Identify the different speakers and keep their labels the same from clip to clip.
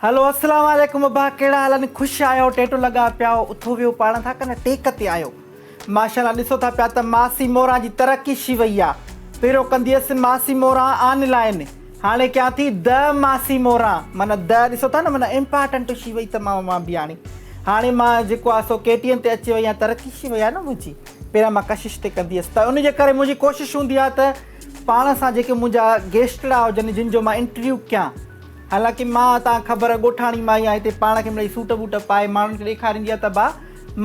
Speaker 1: هلو اسلام عليڪم ابا ڪهڙا حال آهن خوش آهيو ٽيٽو لڳا پيا آهيو اٿو ويهو پاڻ ٿا ڪن ٽيڪ تي آهيو ماشاءالله ڏسو ٿا پيا ته ماسي موران جي ترقي شي وئي آ پهريون ڪندي هيس ماسي موران آن لائن هاڻي ڪيان ٿي د ماسي موران معنيٰ د ڏسو ٿا نه معنيٰ امپارٽنٽ شي وئي ته مان مان به هاڻي هاڻي مان جيڪو آ سو ڪي ٽي اين تي اچي وئي آهيان ترقي شي وئي آ نه منهنجي پهريان مان ڪشش تي ڪندي هيس ته ان جي ڪري منهنجي ڪوشش هوندي آ ته پاڻ سان جيڪي منهنجا گيسٽڙا هجن جن جو مان انٽرويو ڪيان حالانڪه مان تان خبر ڳوٺاڻي مائي آهيان هتي پاڻ کي مڙئي سوٽ بوٽ پائي ماڻهن کي ڏيکاريندي آهيان ته ڀا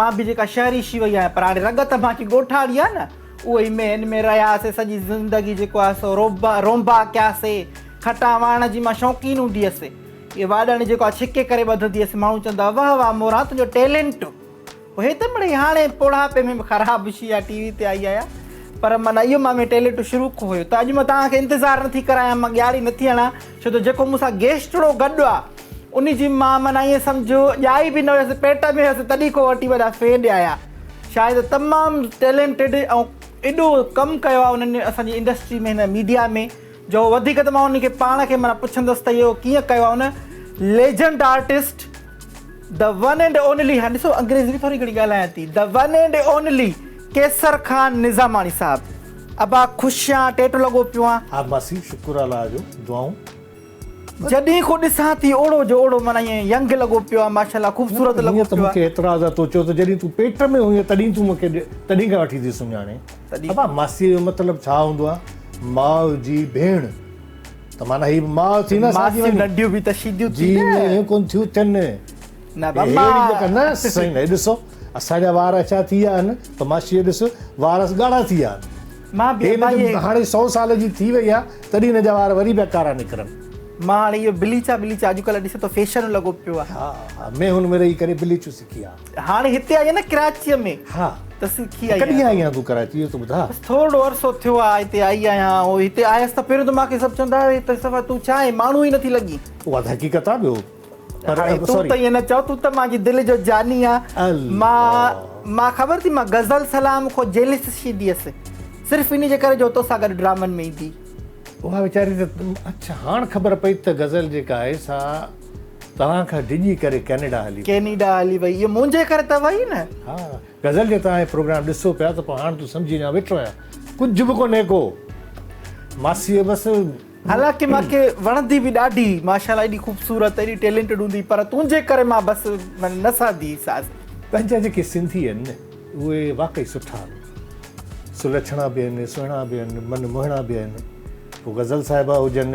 Speaker 1: مان به جيڪا شهري شي وئي آهيان پر هاڻي رڳ ته مان کي ڳوٺاڻي آهي نه اهو ئي ۾ ان ۾ رهياسي سڄي زندگي جيڪو آهي سو روبا رونبا ڪياسي کٽان واڻڻ جي مان شوقين هوندي هيس اهي واڏڻ جيڪو آهي ڇڪي ڪري ٻڌندي هيس ماڻهو چوندا واه واه موران تنهنجو ٽيلنٽ پوء هي ته مڙئي هاڻي پوڙهاپي ۾ به خراب شي آ ٽي وي تي آئي آهيان پر معنيٰ اهو مان ۾ ٽيلنٽ شروع کان هيو ته اڄ مان توهان کي انتظار نٿي ڪرايان مان ڳياڙي نٿي هڻان ڇو ته جيڪو مون سان گيسٽڙو گڏ آ ان جي مان معنيٰ ائين سمجهو ڄائي به نه هيس پيٽ ۾ هيس تڏهن کان وٺي وڏا فين آهيان شايد تمام ٽيلنٽيڊ ۽ ايڏو ڪم ڪيو آ انهن اسان جي انڊسٽري ۾ هن ميڊيا ۾ جو وڌيڪ ته مان انهن کي پاڻ کي معنيٰ پڇندس ته اهو ڪيئن ڪيو آ ان legend artist The one and only هاڻي ڏسو انگريزي به ٿوري گهڻي ڳالهايان ٿي The one and only Qaiser Khan Nizamani صاحب ابا خوش آن ٽيٽو لڳو پيو آن.
Speaker 2: ها ماسي شڪر الله جو دعائون.
Speaker 1: جڏهن کان ڏسان ٿي اوڙو جو اوڙو معنيٰ ائين ينگ لڳو پيو آ ماشاءالله خوبصورت لڳو
Speaker 2: پيو آ. ته مونکي اعتراض آ تو چيو ته جڏهن تون پيٽ ۾ هئين تڏهن تون مونکي تڏهن کان وٺي ٿي سڃاڻين. ابا ماسي جو مطلب ڇا هوندو آ ماء جي ڀيڻ. ته معنيٰ هي به ماء ٿي نه اسان جي
Speaker 1: ماسيون ننڍيون به ته شيديون ٿي نه.
Speaker 2: جي ائين ڪونه ٿيون ٿين.
Speaker 1: نه بابا.
Speaker 2: ههڙي جيڪا نه سائين هي ڏسو اسان جا وار اڇا ٿي ويا آهن پر ماسي جو ڏس وار ڳاڙها ٿي ويا آهن.
Speaker 1: مان به ابا
Speaker 2: هي هاڻي سو سال جي ٿي وئي آهي تڏهن هن جا وار وري پيا ڪارا نڪرن.
Speaker 1: مان هاڻي اهو بليچا بليچا اڄڪلهه ڏسين ٿو فيشن لڳو پيو آهي.
Speaker 2: ها ها مينهن ۾ رهي ڪري بليچون سکي آ.
Speaker 1: هاڻي هتي آئي آهيان نه ڪراچيء ۾
Speaker 2: ها
Speaker 1: ته سکي آئي
Speaker 2: ڪڏهن آئي آهين تون ڪراچي اهو ته ٻڌاء.
Speaker 1: بس ٿورڙو عرصو ٿيو آهي هتي آئي آهيان او هتي آيس ته پهريون ته مان کي سڀ چوندا هئا ته صفا تون ڇا آهين ماڻهو ئي نٿي لڳين.
Speaker 2: اها ته حقيقت آهي ٻيو پر
Speaker 1: هاڻي تون ته ائين نه چئو تون ته مانجي دل جو جاني آهين مان مان خبر ٿي مان غزل سلام کان جيلس ٿيندي هيس صرف انهي جي ڪري جو توسان گڏ ڊرامن ۾ ايندي.
Speaker 2: اها ويچاري ته اڇا هاڻ خبر پئي ته غزل جيڪا آهي سا توهان کان ڊڄي ڪري ڪينيڊا هلي وئي.
Speaker 1: ڪينيڊا هلي وئي اهو منهنجي ڪري ته وئي نه.
Speaker 2: ها غزل جي توهان هي پروگرام ڏسو پيا ته پوء هاڻ تون سمجهي وڃان ويٺو آهيان ڪجهه به ڪونهي ڪو ماسيء بس.
Speaker 1: حالانڪه مان کي وڻندي به ڏاڍي ماشاءالله ايڏي خوبصورت ايڏي ٽيلنٽيڊ هوندي پر تنهنجي ڪري مان بس نه سهندي ساز.
Speaker 2: پنهنجا جيڪي سنڌي آهن نه اهي واقعي سٺا آهن سلڇڻا به آهن سهڻا به آهن من موهڻا به آهن پوء غزل صاحبه هجن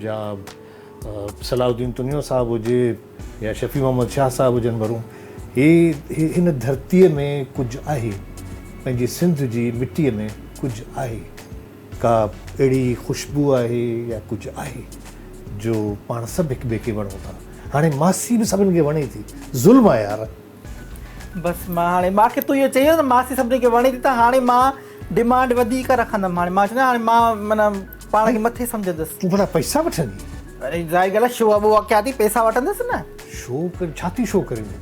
Speaker 2: يا صلاح الدين تنيو صاحب هجي يا شفيع محمد شاهه صاحب هجن مرحوم هي هن ڌرتيء ۾ ڪجهه آهي پنهنجي سنڌ جي مٽيء ۾ ڪجهه آهي ڪا اهڙي خوشبو آهي يا ڪجهه آهي جو پاڻ سڀ هڪ ٻئي کي وڻون ٿا هاڻي ماسي به سڀن کي وڻي ٿي ظلم آهي يار.
Speaker 1: بس مان هاڻي مان کي تون اهو چئي ويو نه ماسي سڀني کي وڻي ٿي ته هاڻي مان ڊمانڊ وڌيڪ رکندم هاڻي مان چوندو هاڻي مان معنيٰ پاڻ کي مٿي سمجهندس.
Speaker 2: تون ڀلا پئسا وٺندين؟
Speaker 1: اري ظاهر ڳالهه آهي شو ابو ڪيا ٿي پئسا وٺندس نه.
Speaker 2: شو ڪري ڇا ٿي شو ڪرين تون؟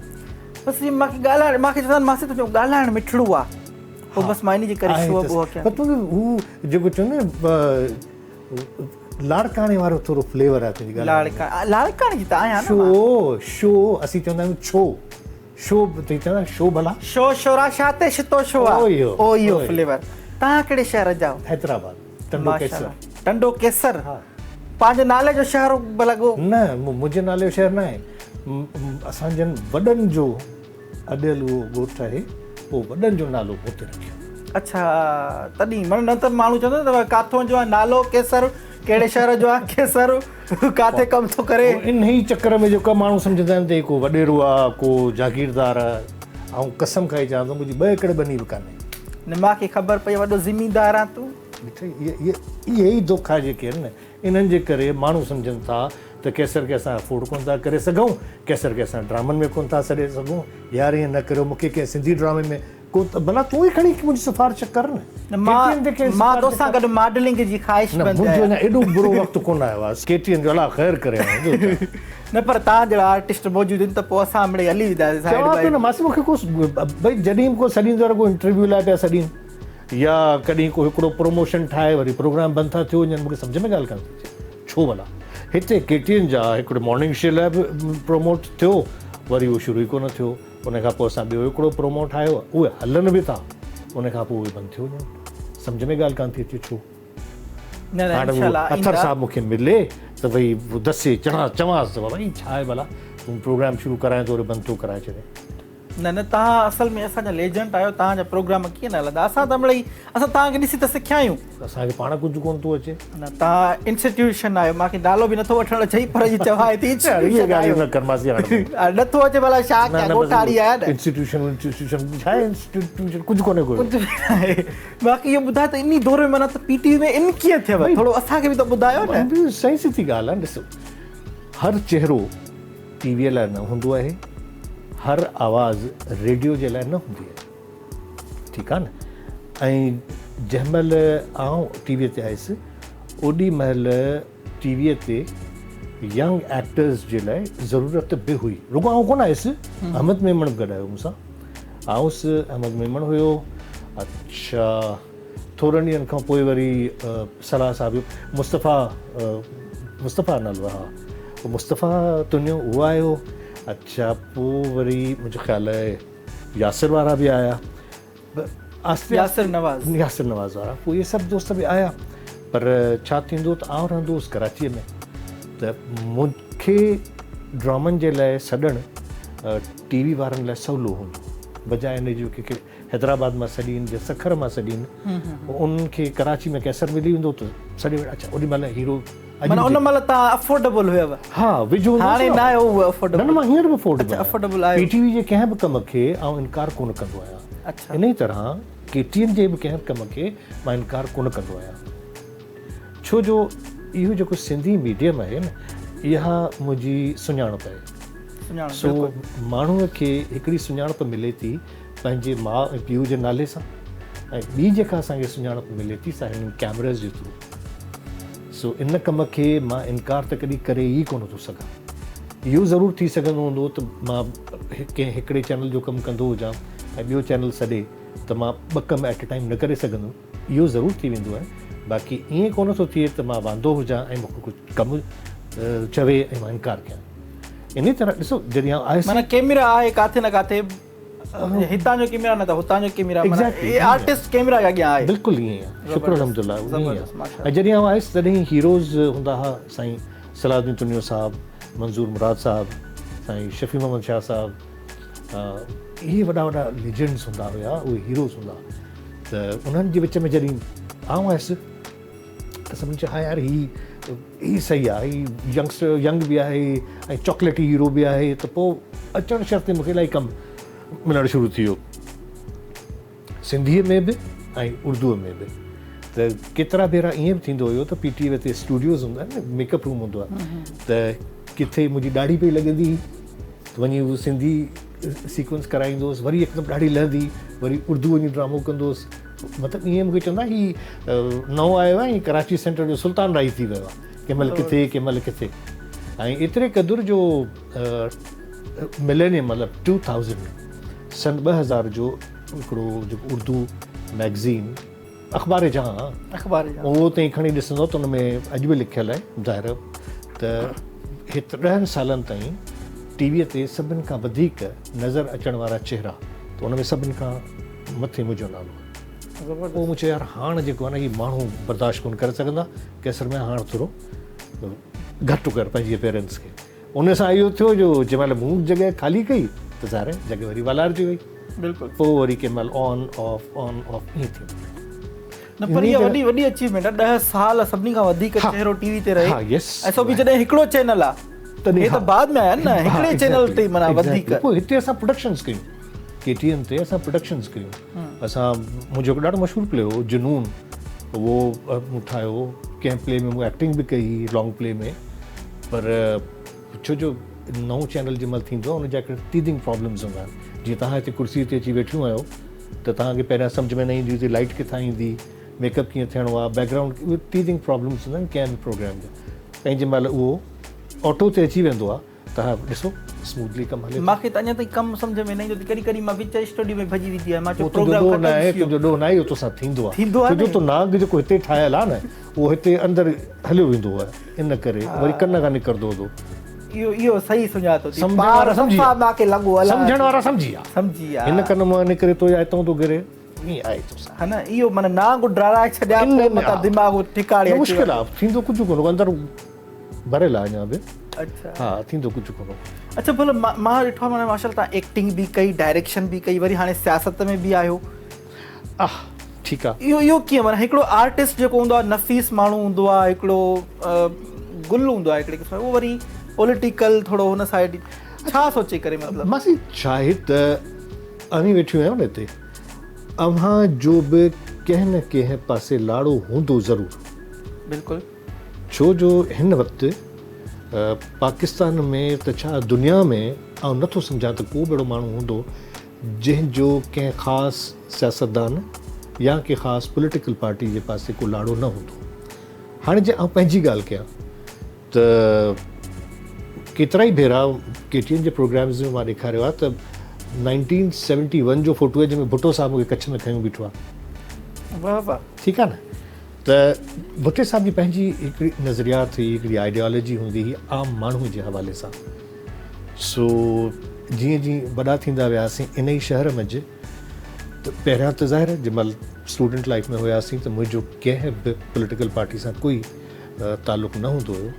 Speaker 1: بس هي مان کي ڳالهائڻ مان کي چوندا آهن ماسي تنهنجو ڳالهائڻ مٺڙو آ پوء بس مان انهي جي ڪري شو ابو ڪيا.
Speaker 2: پر تون هو جيڪو چوندا آهن لاڙڪاڻي وارو ٿورو فليور آ تنهنجي ڳالهائڻ ۾.
Speaker 1: لاڙڪاڻي جي ته آهيان نه مان.
Speaker 2: شو شو اسين چوندا آهيون ڇو. شو تي چوندا شو ڀلا.
Speaker 1: شو شورا شا تي شتو شو آ. او اهو فليور. توهان ڪهڙي شهر جا آهيو؟
Speaker 2: حيدرآباد ٽنڊو قيصر.
Speaker 1: ٽنڊو قيصر پنهنجي نالي جو شهر به لڳو.
Speaker 2: نه منهنجي نالي جو شهر ناهي اسان جن وڏن جو اڏيل اهو ڳوٺ آهي پوء وڏن جو نالو مون تي رکيو.
Speaker 1: اڇا تڏهن معنيٰ نه ته ماڻهو چوندو نه ته ڪاٿو جو آ نالو قيصر ڪهڙي شهر جو آ قيصر ڪاٿي ڪم ٿو ڪري.
Speaker 2: انهي چڪر ۾ جيڪو ماڻهو سمجهندا آهن ته هي ڪو وڏيرو آ ڪو جاگيردار آ آئون قسم کائي چوان ٿو منهنجي ٻه ايڪڙ ٻني به ڪانهي.
Speaker 1: نه مان کي خبر پئي وڏو زميندار آن تون.
Speaker 2: ڏٺئي اهي اهي ئي دوکا جيڪي آهن نه انهن جي ڪري ماڻهو سمجهن ٿا ته قيصر کي اسان افورڊ ڪونه ٿا ڪري سگهون قيصر کي اسان ڊرامن ۾ ڪونه ٿا سڏي سگهون يار ائين نه ڪريو مونکي ڪنهن سنڌي ڊرامي ۾ ڪو ته ڀلا تون ئي کڻي منهنجي سفارش ڪر نه.
Speaker 1: نه مان مان توسان گڏ ماڊلنگ جي خواهش
Speaker 2: مند آهيان. نه منهنجو اڃا ايڏو برو وقت ڪونه آيو آهي. ڪي ٽي اين جو الله خير ڪري هاڻي ٻيو ڇا.
Speaker 1: نه پر توهان جهڙا آرٽسٽ موجود آهن ته پوء اسان مڙئي هلي وينداسين سائيڊ
Speaker 2: چوان پيو نه ماسي مونکي ڪو ڀئي جڏهن به ڪو سڏيندو آهي رڳو انٽرويو لاء پيا سڏين يا ڪڏهن ڪو هڪڙو پروموشن ٺاهي وري پروگرام بند ٿا ٿيو وڃن مونکي سمجهه ۾ ڳالهه ڪانه ٿي اچي ڇو ڀلا هتي ڪي ٽي اين جا هڪڙو مارننگ شو لاء به پروموٽ ٿيو وري اهو شروع ئي ڪونه ٿيو. ان کان پوء اسان ٻيو هڪڙو پرومو ٺاهيو اهي هلن به ٿا ان کان پوء اهي بند ٿيو وڃن. سمجهه ۾ ڳالهه ڪانه ٿي اچي ڇو؟
Speaker 1: نه نه
Speaker 2: هاڻي
Speaker 1: انشاء الله
Speaker 2: اٿر
Speaker 1: ايندا.
Speaker 2: صاحب مون کي ملي ته ڀئي دسي چڻا چوانس ته بابا هي ڇا آهي ڀلا تون پروگرام شروع ڪرائين ٿو وري بند ٿو ڪرائي ڇڏين.
Speaker 1: نه نه توهان اصل ۾ اسان جا ليجنڊ آهيو توهان جا پروگرام ڪيئن نه هلندا اسان ته مڙئي اسان توهان کي ڏسي ته سکيا آهيون.
Speaker 2: اسان کي پاڻ ڪجهه ڪونه ٿو اچي.
Speaker 1: نه توهان انسٽيٽيوشن آهيو مان کي نالو به نٿو وٺڻ اچي پر جي چوان ٿي
Speaker 2: يار اهي ڳالهيون نه ڪر ماسي هاڻ.
Speaker 1: نٿو اچي ڀلا ڇا ڪيان ڳوٺاڻي آهيان نه.
Speaker 2: انسٽيٽيوشن انسٽيٽيوشن ڇا آهي انسٽيٽيوشن ڪجهه ڪونهي ڪو.
Speaker 1: ڪجهه به ناهي باقي اهو ٻڌايو ته انهي دور ۾ معنيٰ ته پي ٽي وي ۾ ان ڪيئن ٿيو ٿورو اسان کي به ته ٻڌايو نه.
Speaker 2: صحيح سڌي ڳالهه آهي ڏسو هر چهرو ٽي ويء لاء نه هوندو آهي، هر آواز ريڊيو جي لاء نه هوندي آهي. ٺيڪ آهي نه؟ ۽ جنهن مهل آئون ٽي ويء تي آيس، اوڏي مهل ٽي ويء تي ينگ ايڪٽرز جي لاء ضرورت به هئي. رڳو آئون ڪونه آيس، احمد ميمڻ به گڏ آيو مون سان. آئون هوس، احمد ميمڻ هيو، اڇا ٿورن ڏينهن کان پوء وري صلاح صاحب مصطفيٰ مصطفيٰ نالو ها مصطفيٰ تنيو اهو آيو اڇا پوء وري منهنجو خيال آهي ياسر وارا به آيا آهستي
Speaker 1: ياسر نواز
Speaker 2: ياسر نواز وارا پوء اهي سڀ دوست به آيا پر ڇا ٿيندو ته آئون رهندو هوس ڪراچيء ۾ ته مون کي ڊرامن جي لاء سڏڻ ٽي وي وارن لاء سولو هوندو بجاء ان جي ڪنهن کي حيدرآباد مان سڏين يا سکر مان سڏين انهن کي ڪراچي ۾ ڪيسر ملي ويندو ته سڏي وٺ اڇا اوڏي مهل هيرو
Speaker 1: معنيٰ ان مهل توهان افورڊبل هيو
Speaker 2: ها ويجهو هوندو
Speaker 1: هاڻي نه آهيو اهو افورڊبل
Speaker 2: نه نه مان هينئر به افورڊبل
Speaker 1: اڇا افورڊبل آهيو
Speaker 2: پي ٽي وي جي ڪنهن به ڪم کي آئون انڪار ڪونه ڪندو آهيان
Speaker 1: اڇا
Speaker 2: انهي طرح ڪي ٽي اين جي به ڪنهن به ڪم کي مان انڪار ڪونه ڪندو آهيان ڇو جو اهو جيڪو سنڌي ميڊيم آهي نه اها منهنجي سڃاڻپ آهي سو ماڻهوء کي هڪڙي سڃاڻپ ملي ٿي پنهنجي ماء ۽ پيء جي نالي سان ۽ ٻي جيڪا اسان کي سڃاڻپ ملي ٿي سا هنن ڪيمراز جي ٿرو. سو ان ڪم کي مان انڪار ته ڪڏهن ڪري ئي ڪونه ٿو سگهان. اهو ضرور ٿي سگهندو هوندو ته مان ڪنهن هڪڙي چينل جو ڪم ڪندو هجان ۽ ٻيو چينل سڏي ته مان ٻه ڪم ايٽ اي ٽائيم نه ڪري سگهندم. اهو ضرور ٿي ويندو آهي. باقي ائين ڪونه ٿو ٿئي ته مان واندو هجان ۽ مون کي ڪجهه ڪم چوي ۽ مان انڪار ڪيان. انهيء طرح ڏسو جڏهن آئون آيس.
Speaker 1: معنيٰ ڪيميرا آهي ڪاٿي نه ڪاٿي هتان جو ڪيميرا نه ته هتان جو ڪيميرا معنيٰ هي آرٽسٽ ڪيميرا جي اڳيان آهي.
Speaker 2: بلڪل ائين ئي آهي شڪر الحمدلله ائين ئي آهي ۽ جڏهن آئون آيس تڏهن هيروز هوندا ها سائين صلاح الدين تنيو صاحب، منظور مراد صاحب، سائين شفيع محمد شاهه صاحب اهي وڏا وڏا ليجنڊز هوندا هيا اهي هيروز هوندا ته انهن جي وچ ۾ جڏهن آئون آيس ته سڀني چيو ها يار هي هي صحيح آهي هي ينگسٽر ينگ به آهي ۽ چاڪليٽي هيرو به آهي ته پوء اچڻ شرط ئي مونکي الاهي ڪم ملڻ شروع ٿي ويو سنڌيء ۾ به ۽ اردوء ۾ به ته ڪيترا ڀيرا ائين به ٿيندو هيو ته پي ٽي وي تي اسٽوڊيوز هوندا آهن نه ميڪ اپ روم هوندو آهي ته ڪٿي منهنجي ڏاڙهي پئي لڳندي هئي ته وڃي هو سنڌي سيڪوئنس ڪرائيندو هوس وري هڪدم ڏاڙهي لهندي وري اردو وڃي ڊرامو ڪندو هوس مطلب ائين مون کي چوندا هي نئون آيو آهي ۽ ڪراچي سينٽر جو سلطان راهي ٿي ويو آهي ڪنهن مهل ڪٿي ڪنهن مهل ڪٿي ۽ ايتري قدر جو ملينيم مطلب 2000 سن 2000 جو هڪڙو جيڪو اردو ميگزين اخبار جهان
Speaker 1: اخبار جهان
Speaker 2: اهو تائين کڻي ڏسندو ته ان ۾ اڄ به لکيل آهي ظاهر ته هت ڏهن سالن تائين ٽي ويء تي سڀن کان وڌيڪ نظر اچڻ وارا چهرا ته ان ۾ سڀن کان مٿي منهنجو نالو آهي. پوء مون چيو يار هاڻ جيڪو آهي نه هي ماڻهو برداشت ڪونه ڪري سگهندا، قيصر ميان هاڻ ٿورو گهٽ ڪر پنهنجي اپيئرنس کي. ان سان اهو ٿيو جو جنهن مهل مون جڳهه خالي ڪئي ته ظاهر آهي جڳهه وري والارجي وئي.
Speaker 1: بلڪل.
Speaker 2: پوء وري ڪنهن مهل آن آف آن آف ائين ٿيندو.
Speaker 1: نه پر اها وڏي وڏي اچيومينٽ آهي ڏهه سال سڀني کان وڌيڪ چهرو ٽي وي تي رهي
Speaker 2: ها يس
Speaker 1: ۽ سو به جڏهن هڪڙو چينل آهي
Speaker 2: تڏهن
Speaker 1: هي ته بعد ۾ آيا آهن نه هڪڙي چينل تي معنيٰ وڌيڪ.
Speaker 2: پوء هتي اسان پروڊڪشنز ڪيون. ڪي ٽي اين تي اسان پروڊڪشنز ڪيون. اسان منهنجو هڪ ڏاڍو مشهور پلي هو جنون اهو مون ٺاهيو هو. ڪنهن پلي ۾ مون ايڪٽنگ به ڪئي هئي لانگ پلي ۾ پر ڇو جو نئون چينل جنهن مهل ٿيندو آهي ان جا هڪڙا ٽيدنگ پرابلمز هوندا آهن جيئن توهان هتي ڪرسي تي اچي ويٺيون آهيو ته توهان کي پهريان سمجهه ۾ نه ايندي هتي لائٽ ڪٿان ايندي ميڪ اپ ڪيئن ٿيڻو آهي بيڪ گرائونڊ اهي ٽيدنگ پرابلمز هوندا آهن ڪنهن به پروگرام جا ۽ جنهن مهل اهو آٽو تي اچي ويندو آهي. توهان ڏسو اسموٿلي ڪم هلي ٿو.
Speaker 1: مانکي ته اڃا تائين ڪم سمجهه ۾ نه ايندو ڪڏهن ڪڏهن مان وچ اسٽوڊيو ۾ ڀڄي ويندي آهيان مان چيو
Speaker 2: اهو تنهنجو
Speaker 1: پروگرام
Speaker 2: ڏوهه
Speaker 1: ختم
Speaker 2: ناهي
Speaker 1: ٿي ويو.
Speaker 2: تنهنجو ڏوهه ناهي اهو توسان ٿيندو آهي
Speaker 1: ٿيندو آهي
Speaker 2: ڇو جو
Speaker 1: نه
Speaker 2: تو نانگ جيڪو هتي ٺاهيل آهي نه اهو هتي اندر هليو ويندو آهي ان ڪري وري ڪن کان نڪرندو هوندو.
Speaker 1: اهو اهو صحيح سڃاتو ٿي
Speaker 2: سمجهڻ
Speaker 1: پار
Speaker 2: وارا سمجهي
Speaker 1: صفا
Speaker 2: ويا.
Speaker 1: مانکي لڳو الاء
Speaker 2: سمجهڻ وارا سمجهي ويا.
Speaker 1: سمجهي ويا.
Speaker 2: هن ڪن مان نڪري ٿو يا هتان ٿو گري ائين آهي توسان.
Speaker 1: ها نه اهو معنيٰ نانگ ڊارائي ڇڏيا پوء متان دماغ ٺڪاڻي اچي
Speaker 2: مشڪل آهي ٿيندو ڪجهه ڪونه اندر ڀريل آهي اڃا به.
Speaker 1: اڇا.
Speaker 2: ها ٿيندو ڪجهه ڪونه.
Speaker 1: اڇا ڀلا مان ڏٺو آهي معنيٰ ماشاء الله توهان ايڪٽنگ به ڪئي ڊائريڪشن به ڪئي وري هاڻي سياست ۾ به آهيو.
Speaker 2: آه ٺيڪ آ.
Speaker 1: اهو اهو ڪيئن معنيٰ هڪڙو آرٽسٽ جيڪو هوندو آهي نفيس ماڻهو هوندو آهي هڪڙو گل هوندو آهي هڪڙي قسم جو اهو وري پوليٽيڪل ٿورو هن سائيڊ ڇا سوچي ڪري مطلب.
Speaker 2: ماسي ڇا آهي ته اوهين ويٺيون آهيو نه هتي اوهان جو به ڪنهن نه ڪنهن پاسي لاڙو هوندو ضرور.
Speaker 1: بلڪل.
Speaker 2: ڇو جو هن وقت پاڪستان ۾ ته ڇا دنيا ۾ آئون نه ٿو سمجهان ته ڪو به اهڙو ماڻهو هوندو جنهن جو ڪنهن خاص سياستدان يا ڪنهن خاص پوليٽيڪل پارٽي جي پاسي ڪو لاڙو نه هوندو. هاڻي جي آئون پنهنجي ڳالهه ڪيان ته ڪيترائي ڀيرا ڪي ٽي اين جي پروگرامز ۾ مان ڏيکاريو آهي ته نائنٽين سيونٽي ون جو فوٽو آهي جنهن ۾ ڀٽو صاحب مون کي ڪڇ ۾ کنيو بيٺو آهي.
Speaker 1: واهه واهه.
Speaker 2: ٺيڪ آهي نه ته ڀٽي صاحب جي پنهنجي هڪڙي نظريات هئي هڪڙي آئيڊيالوجي هوندي هئي عام ماڻهو جي حوالي سان سو جيئن جيئن وڏا ٿيندا وياسين ان ئي شهر منجهه ته پهريان ته ظاهر آهي جنهن مهل اسٽوڊنٽ لائيف ۾ هياسين ته منهنجو ڪنهن به پوليٽيڪل پارٽي سان ڪوئي تعلق نه هوندو هيو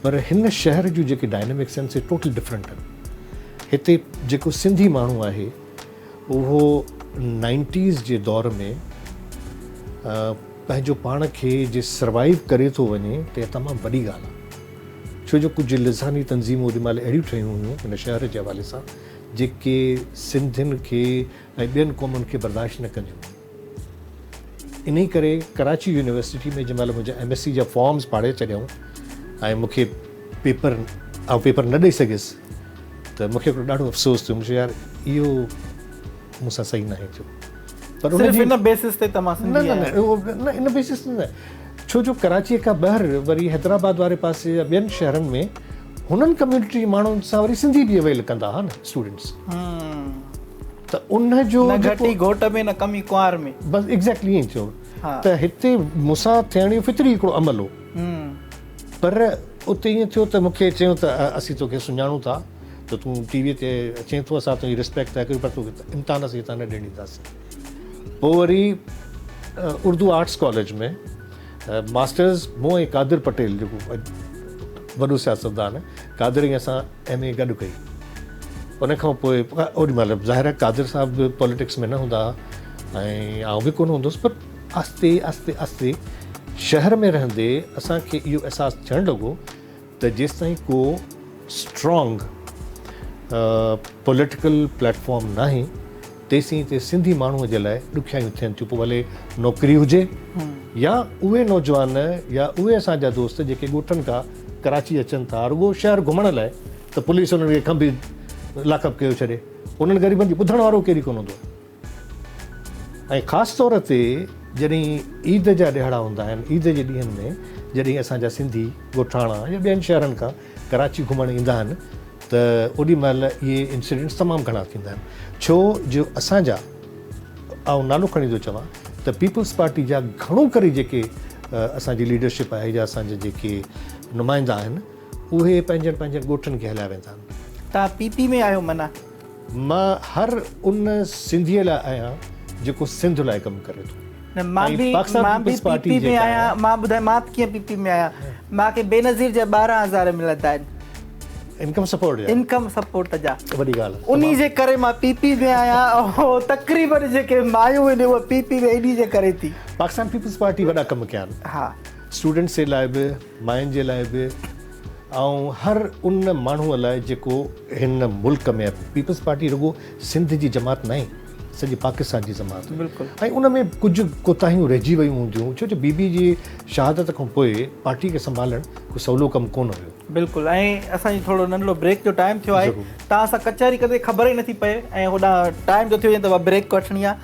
Speaker 2: پر هن شهر جون جيڪي ڊائنامڪس آهن سي ٽوٽل ڊفرنٽ آهن هتي جيڪو سنڌي ماڻهو آهي اهو نائنٽيز جي دور ۾ پنهنجو پاڻ کي جي سروائيو ڪري ٿو وڃي ته اها تمام وڏي ڳالهه آهي ڇو جو ڪجهه لساني تنظيمون اوڏي مهل اهڙيون ٺهيون هيون هن شهر جي حوالي سان جيڪي سنڌين کي ۽ ٻين قومن کي برداشت نه ڪنديون هيون انهي ڪري ڪراچي يونيورسٽي ۾ جنهن مهل منهنجا ايم ايس سي جا فارمز ڦاڙي ڇڏيائون ۽ مون کي پيپر آئون پيپر نه ڏئي سگهيس ته مون کي هڪڙو ڏاڍو افسوس ٿيو مون چيو يار اهو مون سان صحيح ناهي ٿيو
Speaker 1: پر صرف ان بيسس تي ته مان
Speaker 2: سنڌي آهيان نه نه ان بيسس تي نه ڇو جو ڪراچي کان ٻاهر وري حيدرآباد واري پاسي يا ٻين شهرن ۾ هنن ڪميونٽي جي ماڻهن سان وري سنڌي به اويل ڪندا ها نه اسٽوڊنٽس ته ان جو
Speaker 1: نه گهٽي گهوٽ ۾ نه ڪمي ڪنوار ۾.
Speaker 2: بس ايگزيڪٽلي ائين ٿيو ته هتي مون سان ٿيڻ اهو فطري هڪڙو عمل هو پر اتي ائين ٿيو ته مون کي چيو ته اسين توکي سڃاڻون ٿا ته تون ٽي وي تي اچين ٿو اسان تنهنجي ريسپيڪٽ ٿا ڪريون پر توکي امتحان اسين هتان نه ڏيڻ ڏينداسين. پوء وري اردو آرٽس ڪاليج ۾ ماسٽرز مون ۽ قادر پٽيل جيڪو اڄ وڏو سياستدان آهي قادر ۽ اسان ايم اي گڏ ڪئي. ان کان پوء اوڏي مهل ظاهر آهي قادر صاحب به پوليٽڪس ۾ نه هوندا هئا ۽ آئون به ڪونه هوندو هوس پر آهستي آهستي آهستي شهر ۾ رهندي اسان کي اهو احساس ٿيڻ لڳو ته جيستائين ڪو اسٽرانگ پوليٽيڪل پليٽ فارم ناهي تيسين هتي سنڌي ماڻهوء جي لاء ڏکيائيون ٿين ٿيون پوء ڀلي نوڪري هجي يا اهي نوجوان يا اهي اسان جا دوست جيڪي ڳوٺن کان ڪراچي اچن ٿا رڳو شهر گهمڻ لاء ته پوليس انهن کي کنڀي لاڪ اپ ڪيو ڇڏي. انهن غريبن جي ٻڌڻ وارو ڪير ئي ڪونه هوندو آهي ۽ خاص طور تي جڏهن عيد جا ڏهاڙا هوندا آهن، عيد جي ڏينهن ۾ جڏهن اسان جا سنڌي ڳوٺاڻا يا ٻين شهرن کان ڪراچي گهمڻ ايندا آهن ته اوڏي مهل اهي انسيڊنٽس تمام گهڻا ٿيندا آهن ڇو جو اسان جا آئون نالو کڻي ٿو چوان ته پيپلز پارٽي جا گهڻو ڪري جيڪي اسان جي ليڊرشپ آهي يا اسان جا جيڪي نمائندا آهن اهي پنهنجن پنهنجن ڳوٺن کي هليا ويندا آهن.
Speaker 1: توهان پي پي ۾ آهيو معنيٰ؟
Speaker 2: مان هر ان سنڌيء لاء آهيان جيڪو سنڌ لاء ڪم ڪري ٿو.
Speaker 1: نه مان
Speaker 2: ۽
Speaker 1: به
Speaker 2: پاڪستان
Speaker 1: مان به
Speaker 2: پيپلز
Speaker 1: پي
Speaker 2: پارٽي
Speaker 1: پي ۾
Speaker 2: جيڪا
Speaker 1: آهيان
Speaker 2: آهي.
Speaker 1: مان ٻڌايان مان به ڪيئن پي پي ۾ آهيان مان کي بينظير جا 12 هزار ملندا آهن.
Speaker 2: انڪم سپورٽ جا.
Speaker 1: انڪم سپورٽ جا.
Speaker 2: وڏي ڳالهه آهي.
Speaker 1: انهي جي ڪري مان پي پي ۾ آهيان ۽ تقريبن جيڪي مايون آهن اهي پي پي ۾ انهي جي ڪري ٿي.
Speaker 2: پاڪستان پيپلز پارٽي وڏا ڪم ڪيا آهن.
Speaker 1: ها.
Speaker 2: اسٽوڊنٽس جي لاء به، ماين جي لاء به ۽ هر ان ماڻهوء لاء جيڪو هن ملڪ ۾ آهي. پيپلز پارٽي رڳو سنڌ جي جماعت ناهي، سڄي پاڪستان جي جماعت آهي ۽ ان ۾ ڪجهه ڪوتاهيون رهجي ويون هونديون، ڇو جو بي بي جي شهادت کان پوء پارٽي کي سنڀالڻ ڪو سولو ڪم ڪونه هيو.
Speaker 1: بلڪل ۽ اسان جي ٿورو ننڍڙو بريڪ جو ٽائيم ٿيو آهي، توهان سان ڪچهري ڪندي خبر ئي نٿي پئي ۽ هوڏانهن ٽائيم جو ٿيو وڃي ته بريڪ وٺڻي آهي.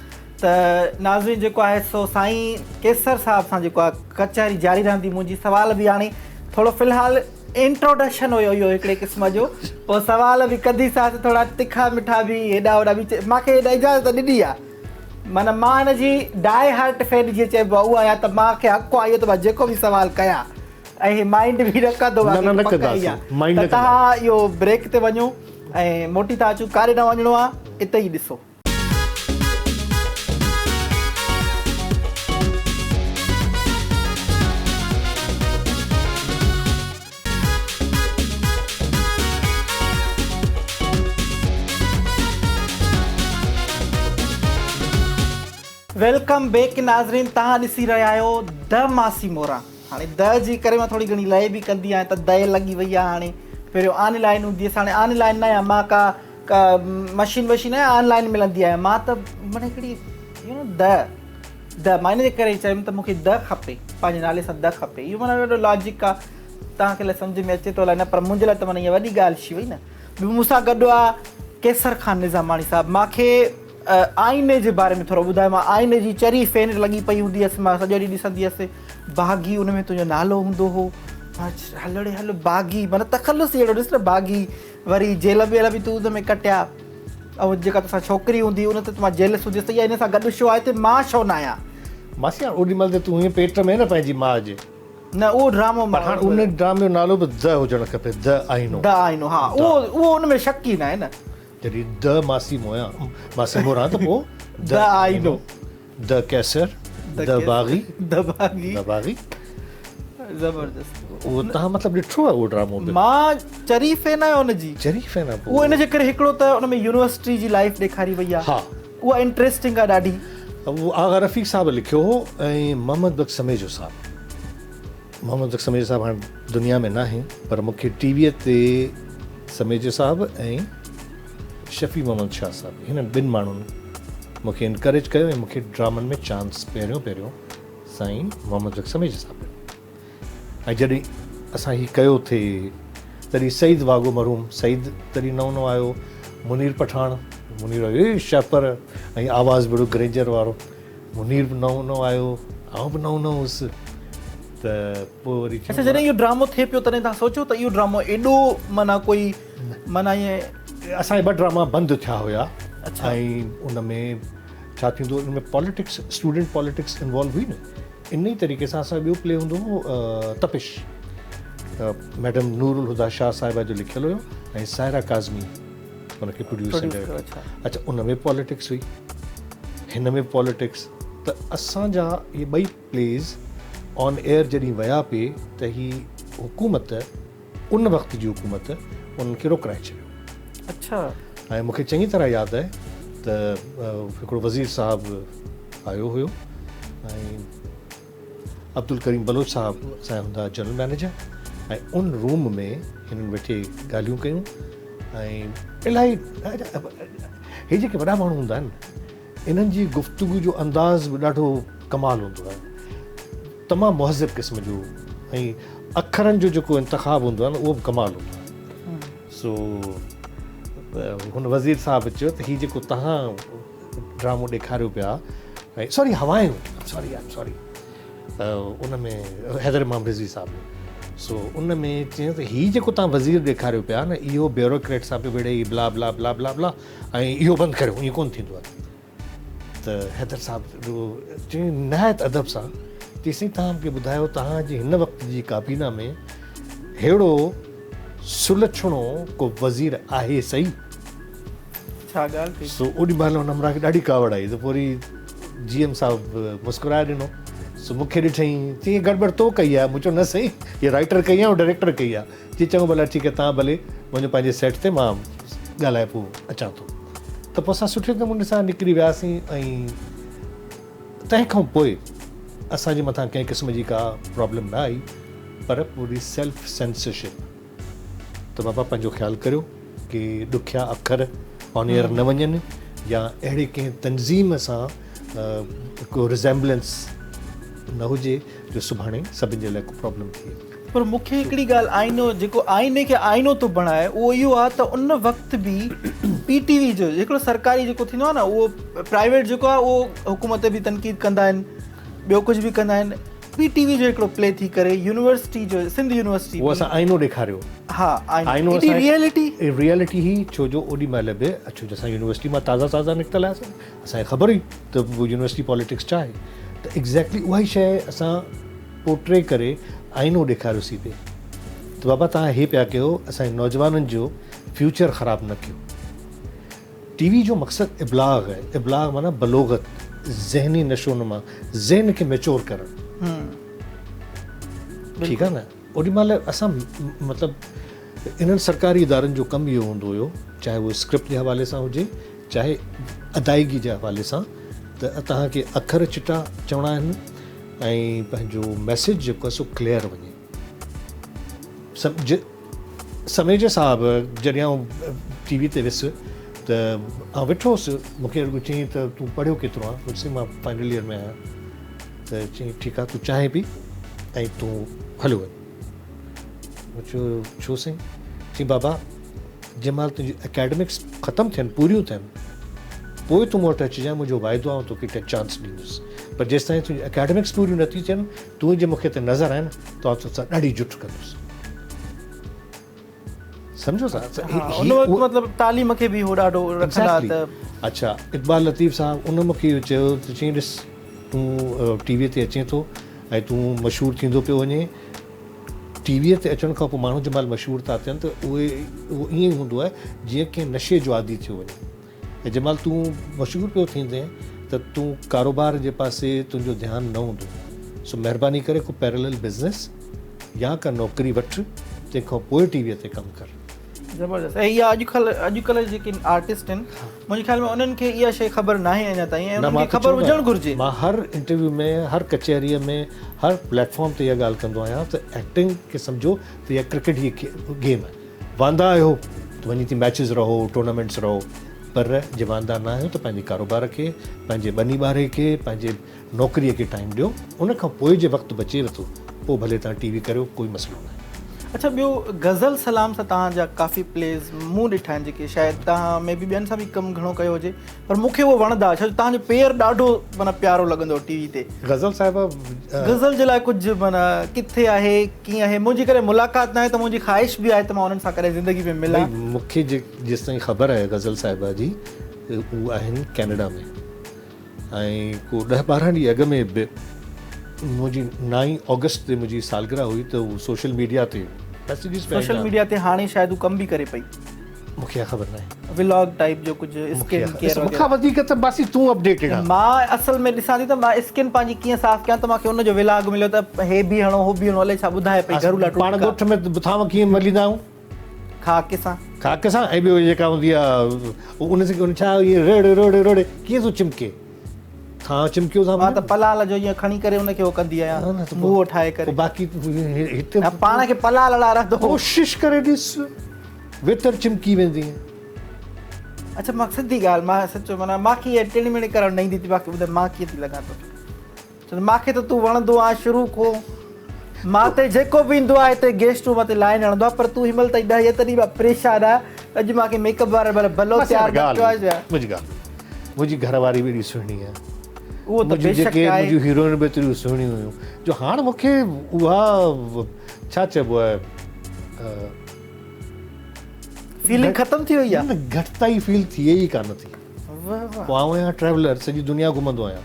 Speaker 1: ته ناظرين جيڪو آهي سو سائين قيصر صاحب سان جيڪو آهي ڪچهري جاري رهندي منهنجي سوال به هاڻي ٿورو في الحال انٽروڊڪشن هيو اهو هڪڙي قسم جو پوء سوال به ڪنديسانس ٿورا تکا مٺا به هيڏا هوڏا به مان کي اجازت ڏني آ معنيٰ مان هن جي ڊاء هارٽ فين جيئن چئبو آ اهو آهيان ته مان کي حق آ اهو ته مان جيڪو به سوال ڪيان ۽ هي مائنڊ به نه ڪندو
Speaker 2: نه نه نه ڪنداسين مائنڊ
Speaker 1: نه
Speaker 2: ته
Speaker 1: توهان اهو بريڪ تي وڃو ۽ موٽي ٿا اچون ڪاڏي نه وڃڻو آ اتي ئي ڏسو. Welcome back ناظرين توهان ڏسي رهيا آهيو د ماسي موران هاڻي د جي ڪري مان ٿوري گهڻي لئي به ڪندي آهيان ته د لڳي وئي آهي هاڻي پهريون آن لائن هوندي هيس هاڻي آن لائن نه آهيان مان ڪا ڪا مشين وشين نه آن لائن ملندي آهيان مان ته معني هڪڙي يو نو د د مان ان جي ڪري چيم ته مونکي د کپي پنهنجي نالي سان د کپي اهو معنيٰ ڏاڍو لاجڪ آهي توهان کي الائي سمجهه ۾ اچي ٿو الائي نه پر منهنجي لاء ته معنيٰ اها وڏي ڳالهه ٿي وئي نه ٻيو مون سان گڏ آ قيصر خان نظاماڻي صاحب مان کي آئيني جي باري ۾ ٿورو ٻڌايو مان آئيني جي چري فين لڳي پئي هوندي هيس مان سڄو ڏينهن ڏسندي هيس باغي ان ۾ تنهنجو نالو هوندو هو هل ڙي هل باغي معنيٰ تخلص ئي اهڙو ڏس نه باغي وري جيل ويل به تون ان ۾ ڪٽيا ۽ جيڪا توسان ڇوڪري هوندي ان تي ته مان جيلس هوندي هيس ته اها هن سان گڏ ڇو آهي اتي مان ڇو نه آهيان.
Speaker 2: ماسي هاڻ اوڏي مهل ته تون هئين پيٽ ۾ نه پنهنجي ماء جي.
Speaker 1: نه اهو ڊرامو
Speaker 2: پر هاڻ ان ڊرامي جو نالو به د هجڻ کپي د آئينو.
Speaker 1: د آئينو ها اهو اهو ان ۾ شڪ ئي ناهي نه.
Speaker 2: جڏهن د ماسي مويان ماسي موران ته پوء
Speaker 1: د آئينو.
Speaker 2: د قيصر، د باغي،
Speaker 1: د باغي،
Speaker 2: د باغي.
Speaker 1: زبردست.
Speaker 2: اهو توهان مطلب ڏٺو آهي اهو ڊرامو
Speaker 1: به؟ مان چري فين آهيان ان جي.
Speaker 2: چري فين آهي
Speaker 1: پوء. اهو ان جي ڪري هڪڙو ته ان ۾ يونيورسٽي جي لائيف ڏيکاري وئي آهي.
Speaker 2: ها.
Speaker 1: اها انٽريسٽنگ آهي ڏاڍي.
Speaker 2: اهو آغا رفيق صاحب لکيو هو ۽ محمد بخش سميجو صاحب. محمد بخش سميجو صاحب هاڻ دنيا ۾ ناهي پر مون کي ٽي ويء تي سميجو صاحب ۽ شفيع محمد شاهه صاحب هنن ٻن ماڻهن مون کي انڪريج ڪيو ۽ مون کي ڊرامن ۾ چانس پهريون پهريون سائين محمد بخش سميجو صاحب ڏنو ۽ جڏهن اسان هي ڪيو ٿي تڏهن سعيد واگو مرحوم سعيد تڏهن نئون نئون آيو منير پٺاڻ منير اي شهپر ۽ آواز به گرينجر وارو منير به نئون نئون آيو آئون به نئون نئون هوس ته پوء وري
Speaker 1: اڇا جڏهن اهو ڊرامو ٿئي پيو تڏهن توهان سوچيو ته اهو ڊرامو ايڏو معنيٰ ڪوئي معنيٰ ائين.
Speaker 2: اسان جا ٻه ڊراما بند ٿيا هيا ۽ ان ۾ ڇا ٿيندو ان ۾ پاليٽڪس اسٽوڊنٽ پاليٽڪس انوالو هئي نه ان ئي طريقي سان اسان جو ٻيو پلي هوندو هو تپش ميڊم نور الهديٰ شاهه صاحبه جو لکيل هيو ۽ سائره ڪاظمي ان کي پروڊيوس اڇا ان ۾ پاليٽڪس هئي هن ۾ پاليٽڪس ته اسان جا اهي ٻئي پليز آن ايئر جڏهن ويا پي ته هي حڪومت ان وقت جي حڪومت انهن کي روڪرائي ڇڏيو.
Speaker 1: اڇا.
Speaker 2: ۽ مون کي چڱي طرح ياد آهي ته هڪڙو وزير صاحب آيو هيو ۽ عبدالڪريم بلوچ صاحب اسان جا هوندا جنرل مئنيجر ۽ ان روم ۾ هنن ويٺي ڳالهيون ڪيون ۽ الاهي هي جيڪي وڏا ماڻهو هوندا آهن انهن جي گفتگو جو انداز به ڏاڍو ڪمال هوندو آهي. تمام مهذب قسم جو ۽ اکرن جو جيڪو انتخاب هوندو آهي نه اهو به ڪمال هوندو آهي. سو هن وزير صاحب چيو ته هي جيڪو توهان ڊرامو ڏيکاريو پيا ۽ سوري هوائون سوري آئي ايم سوري ان ۾ حيدر امام رضوي صاحب جو سو ان ۾ چيو ته هي جيڪو توهان وزير ڏيکاريو پيا نه اهو بيوروڪريٽ سان پيو وڙهي بلا بلا بلا بلا بلا ۽ اهو بند ڪريو ائين ڪونه ٿيندو آهي ته حيدر صاحب چيائين نهايت ادب سان چي سائين توهان مونکي ٻڌايو توهان جي هن وقت جي ڪابينا ۾ ههڙو سلڇڻو ڪو وزير آهي سهي؟
Speaker 1: ڇا ڳالهه ڪئي.
Speaker 2: سو اوڏي مهل هن همراهه کي ڏاڍي ڪاوڙ آئي ته پوء وري جي ايم صاحب مسڪرائي ڏنو سو مونکي ڏٺائين چيائين گڙٻڙ تو ڪئي آهي مون چيو نه سائين هي رائيٽر ڪئي آهي ۽ ڊائريڪٽر ڪئي آهي. چي چڱو ڀلا ٺيڪ آهي توهان ڀلي وڃو پنهنجي سيٽ تي مان ڳالهائي پوء اچان ٿو ته پوء اسان سٺي نموني سان نڪري وياسين ۽ تنهن کان پوء اسان جي مٿان ڪنهن قسم جي ڪا پرابلم نه آئي پر پوري سيلف سينسرشپ ته بابا پنهنجو خيال ڪريو ڪي ڏکيا اکر آن ايئر نه وڃن يا اهڙي ڪنهن تنظيم سان ڪو ريزيمبلنس نه هجي جو سڀاڻي سڀن جي لاء ڪو پرابلم ٿئي.
Speaker 1: پر مون کي هڪڙي ڳالهه آئينو جيڪو آئيني کي آئينو ٿو بڻائي اهو اهو آهي ته ان وقت به پي ٽي وي جو هڪڙو سرڪاري جيڪو ٿيندو آهي نه اهو پرائيويٽ جيڪو آهي اهو حڪومت تي به تنقيد ڪندا آهن ٻيو ڪجهه به ڪندا آهن. پي ٽي وي جو هڪڙو پلي ٿي ڪري يونيورسٽي جو سنڌ يونيورسٽي
Speaker 2: اهو اسان آئينو ڏيکاريو.
Speaker 1: ها آئينو ايڏي ريئلٽي.
Speaker 2: ريئلٽي هئي ڇو جو اوڏي مهل به ڇو جو اسان يونيورسٽي مان تازا تازا نڪتل هياسين اسان کي خبر هئي ته يونيورسٽي پاليٽڪس ڇا آهي ته ايگزيڪٽلي اها ئي شيء اسان پورٽري ڪري آئينو ڏيکاريوسين پئي ته بابا توهان هي پيا ڪيو اسان جي نوجوانن جو فيوچر خراب نه ڪيو. ٽي وي جو مقصد ابلاغ آهي، ابلاغ معنيٰ بلوغت، ذهني نشو نما، ذهن کي ميچور ڪرڻ. ٺيڪ آهي نه؟ اوڏي مهل اسان مطلب انهن سرڪاري ادارن جو ڪم اهو هوندو هيو چاهي اهو اسڪرپٽ جي حوالي سان هجي چاهي ادائيگي جي حوالي سان ته توهان کي اکر چٽا چوڻا آهن ۽ پنهنجو ميسيج جيڪو آهي سو ڪليئر وڃي. سميجي صاحب جڏهن آئون ٽي وي تي ويس ته آئون ويٺو هوس مون کي رڳو چيائين ته تون پڙهيو ڪيترو آهين مون چيس مان فائنل ايئر ۾ آهيان ته چيائين ٺيڪ آهي تون چانهه پي ۽ تون هليو وڃ مون چيو ڇو سائين چيائين بابا جنهن مهل تنهنجون اڪيڊمڪس ختم ٿين پوريون ٿين پوء تون مون وٽ اچجانء منهنجو واعدو آئون توکي چانس ڏيندس پر جيستائين تنهنجون اڪيڊمڪس پوريون نه ٿيون ٿين تون جي مون کي اتي نظر آئين نه ته آئون توسان ڏاڍي جٺ ڪندس. سمجهو ٿا؟
Speaker 1: ان وقت مطلب تعليم کي به هو ڏاڍو رکندا ته.
Speaker 2: اڇا اقبال لطيف صاحب ان مون کي اهو چيو ته چيائين ڏس تون ٽي وي تي اچين ٿو ۽ تون مشهور ٿيندو پيو وڃين ٽي وي تي اچڻ کان پوء ماڻهو جنهن مهل مشهور ٿا ٿين ته اهي اهو ائين ئي هوندو آهي جيئن ڪنهن نشي جو عادي ٿيو وڃي. ۽ جنهن مهل تون مشهور پيو ٿيندين ته تون ڪاروبار جي پاسي تنهنجو ڌيان نه هوندو سو مهرباني ڪري ڪو پيرلل بزنس يا ڪا نوڪري وٺ تنهن کان پوء ٽي وي تي ڪم ڪر.
Speaker 1: زبردست ۽ اها اڄڪلهه اڄڪلهه جيڪي آرٽسٽ آهن منهنجي خيال ۾ انهن کي اها شيء خبر ناهي اڃا تائين ۽ انهن کي خبر هجڻ گهرجي.
Speaker 2: مان هر انٽرويو ۾ هر ڪچهريء ۾ هر پليٽ فارم تي اها ڳالهه ڪندو آهيان ته ايڪٽنگ کي سمجهو ته اها ڪرڪيٽ جي گيم آهي. واندا آهيو ته وڃي ٿي ميچز رهو، ٽورنامينٽس رهو پر جي واندا نه آهيو ته پنهنجي ڪاروبار کي، پنهنجي ٻني ٻاري کي، پنهنجي نوڪريء کي ٽائيم ڏيو، ان کان پوء جي وقت بچيو ٿو پوء ڀلي توهان ٽي وي ڪريو ڪوئي مسئلو ناهي.
Speaker 1: اڇا ٻيو غزل سلام سان توهان جا ڪافي پليز مون ڏٺا آهن جيڪي شايد توهان مي بي ٻين سان به ڪم گهڻو ڪيو هجي پر مون کي اهو وڻندا ڇو جو توهان جو پير ڏاڍو معنيٰ پيارو لڳندو هو ٽي وي تي.
Speaker 2: غزل صاحبه.
Speaker 1: غزل جي لاء ڪجهه معنيٰ ڪٿي آهي ڪيئن آهي منهنجي ڪڏهن ملاقات ناهي ته منهنجي خواهش به آهي ته مان انهن سان ڪڏهن زندگي ۾ ملان.
Speaker 2: ڀئي مون کي جيستائين خبر آهي غزل صاحبه جي هو آهن ڪينيڊا ۾ ۽ ڪو ڏهه ٻارهن ڏينهن اڳ ۾ به منهنجي نائين آگسٽ تي منهنجي سالگرهه هئي ته هو سوشل ميڊيا تي ميسيجز
Speaker 1: پيا سوشل ميڊيا تي هاڻي شايد هو ڪم به ڪري پئي.
Speaker 2: مون کي اها خبر ناهي.
Speaker 1: ولاگ ٽائيپ جو ڪجهه اسڪن ڪيئر وغيره.
Speaker 2: مون کان وڌيڪ ته ماسي تون اپڊيٽيڊ آهين.
Speaker 1: مان اصل ۾ ڏسان ٿي ته مان اسڪن پنهنجي ڪيئن صاف ڪيان ته مان کي ان جو ولاگ مليو ته هي به هڻو هو به هڻو الائي ڇا ٻڌائي پئي گهرو لاء
Speaker 2: ٽوٽڪا. پاڻ ڳوٺ ۾ ٿانو ڪيئن مليندا آهيون؟
Speaker 1: خاڪ سان.
Speaker 2: خاڪ سان ۽ ٻيو جيڪا هوندي آهي ان سان ڇا ائين رڙ رڙ رڙ ڪيئن ٿو چمڪي. ٿانء چمڪيو ٿا
Speaker 1: مان ته پلال جو ائين کڻي ڪري ان کي هو ڪندي آهيان منهن ٺاهي ڪري.
Speaker 2: باقي
Speaker 1: هتي پاڻ کي پلال اڙاران ٿو.
Speaker 2: ڪوشش ڪري ڏس. ويتر چمڪي ويندين.
Speaker 1: اڇا مان سڌي ڳالهه مان سچو معنيٰ مان کي اها ٽڻ مڻ ڪرڻ نه ايندي ٿي باقي ٻڌاء مان ڪيئن ٿي لڳان توکي ڇو ته مان کي ته تون وڻندو آهين شروع کون مان تي جيڪو به ايندو آهي هتي گيسٽ روم تي لائن هڻندو آهي پر تون هن مهل تائين نه آئين تڏهن مان پريشان آهيان ته اڄ مان کي ميڪ اپ واري ڀلا بلو تيار نه ڪيو آهي ڇا.
Speaker 2: منهنجي ڳالهه منهنجي گهر واري به ايڏي سهڻي آهي
Speaker 1: اهو ته بيشڪ آهي
Speaker 2: منهنجيون هيروئن به ايتريون سهڻيون هيون جو هاڻ مون کي اها ڇا چئبو آهي
Speaker 1: فيلنگ ختم ٿي وئي آ.
Speaker 2: نه گهٽتائي فيل ٿئي ئي ڪانه ٿي. پوء آئون آهيان ٽريولر سڄي دنيا گهمندو آهيان.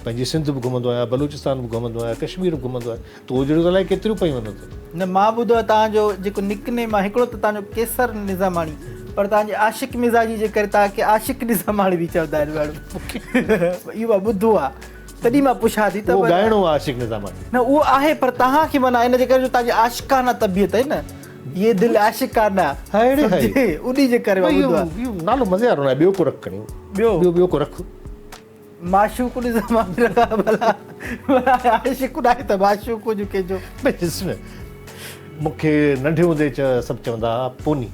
Speaker 2: پنهنجي سنڌ به گهمندو آهيان، بلوچستان به گهمندو آهيان، ڪشمير به گهمندو آهيان. تو جهڙيون ته الائي ڪيتريون پيون آهن اتي.
Speaker 1: نه مان ٻڌو آهي توهان جو جيڪو نڪ نيم آهي هڪڙو ته توهان جو قيصر نظاماڻي پر توهان جي عاشق مزاجي جي ڪري توهان کي عاشق نظاماڻي به چوندا آهن ماڻهو. اهو مان ٻڌو آهي تڏهن مان پڇان ٿي ته.
Speaker 2: اهو ڳائڻو آهي عاشق نظاماڻي.
Speaker 1: نه اهو آهي پر توهان کي معنيٰ ان جي ڪري جو توهان جي عاشقانه طبيعت آهي نه. يي دل عاشقانه
Speaker 2: هڙي هڙي
Speaker 1: انهي جي ڪري مان ٻڌو آهي.
Speaker 2: اهو نالو مزي وارو ناهي ٻيو ڪو رک کڻي
Speaker 1: ٻيو
Speaker 2: ٻيو ٻيو ڪو رک.
Speaker 1: معشوق نظاماڻي رکان ڀلا ڀلا عاشق ناهي ته معشوق هجي ڪنهن جو.
Speaker 2: ڀئي ڏس نه مون کي ننڍي هوندي سڀ چوندا ها پوني.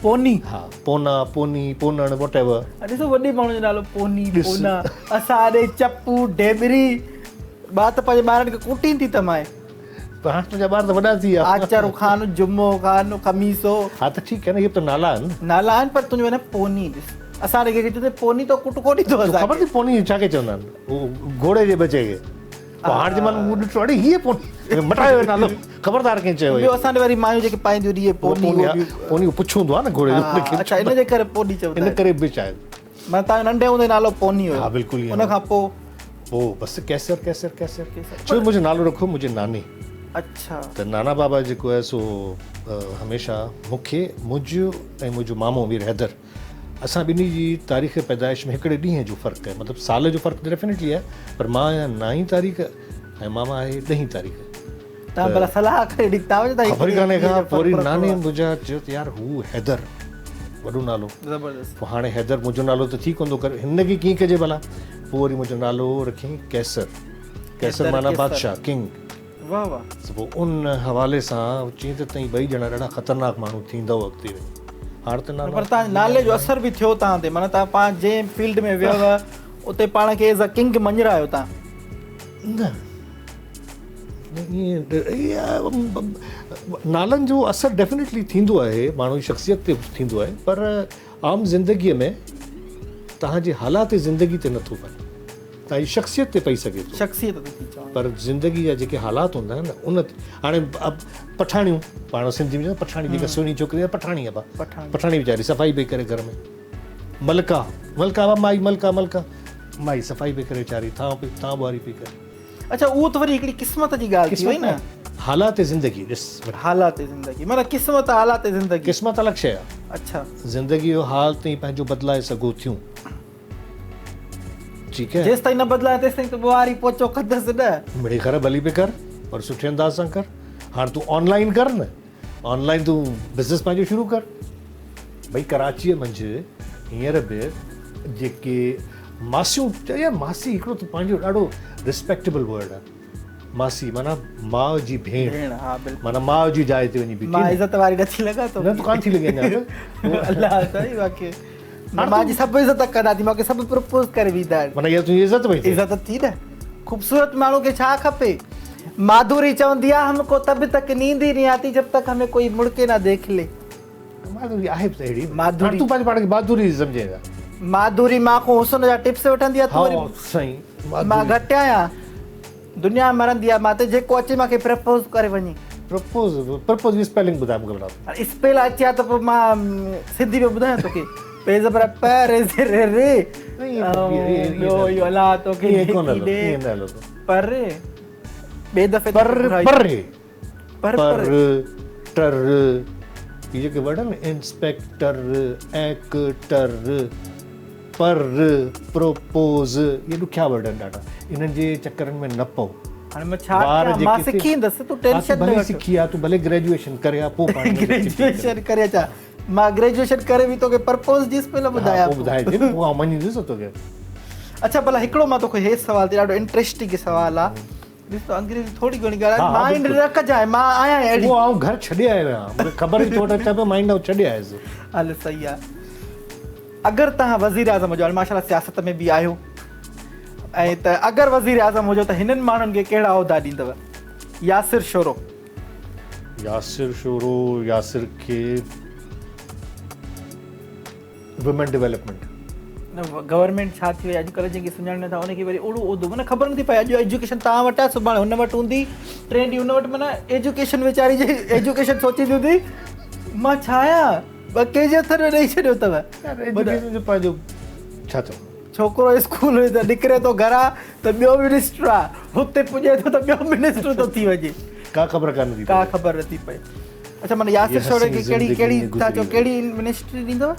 Speaker 1: پوني
Speaker 2: ها پونا پوني پونڻ واٽ ايور.
Speaker 1: ڏسو وڏي ماڻهو جو نالو پوني پونا اسان ڏي چپو ڊيٻري مان ته پنهنجي ٻارن کي ڪوٽيندي ته مانء.
Speaker 2: پر هاڻ تنهنجا ٻار ته وڏا ٿي ويا.
Speaker 1: آچر خان، جمعو خان، خميسو.
Speaker 2: ها ته ٺيڪ آهي نه اهي به ته نالا آهن نه.
Speaker 1: نالا آهن پر تنهنجو نه پوني ڏس اسان ڏي ڪنهن کي چوندي پوني تو ڪٽڪو ڏيندو اسان کي.
Speaker 2: خبر اٿئي پوني ڇا کي چوندا آهن؟ گهوڙي جي ٻچي کي. پوء هاڻ جنهن مهل مون ڏٺو اڙي هيء پوني مٽايو نالو خبردار ڪنهن چيو
Speaker 1: ٻيو اسان ڏي وري مايون جيڪي پائينديون ريء پوني
Speaker 2: پوني پڇ هوندو آهي نه گهوڙي
Speaker 1: جو اڇا ان جي ڪري پوني چوندا
Speaker 2: ان ڪري به شايد
Speaker 1: معنيٰ توهان جو ننڍي هوندي نالو پوني هيو
Speaker 2: ها بلڪل
Speaker 1: ان کان پوء
Speaker 2: پوء بس قيصر قيصر قيصر ڇو منهنجو نالو رکيو منهنجي ناني
Speaker 1: اڇا
Speaker 2: ته نانا بابا جيڪو آهي سو هميشه مون کي منهنجو ۽ منهنجو مامو مير حيدر اسان ٻنهي جي تاريخ پيدائش ۾ هڪڙي ڏينهن جو فرق آهي مطلب سال جو فرق ڊيفينيٽلي آهي پر مان آهيان نائين تاريخ ۽ ماما آهي ڏهين تاريخ.
Speaker 1: توهان ڀلا صلاح ڪري نڪتا هجو ته
Speaker 2: خبر ئي ڪانهي ڪا پوء وري ناني منهنجا چيو ته يار هو حيدر وڏو نالو
Speaker 1: زبردست
Speaker 2: پوء هاڻي حيدر منهنجو نالو ته ٿي ڪونه ٿو ڪري هن کي ڪيئن ڪجي ڀلا پوء وري منهنجو نالو رکيائين قيصر قيصر معنيٰ بادشاهه ڪنگ
Speaker 1: واه واه.
Speaker 2: ته پوء ان حوالي سان چيائين ته توهين ٻئي ڄڻا ڏاڍا خطرناڪ ماڻهو ٿيندؤ اڳتي وڃي. هاڻ ته نالا.
Speaker 1: پر توهان جي نالي جو اثر به ٿيو توهان تي معنيٰ توهان پاڻ جنهن فيلڊ ۾ ويؤ اتي پاڻ کي ايز ا ڪنگ مڃرايو توهان.
Speaker 2: نه ائين نالن جو اثر ڊيفينيٽلي ٿيندو آهي ماڻهو جي شخصيت تي ٿيندو آهي پر عام زندگيء ۾ توهان جي حالات زندگي تي نٿو پئي. توهان جي شخصيت تي پئي سگهي ٿو.
Speaker 1: شخصيت تي ٿي چوان.
Speaker 2: پر زندگي جا جيڪي حالات هوندا آهن نه ان تي هاڻي پٺاڻيون پاڻ سنڌي ۾ چوندا پٺاڻي جيڪا سهڻي ڇوڪري آهي پٺاڻي ابا پٺاڻي ويچاري صفائي پئي ڪري گهر ۾ ملڪا ملڪا ابا مائي ملڪا ملڪا مائي صفائي پئي ڪري ويچاري ٿانء پئي ٿانء ٻهاري پئي ڪري.
Speaker 1: اڇا اهو ته وري هڪڙي قسمت جي ڳالهه ٿي وئي نه.
Speaker 2: حالات زندگي ڏس.
Speaker 1: حالات زندگي معنيٰ قسمت حالات زندگي.
Speaker 2: قسمت الڳ شيء آهي.
Speaker 1: اڇا.
Speaker 2: زندگي جو حال تئين پنهنجو بدلائي سگهو ٿيون. ٺيڪ هي.
Speaker 1: جيستائين نه بدلايان تيستائين ته ٻوهاري پوچو ڪندس نه.
Speaker 2: مڙئي خير ڀلي پئي ڪر پر سٺي انداز سان ڪر. هاڻ تون آن لائين ڪر نه. آن لائين تون بزنس پنهنجو شروع ڪر. ڀئي ڪراچيء منجهه هينئر به جيڪي ماسيون يار ماسي هڪڙو ته پنهنجو ڏاڍو ريسپيڪٽيبل ورڊ آهي. ماسي معنيٰ ماء جي ڀيڻ.
Speaker 1: ڀيڻ ها بلڪل.
Speaker 2: معنيٰ ماء جي جاء تي وڃي بيٺي.
Speaker 1: مان عزت واري نٿي لڳان
Speaker 2: تو. نه تون ڪانه ٿي لڳين اڃا ته.
Speaker 1: الله سائين واقعي. مان جي سڀ عزت ڪندا ٿي مونکي سڀ پرپوز ڪري ويندا آهن.
Speaker 2: معنيٰ اها تنهنجي عزت پئي ٿئي.
Speaker 1: عزت ٿي نه. خوبصورت ماڻهو کي ڇا کپي. ماڌوري چوندي آ هم ڪو تب تڪ نيند ئي نهين آتي جب تڪ همين ڪوئي مڙ ڪي نه ديک لي.
Speaker 2: ماڌوري آهي به ته اهڙي. ماڌوري. تون پنهنجي پاڻ کي ماڌوري سمجهين ٿا.
Speaker 1: ماڌوري مان کان حسن جا ٽپس وٺندي آ تون وري.
Speaker 2: ها سائين ماڌوري.
Speaker 1: مان گهٽ آهيان. دنيا مرندي آ مان تي جيڪو اچي مان کي پرپوز ڪري وڃي.
Speaker 2: پرپوز پرپوز جي اسپيلنگ ٻڌاء مونکي ڀلا.
Speaker 1: هاڻي اسپيل اچي ها ته پوء مان سنڌي ۾ ٻڌايان توکي پي زبر پ ري زير ري ٻيو اهو الله توکي
Speaker 2: جيڪي ڏي
Speaker 1: پر ٻئي دفعي
Speaker 2: پر پر پر ٽر هي جيڪي ورڊ آهن نه انسپيڪٽر ايڪٽر پر پروپوز اهي ڏکيا ورڊ آهن ڏاڍا انهن جي چڪرن ۾ نه پئو.
Speaker 1: هاڻي مان ڇا ڪيان مان سکي ايندس تون ٽينشن نه
Speaker 2: وٺ. ڀلي سکي آ تون ڀلي گريجوئيشن ڪري آ پوء پاڻ
Speaker 1: گريجوئيشن ڪري اچان مان گريجوئيشن ڪري به توکي پرپوز جي اسپيل ٻڌايان
Speaker 2: پوء ٻڌائجي پوء آئون مڃيندس توکي.
Speaker 1: اڇا ڀلا هڪڙو مان توکي هي سوال ڏيان ڏاڍو انٽريسٽنگ سوال آ ڏس ته انگريزي ٿوري گهڻي ڳالهائي مائنڊ نه ڪجانء مان آهيان اهڙي.
Speaker 2: اهو آئون گهر ڇڏي آيو آهيان مونکي خبر هئي تو وٽ اچان پيو مائنڊ آئون ڇڏي آيس.
Speaker 1: هل صحيح آ اگر توهان وزير اعظم هجو هاڻي ماشاء الله سياست ۾ به آهيو ۽ ته اگر وزير اعظم هجو ته هنن ماڻهن کي ڪهڙا عهدا ڏيندؤ ياسر شورو.
Speaker 2: ياسر شورو ياسر کي وومين ڊولپمينٽ.
Speaker 1: گورنمينٽ ڇا ٿي وئي اڄڪلهه جنهن کي سڃاڻي نٿا ان کي وري اهڙو عهدو معنيٰ خبر نٿي پئي اڄ ايجوڪيشن توهان وٽ آهي سڀاڻي هن وٽ هوندي ٽئين ڏينهن هن وٽ معنيٰ ايجوڪيشن ويچاري جي ايجوڪيشن سوچيندي هوندي مان ڇا آهيان ٻه ڪنهن جي هٿن ۾ ڏئي ڇڏيو اٿو.
Speaker 2: يار ايجوڪيشن جو پنهنجو ڇا چئون.
Speaker 1: ڇوڪرو اسڪول ۾ ته نڪري ٿو گهران ته ٻيو منسٽر آ هتي پڄي ٿو ته ٻيو منسٽر ٿو ٿي وڃي.
Speaker 2: ڪا خبر ڪانه ٿي پئي.
Speaker 1: ڪا خبر نٿي پئي. اڇا معنيٰ ياسر شوري کي ڪهڙي ڪهڙي ٿا چئو ڪهڙي منسٽري ڏيندؤ؟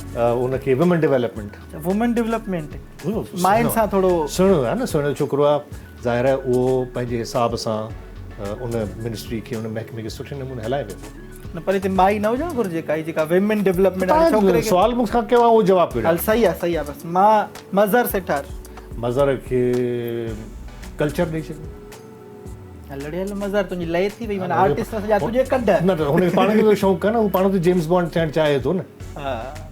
Speaker 2: ان کي وومين ڊولپمينٽ.
Speaker 1: وومين ڊولپمينٽ ماين سان ٿورو
Speaker 2: سهڻو آهي نه سهڻو ڇوڪرو آهي ظاهر آهي اهو پنهنجي حساب سان ان منسٽري کي ان محڪمي کي سٺي نموني هلائي ويندو.
Speaker 1: نه پر هتي مائي نه هجڻ گهرجي ڪائي جيڪا وومين ڊولپمينٽ واري ڇوڪري کي
Speaker 2: سوال مون کان ڪيو آهي اهو جواب پيو ڏيان.
Speaker 1: هل صحيح آهي صحيح آهي بس مان مظهر سيٺار.
Speaker 2: مظهر کي ڪلچر ڏئي ڇڏيو.
Speaker 1: لڙي هل مظهر تنهنجي لئي ٿي وئي معنيٰ آرٽسٽ سڄا تنهنجي ڪڍ.
Speaker 2: نه ته هن کي پاڻ کي ته شوق آهي نه هو پاڻ ته جيمز بانڊ ٿيڻ چاهي ٿو نه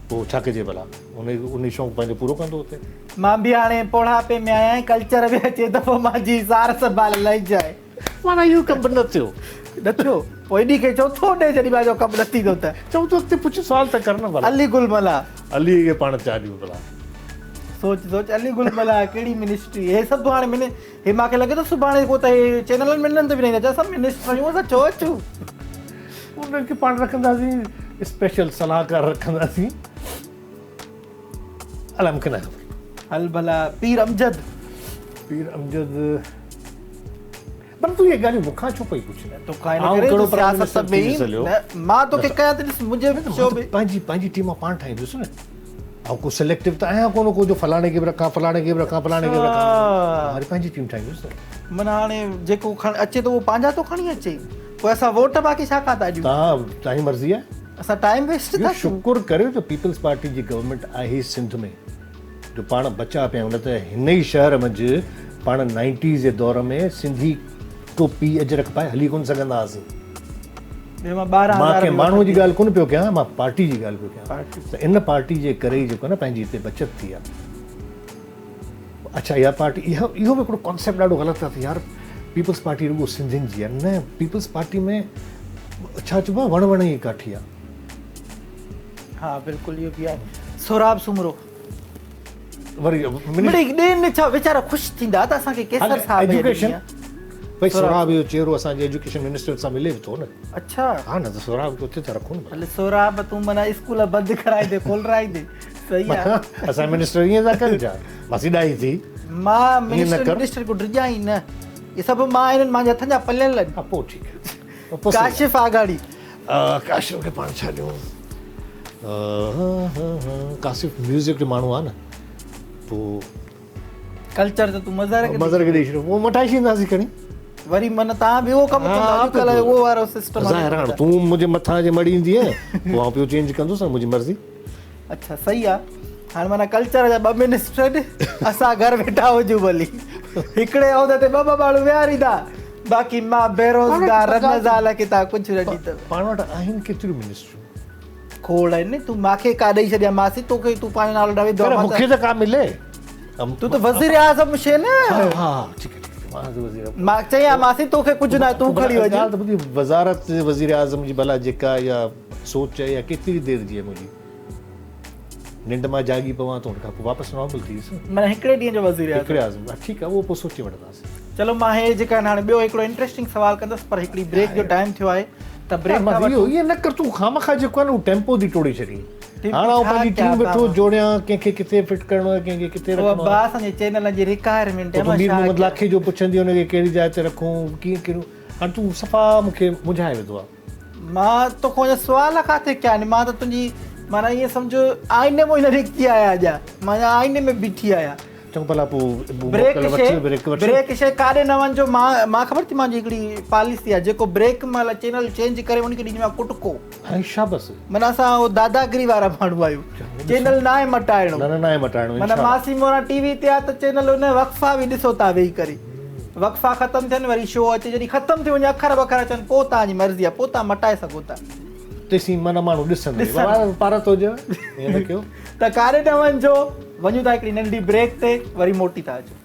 Speaker 2: پوء ڇا ڪجي ڀلا ان ان شوق پنهنجو پورو ڪندو اتي.
Speaker 1: مان به هاڻي پوڙهاپي ۾ آهيان ڪلچر به اچي ته پوء مانجي سار سنڀال لهجانء.
Speaker 2: معنيٰ اهو ڪم به نه ٿيو.
Speaker 1: نه ٿيو پوء ايڏي کي چوٿون ڏي جڏهن مانجو ڪم نه ٿيندو ته.
Speaker 2: چوٿون اڳتي پڇ سوال ته ڪر نه ڀلا.
Speaker 1: علي گل ملاح.
Speaker 2: علي کي پاڻ چاهه ڏيون ڀلا.
Speaker 1: سوچ سوچ علي گل ملاح ڪهڙي منسٽري هي سڀ هاڻي مني هي مانکي لڳي ٿو سڀاڻي ڪو ته هي چينلن ۾ تي به نه ايندا اسان منسٽر آهيون اسان ڇو اچون.
Speaker 2: انهن کي پاڻ رکنداسين اسپيشل صلاحڪار رکنداسين الائي مونکي ناهي خبر.
Speaker 1: هل ڀلا پير امجد.
Speaker 2: پير امجد پر تون اهي ڳالهيون مون کان ڇو پئي پڇين؟
Speaker 1: توکان ان ڪري جو سياست ۾ ئي نه مان توکي ڪيان ته ڏس منهنجي شو ۾.
Speaker 2: پنهنجي پنهنجي ٽيم مان پاڻ ٺاهيندس نه. آئون ڪو سليڪٽو ته آهيان ڪونه ڪو جو فلاڻي کي به رکان فلاڻي کي به رکان فلاڻي کي به رکان. مان وري پنهنجي ٽيم ٺاهيندس نه.
Speaker 1: معنيٰ هاڻي جيڪو کڻ اچي ٿو اهو پنهنجا ٿو کڻي اچي پوء اسان ووٽ باقي ڇا کان ٿا ڏيون؟
Speaker 2: توهان توهان جي مرضي آهي.
Speaker 1: اسان ٽائيم ويسٽ ٿا ڪيون.
Speaker 2: شڪر ڪريو جو پيپلز پارٽي جي گورنمينٽ آهي سنڌ ۾. جو پاڻ بچا پيا آهيون نه ته هن ئي شهر منجهه پاڻ نائنٽيز جي دور ۾ سنڌي ٽوپي اجرڪ پائي هلي ڪونه سگهندا هئاسين. مان ڪنهن ماڻهوء جي ڳالهه ڪونه پيو ڪيان مان پارٽي جي ڳالهه پيو ڪيان ته ان پارٽي جي ڪري ئي جيڪو آهي نه پنهنجي هتي بچت ٿي آهي. اڇا اها پارٽي اهو اهو به هڪڙو ڪانسيپٽ ڏاڍو غلط آهي ته يار پيپلز پارٽي رڳو سنڌين جي آهي نه پيپلز پارٽي ۾ ڇا چئبو آهي وڻ وڻ جي ڪاٺي آهي.
Speaker 1: ها بلڪل اهو به آهي سهراب سومرو
Speaker 2: وري
Speaker 1: مڙئي ڏين ڇا ويچارا خوش ٿيندا ته اسان کي قيصر صاحب
Speaker 2: ايجوڪيشن ڀئي سهراب جو چهرو اسان جي ايجوڪيشن منسٽر سان ملي به ٿو نه
Speaker 1: اڇا
Speaker 2: ها نه ته سهراب کي اتي ٿا رکون نه
Speaker 1: هل سهراب تون معنيٰ اسڪول بند ڪرائي the کولرائي the صحيح
Speaker 2: آ اسان منسٽر ائين ٿا ڪن ڇا ماسي ڏاهي ٿي
Speaker 1: مان منسٽر منسٽر کو ڊڄان ئي نه اهي سڀ مان انهن مانجي هٿن جا پليل آهن
Speaker 2: ها پوء ٺيڪ
Speaker 1: ڪاشف آگاڙي.
Speaker 2: ڪاشف کي پاڻ ڇا ڏيون. ڪاشف ميوزڪ جو ماڻهو آ نه پو.
Speaker 1: ڪلچر ته تون مظهر کي
Speaker 2: مظهر کي ڏئي ڇڏيو پو مٺائي ڇڏينداسين کڻي.
Speaker 1: وري من تان به اهو ڪم ڪندا اڄڪلهه اهو وارو سسٽم
Speaker 2: ظاهر هاڻ تون منهنجي مٿان جي مڙيندينء پو آئون پيو چينج ڪندس نه منهنجي مرضي.
Speaker 1: اڇا صحيح آ هاڻ معنيٰ ڪلچر جا ٻه منسٽر اسان گهر ويٺا هجون ڀلي هڪڙي عهدي تي ٻه ٻه ماڻهو ويهاريندا باقي مان بيروزگار رن زال کي تان ڪجهه نه ڏيندم.
Speaker 2: پاڻ وٽ آهن ڪيتريون منسٽريون؟
Speaker 1: کوڙ آهن تون مانکي ڪا ڏئي ڇڏيان ماسي توکي تون پنهنجو نالو نه وڌو
Speaker 2: پر مونکي ته ڪا ملي.
Speaker 1: تون ته وزير اعظم شي نه.
Speaker 2: ها ها ٺيڪ آ ٺيڪ آ مان ته وزير
Speaker 1: مان چيان ماسي توکي ڪجهه نه تون کڻي وڃ.
Speaker 2: ڳالهه ته ٻڌي وزارت وزير اعظم جي ڀلا جيڪا اها سوچ آهي اها ڪيتري دير جي آهي منهنجي. ننڊ مان جاڳي پوان ته ان کان پوء واپس نارمل ٿي ويس.
Speaker 1: معنيٰ هڪڙي ڏينهن جو وزير اعظم.
Speaker 2: هڪڙي اعظم ها ٺيڪ آهي اهو پوء سوچي وٺنداسين.
Speaker 1: چلو مان هي جيڪا آهن هاڻي ٻيو هڪڙو انٽريسٽنگ سوال ڪندس پر هڪڙي بريڪ جو ٽائيم ٿيو آهي ته بريڪ ٿا وٺون.
Speaker 2: اهو ائين نه ڪر تون خامخواه جيڪو آهي نه اهو ٽيمپو ٿي ٽوڙي ڇڏين. هاڻ آئون پنهنجي ٽيم ويٺو جوڙيان ڪنهن کي ڪٿي فٽ ڪرڻو آهي ڪنهن کي ڪٿي رکڻو آهي.
Speaker 1: ابا اسان جي چينلن جي رڪوائرمينٽ
Speaker 2: آهي مان ڇا مير محمد لاکي جو پڇندي ان کي ڪهڙي جاء تي رکون ڪيئن ڪريون هاڻ تون صفا مون کي منجهائي وڌو آهي.
Speaker 1: مان توکان اڃا سوال ڪاٿي ڪيا آهن، مان ته تنهنجي معنيٰ ائين سمجهه آئيني مان ئي نه نڪتي آهيان اڃا، مان اڃا آئيني ۾ بيٺي آهيان.
Speaker 2: چڱو ڀلا پوء بريڪ موڪل وٺ، بريڪ وٺ.
Speaker 1: بريڪ شي ڪاڏي نه وڃجو، مان مان خبر ٿي مانجي هڪڙي پاليسي آهي جيڪو بريڪ مهل چينل چينج ڪري ان کي ڏيندي مان ڪٽڪو.
Speaker 2: ۽ شابس.
Speaker 1: معنيٰ اسان اهو داداگري وارا ماڻهو آهيون، چينل ناهي مٽائڻو.
Speaker 2: نه نه ناهي مٽائڻو
Speaker 1: معنيٰ ماسي موران ٽي وي تي آ ته چينل ان وقفا به ڏسو تان ويهي ڪري. وقفا ختم ٿين وري شو اچي جڏهن ختم ٿي وڃي اکر بکر اچن پوء توهان جي مرضي آهي پوء توهان مٽائي سگهو ٿا.
Speaker 2: تيسين معنيٰ ماڻهو ڏسن بابا پارت هجيو ائين نه ڪيو.
Speaker 1: ته ڪاڏي نه وڃجو وڃون ٿا هڪڙي ننڍي بريڪ تي وري موٽي ٿا اچون.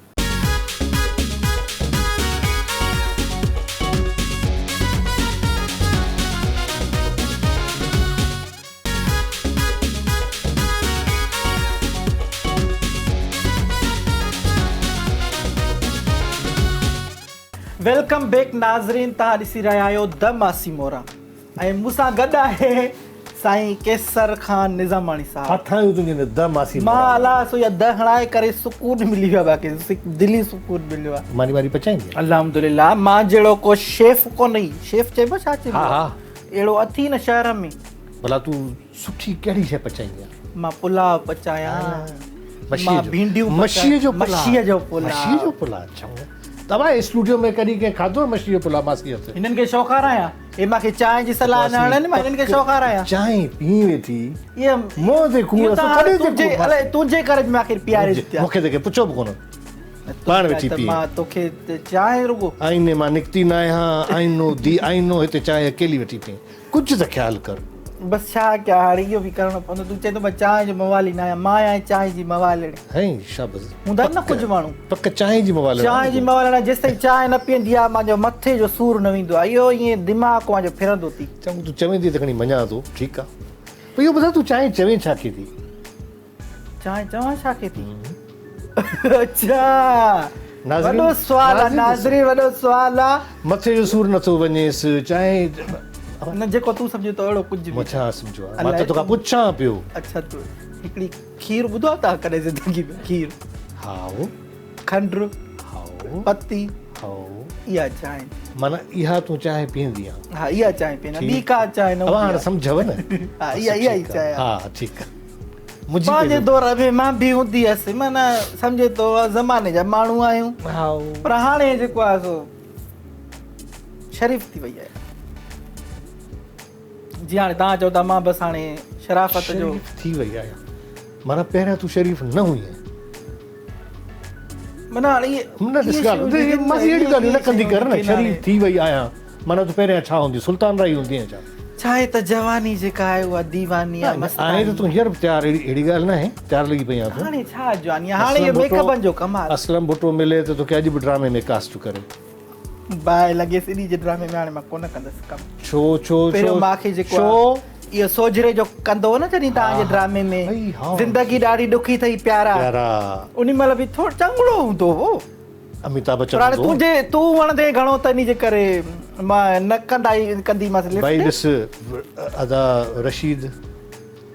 Speaker 1: Welcome back ناظرين توهان ڏسي رهيا آهيو د ماسي مورا ۽ مون سان گڏ آهي سائين قيصر خان نظاماڻي صاحب.
Speaker 2: هٿ آيون تنهنجي ان د ماسي
Speaker 1: مورا مان الا سو يا د هڻائي ڪري سڪون ملي ويو باقي دلي سڪون مليو آهي.
Speaker 2: ماني واري پچائيندي
Speaker 1: آهي. الحمدلله مان جهڙو ڪو شيف ڪونهي شيف چئبو ڇا چئبو
Speaker 2: ها ها
Speaker 1: اهڙو اٿي نه شهر ۾.
Speaker 2: ڀلا تون سٺي ڪهڙي شيء پچائيندي آهين؟
Speaker 1: مان پلاء پچايان. مان ڀينڊيون
Speaker 2: مشيء جو پلاء.
Speaker 1: مشيء جو پلاء.
Speaker 2: مشيء جو پلاء چڱو. توهان اسٽوڊيو ۾ ڪڏهن ڪنهن کاڌو آهي مشيء جو پلاء ماسي هٿ؟
Speaker 1: هنن کي شو کارايان. هي مان کي چانهه جي صلاح نه هڻن مان هنن کي شو کارايان.
Speaker 2: چانهه پي ويٺي. منهن تي کوڙ
Speaker 1: ٿڏي تي کوڙ. الائي تنهنجي ڪري مان آخر پياري ڇڏيا.
Speaker 2: مون کي ته ڪنهن پڇيو به ڪونه. پاڻ ويٺي پي.
Speaker 1: مان توکي چانهه رڳو.
Speaker 2: آئيني مان نڪتي نه آهيان. آئينو the آئينو هتي چانهه اڪيلي ويٺي پي. ڪجهه ته خيال ڪر.
Speaker 1: بس ڇا ڪيان هاڻي اهو به ڪرڻو پوندو. تون چئين ٿو مان چانهه جو موالي نه آهيان. مان آهيان چانهه جي موالڻ.
Speaker 2: هائين شابس.
Speaker 1: هوندا آهن نه ڪجهه ماڻهو.
Speaker 2: پڪ چانهه جي موالڻ آهين.
Speaker 1: چانهه جي موالڻ آهيان. جيستائين چانهه نه پيئندي آهيان مانجو مٿي جو سور نه ويندو آهي. اهو ائين دماغ مانجو ڦرندو ٿي.
Speaker 2: چڱو تون چوين ٿي ته کڻي مڃان ٿو. ٺيڪ آهي. پر اهو ٻڌاء تون چانهه چوين ڇا کي ٿي؟
Speaker 1: چانهه چوان ڇا کي ٿي؟ اڇا وڏو سوال آ ناظرين وڏو سوال آ.
Speaker 2: مٿي جو سور نٿو وڃيس چانهه.
Speaker 1: نه جيڪو تون سمجهين ٿو اهڙو ڪجهه به.
Speaker 2: مان ڇا سمجهيو آ مان ته توکان پڇان پيو.
Speaker 1: اڇا تون هڪڙي کير ٻڌو آ توهان ڪڏهن زندگي ۾ کير.
Speaker 2: هائو.
Speaker 1: کنڊ.
Speaker 2: هائو.
Speaker 1: پتي.
Speaker 2: هائو.
Speaker 1: اها چانهه.
Speaker 2: معنيٰ اها تون چانهه پيئندي آن.
Speaker 1: ها اها چانهه پيئندي آهيان ٻي ڪا چانهه نه هوندي آ.
Speaker 2: اوهان هاڻ سمجهو نه.
Speaker 1: ها اها اها ئي چانهه آ.
Speaker 2: ها ٺيڪ آ. منهنجي
Speaker 1: پنهنجي دور ۾ مان به هوندي هيس معنيٰ سمجهي ٿو زماني جا ماڻهو آهيون.
Speaker 2: هائو.
Speaker 1: پر هاڻي جيڪو آهي سو شريف ٿي وئي آهيان. جي هاڻي توهان چئو ٿا مان بس هاڻي شرافت جو.
Speaker 2: شريف ٿي وئي آهيان معنيٰ پهريان تون شريف نه هئين.
Speaker 1: معنيٰ هاڻي اهي.
Speaker 2: نه ڏس ڳالهه ماسي اهڙيون ڳالهيون نه ڪندي ڪر نه شريف ٿي وئي آهيان معنيٰ تون پهريان ڇا هوندي سلطان رائي هوندي هئين ڇا.
Speaker 1: ڇا آهي ته جواني جيڪا آهي اها ديواني آهي مستاني.
Speaker 2: آهين ته تون هينئر به تيار اهڙي ڳالهه ناهي تيار لڳي پئي آهين تون.
Speaker 1: هاڻي ڇا جواني آهي هاڻي اهو ميڪ اپن جو ڪم آهي.
Speaker 2: اسلم ڀٽو ملي ته توکي اڄ به ڊرامي ۾ ڪاسٽ ڪري.
Speaker 1: باهه لڳيس انهي جي ڊرامي ۾ هاڻي مان ڪونه ڪندس ڪم.
Speaker 2: ڇو ڇو ڇو
Speaker 1: پهريون مان کي جيڪو
Speaker 2: ڇو
Speaker 1: اهو سوجهري جو ڪندو هو نه جڏهن توهان جي ڊرامي ۾ زندگي ڏاڍي ڏکي ٿئي پيارا
Speaker 2: پيارا
Speaker 1: انهي مهل به ٿورو چڱڙو هوندو هو
Speaker 2: اميتاڀ بچن
Speaker 1: پر هاڻي تنهنجي تون وڻندي گهڻو ته انهي جي ڪري مان نه ڪندا ئي ڪنديمانس لفٽ
Speaker 2: ڀائي ڏس ادا رشيد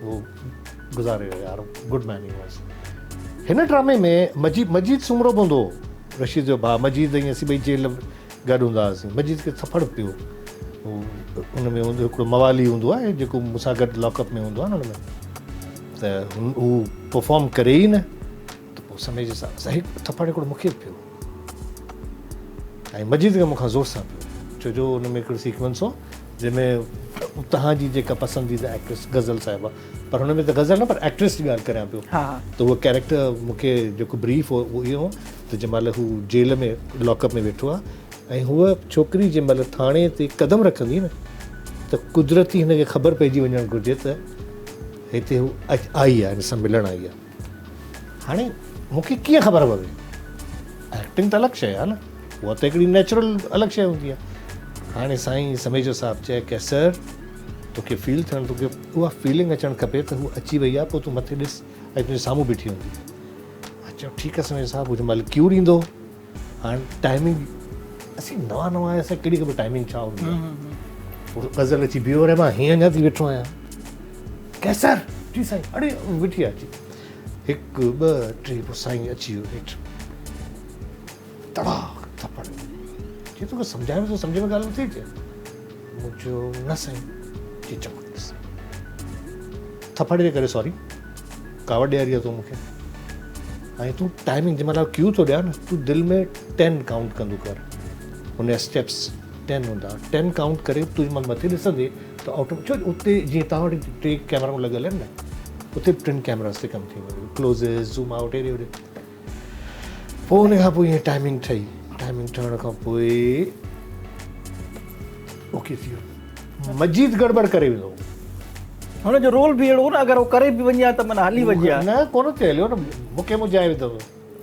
Speaker 2: هو گذاري ويو يار گڊ مين هي واز هن ڊرامي ۾ مجيد مجيد سومرو به هوندو هو رشيد جو ڀاء مجيد ۽ اسين ٻئي جيل گڏ هوندا هئاسين مجيد کي ٿڦڙ پيو ان ۾ هوندو هڪڙو موالي هوندو آهي جيڪو مون سان گڏ لاڪ اپ ۾ هوندو آهي نه ان ۾ ته هو پرفارم ڪري ئي نه ته پوء سمي جي حساب سان هڪ ٿڦڙ هڪڙو مون کي به پيو ۽ مجيد کي مون کان زور سان پيو ڇو جو ان ۾ هڪڙو سيڪوئنس هو جنهن ۾ توهان جي جيڪا پسنديده ايڪٽريس غزل صاحبه پر هن ۾ ته غزل نه پر ايڪٽريس جي ڳالهه ڪريان پيو ته اهو ڪيريڪٽر مون کي جيڪو بريف هو اهو اهو هو ته جنهن مهل هو جيل ۾ لاڪ اپ ۾ ويٺو آهي ۽ هوء ڇوڪري جنهن مهل ٿاڻي تي قدم رکندي نه ته قدرتي هن کي خبر پئجي وڃڻ گهرجي ته هتي هو آئي آهي هن سان ملڻ آئي آهي هاڻي مون کي ڪيئن خبر پوي؟ ايڪٽنگ ته الڳ شيء آهي نه، اها ته هڪڙي نيچرل الڳ شيء هوندي آهي. هاڻي سائين سميجو صاحب چئي قيصر توکي فيل ٿيڻ توکي اها فيلنگ اچڻ کپي ته هوء اچي وئي آهي پوء تون مٿي ڏس ۽ تنهنجي سامهون بيٺي هوندي. مان چيو ٺيڪ آهي سميجو صاحب هو جنهن مهل ڪيو ڏيندو هاڻ ٽائمنگ اسين نوان نوان آهياسين ڪهڙي خبر ٽائمنگ ڇا هوندي آهي. پوء غزل اچي بيهو رهي مان هيئن اڃا ٿي ويٺو آهيان. قيصر! جي سائين اڙي ويٺي آ اچي. هڪ ٻه ٽي پوء سائين اچي ويو هيٺ تڙاڪ ٿپڙ چي توکي سمجهايان ٿو سمجهه ۾ ڳالهه نٿي اچي مون چيو نه سائين چي چڱو ڏس ٿپڙ جي ڪري سوري ڪاوڙ ڏياري آ تو مون کي ۽ تون ٽائمنگ جنهن مهل ڪيو ٿو ڏيان نه تون دل ۾ ٽين ڪائونٽ ڪندو ڪر هن جا اسٽيپس ٽين هوندا ٽين ڪائونٽ ڪري تون جنهن مهل مٿي ڏسندي ته آٽو ڇو اتي جيئن توهان وٽ ٽي ڪيمرائون لڳل آهن نه اتي به ٽن ڪيمراز تي ڪم ٿيندو هيو ڪلوزز زوم آئوٽ هيڏي هوڏي پوء ان کان پوء ائين ٽائمنگ ٺهي ٽائمنگ ٺهڻ کان پوء اوڪي ٿي ويو مجيد گڙٻڙ ڪري ويندو
Speaker 1: هو هن جو رول به اهڙو هو نه اگر هو ڪري به وڃي ها ته معنيٰ هلي وڃي ها
Speaker 2: نه ڪونه ٿي هليو نه مون کي منجهائي وڌو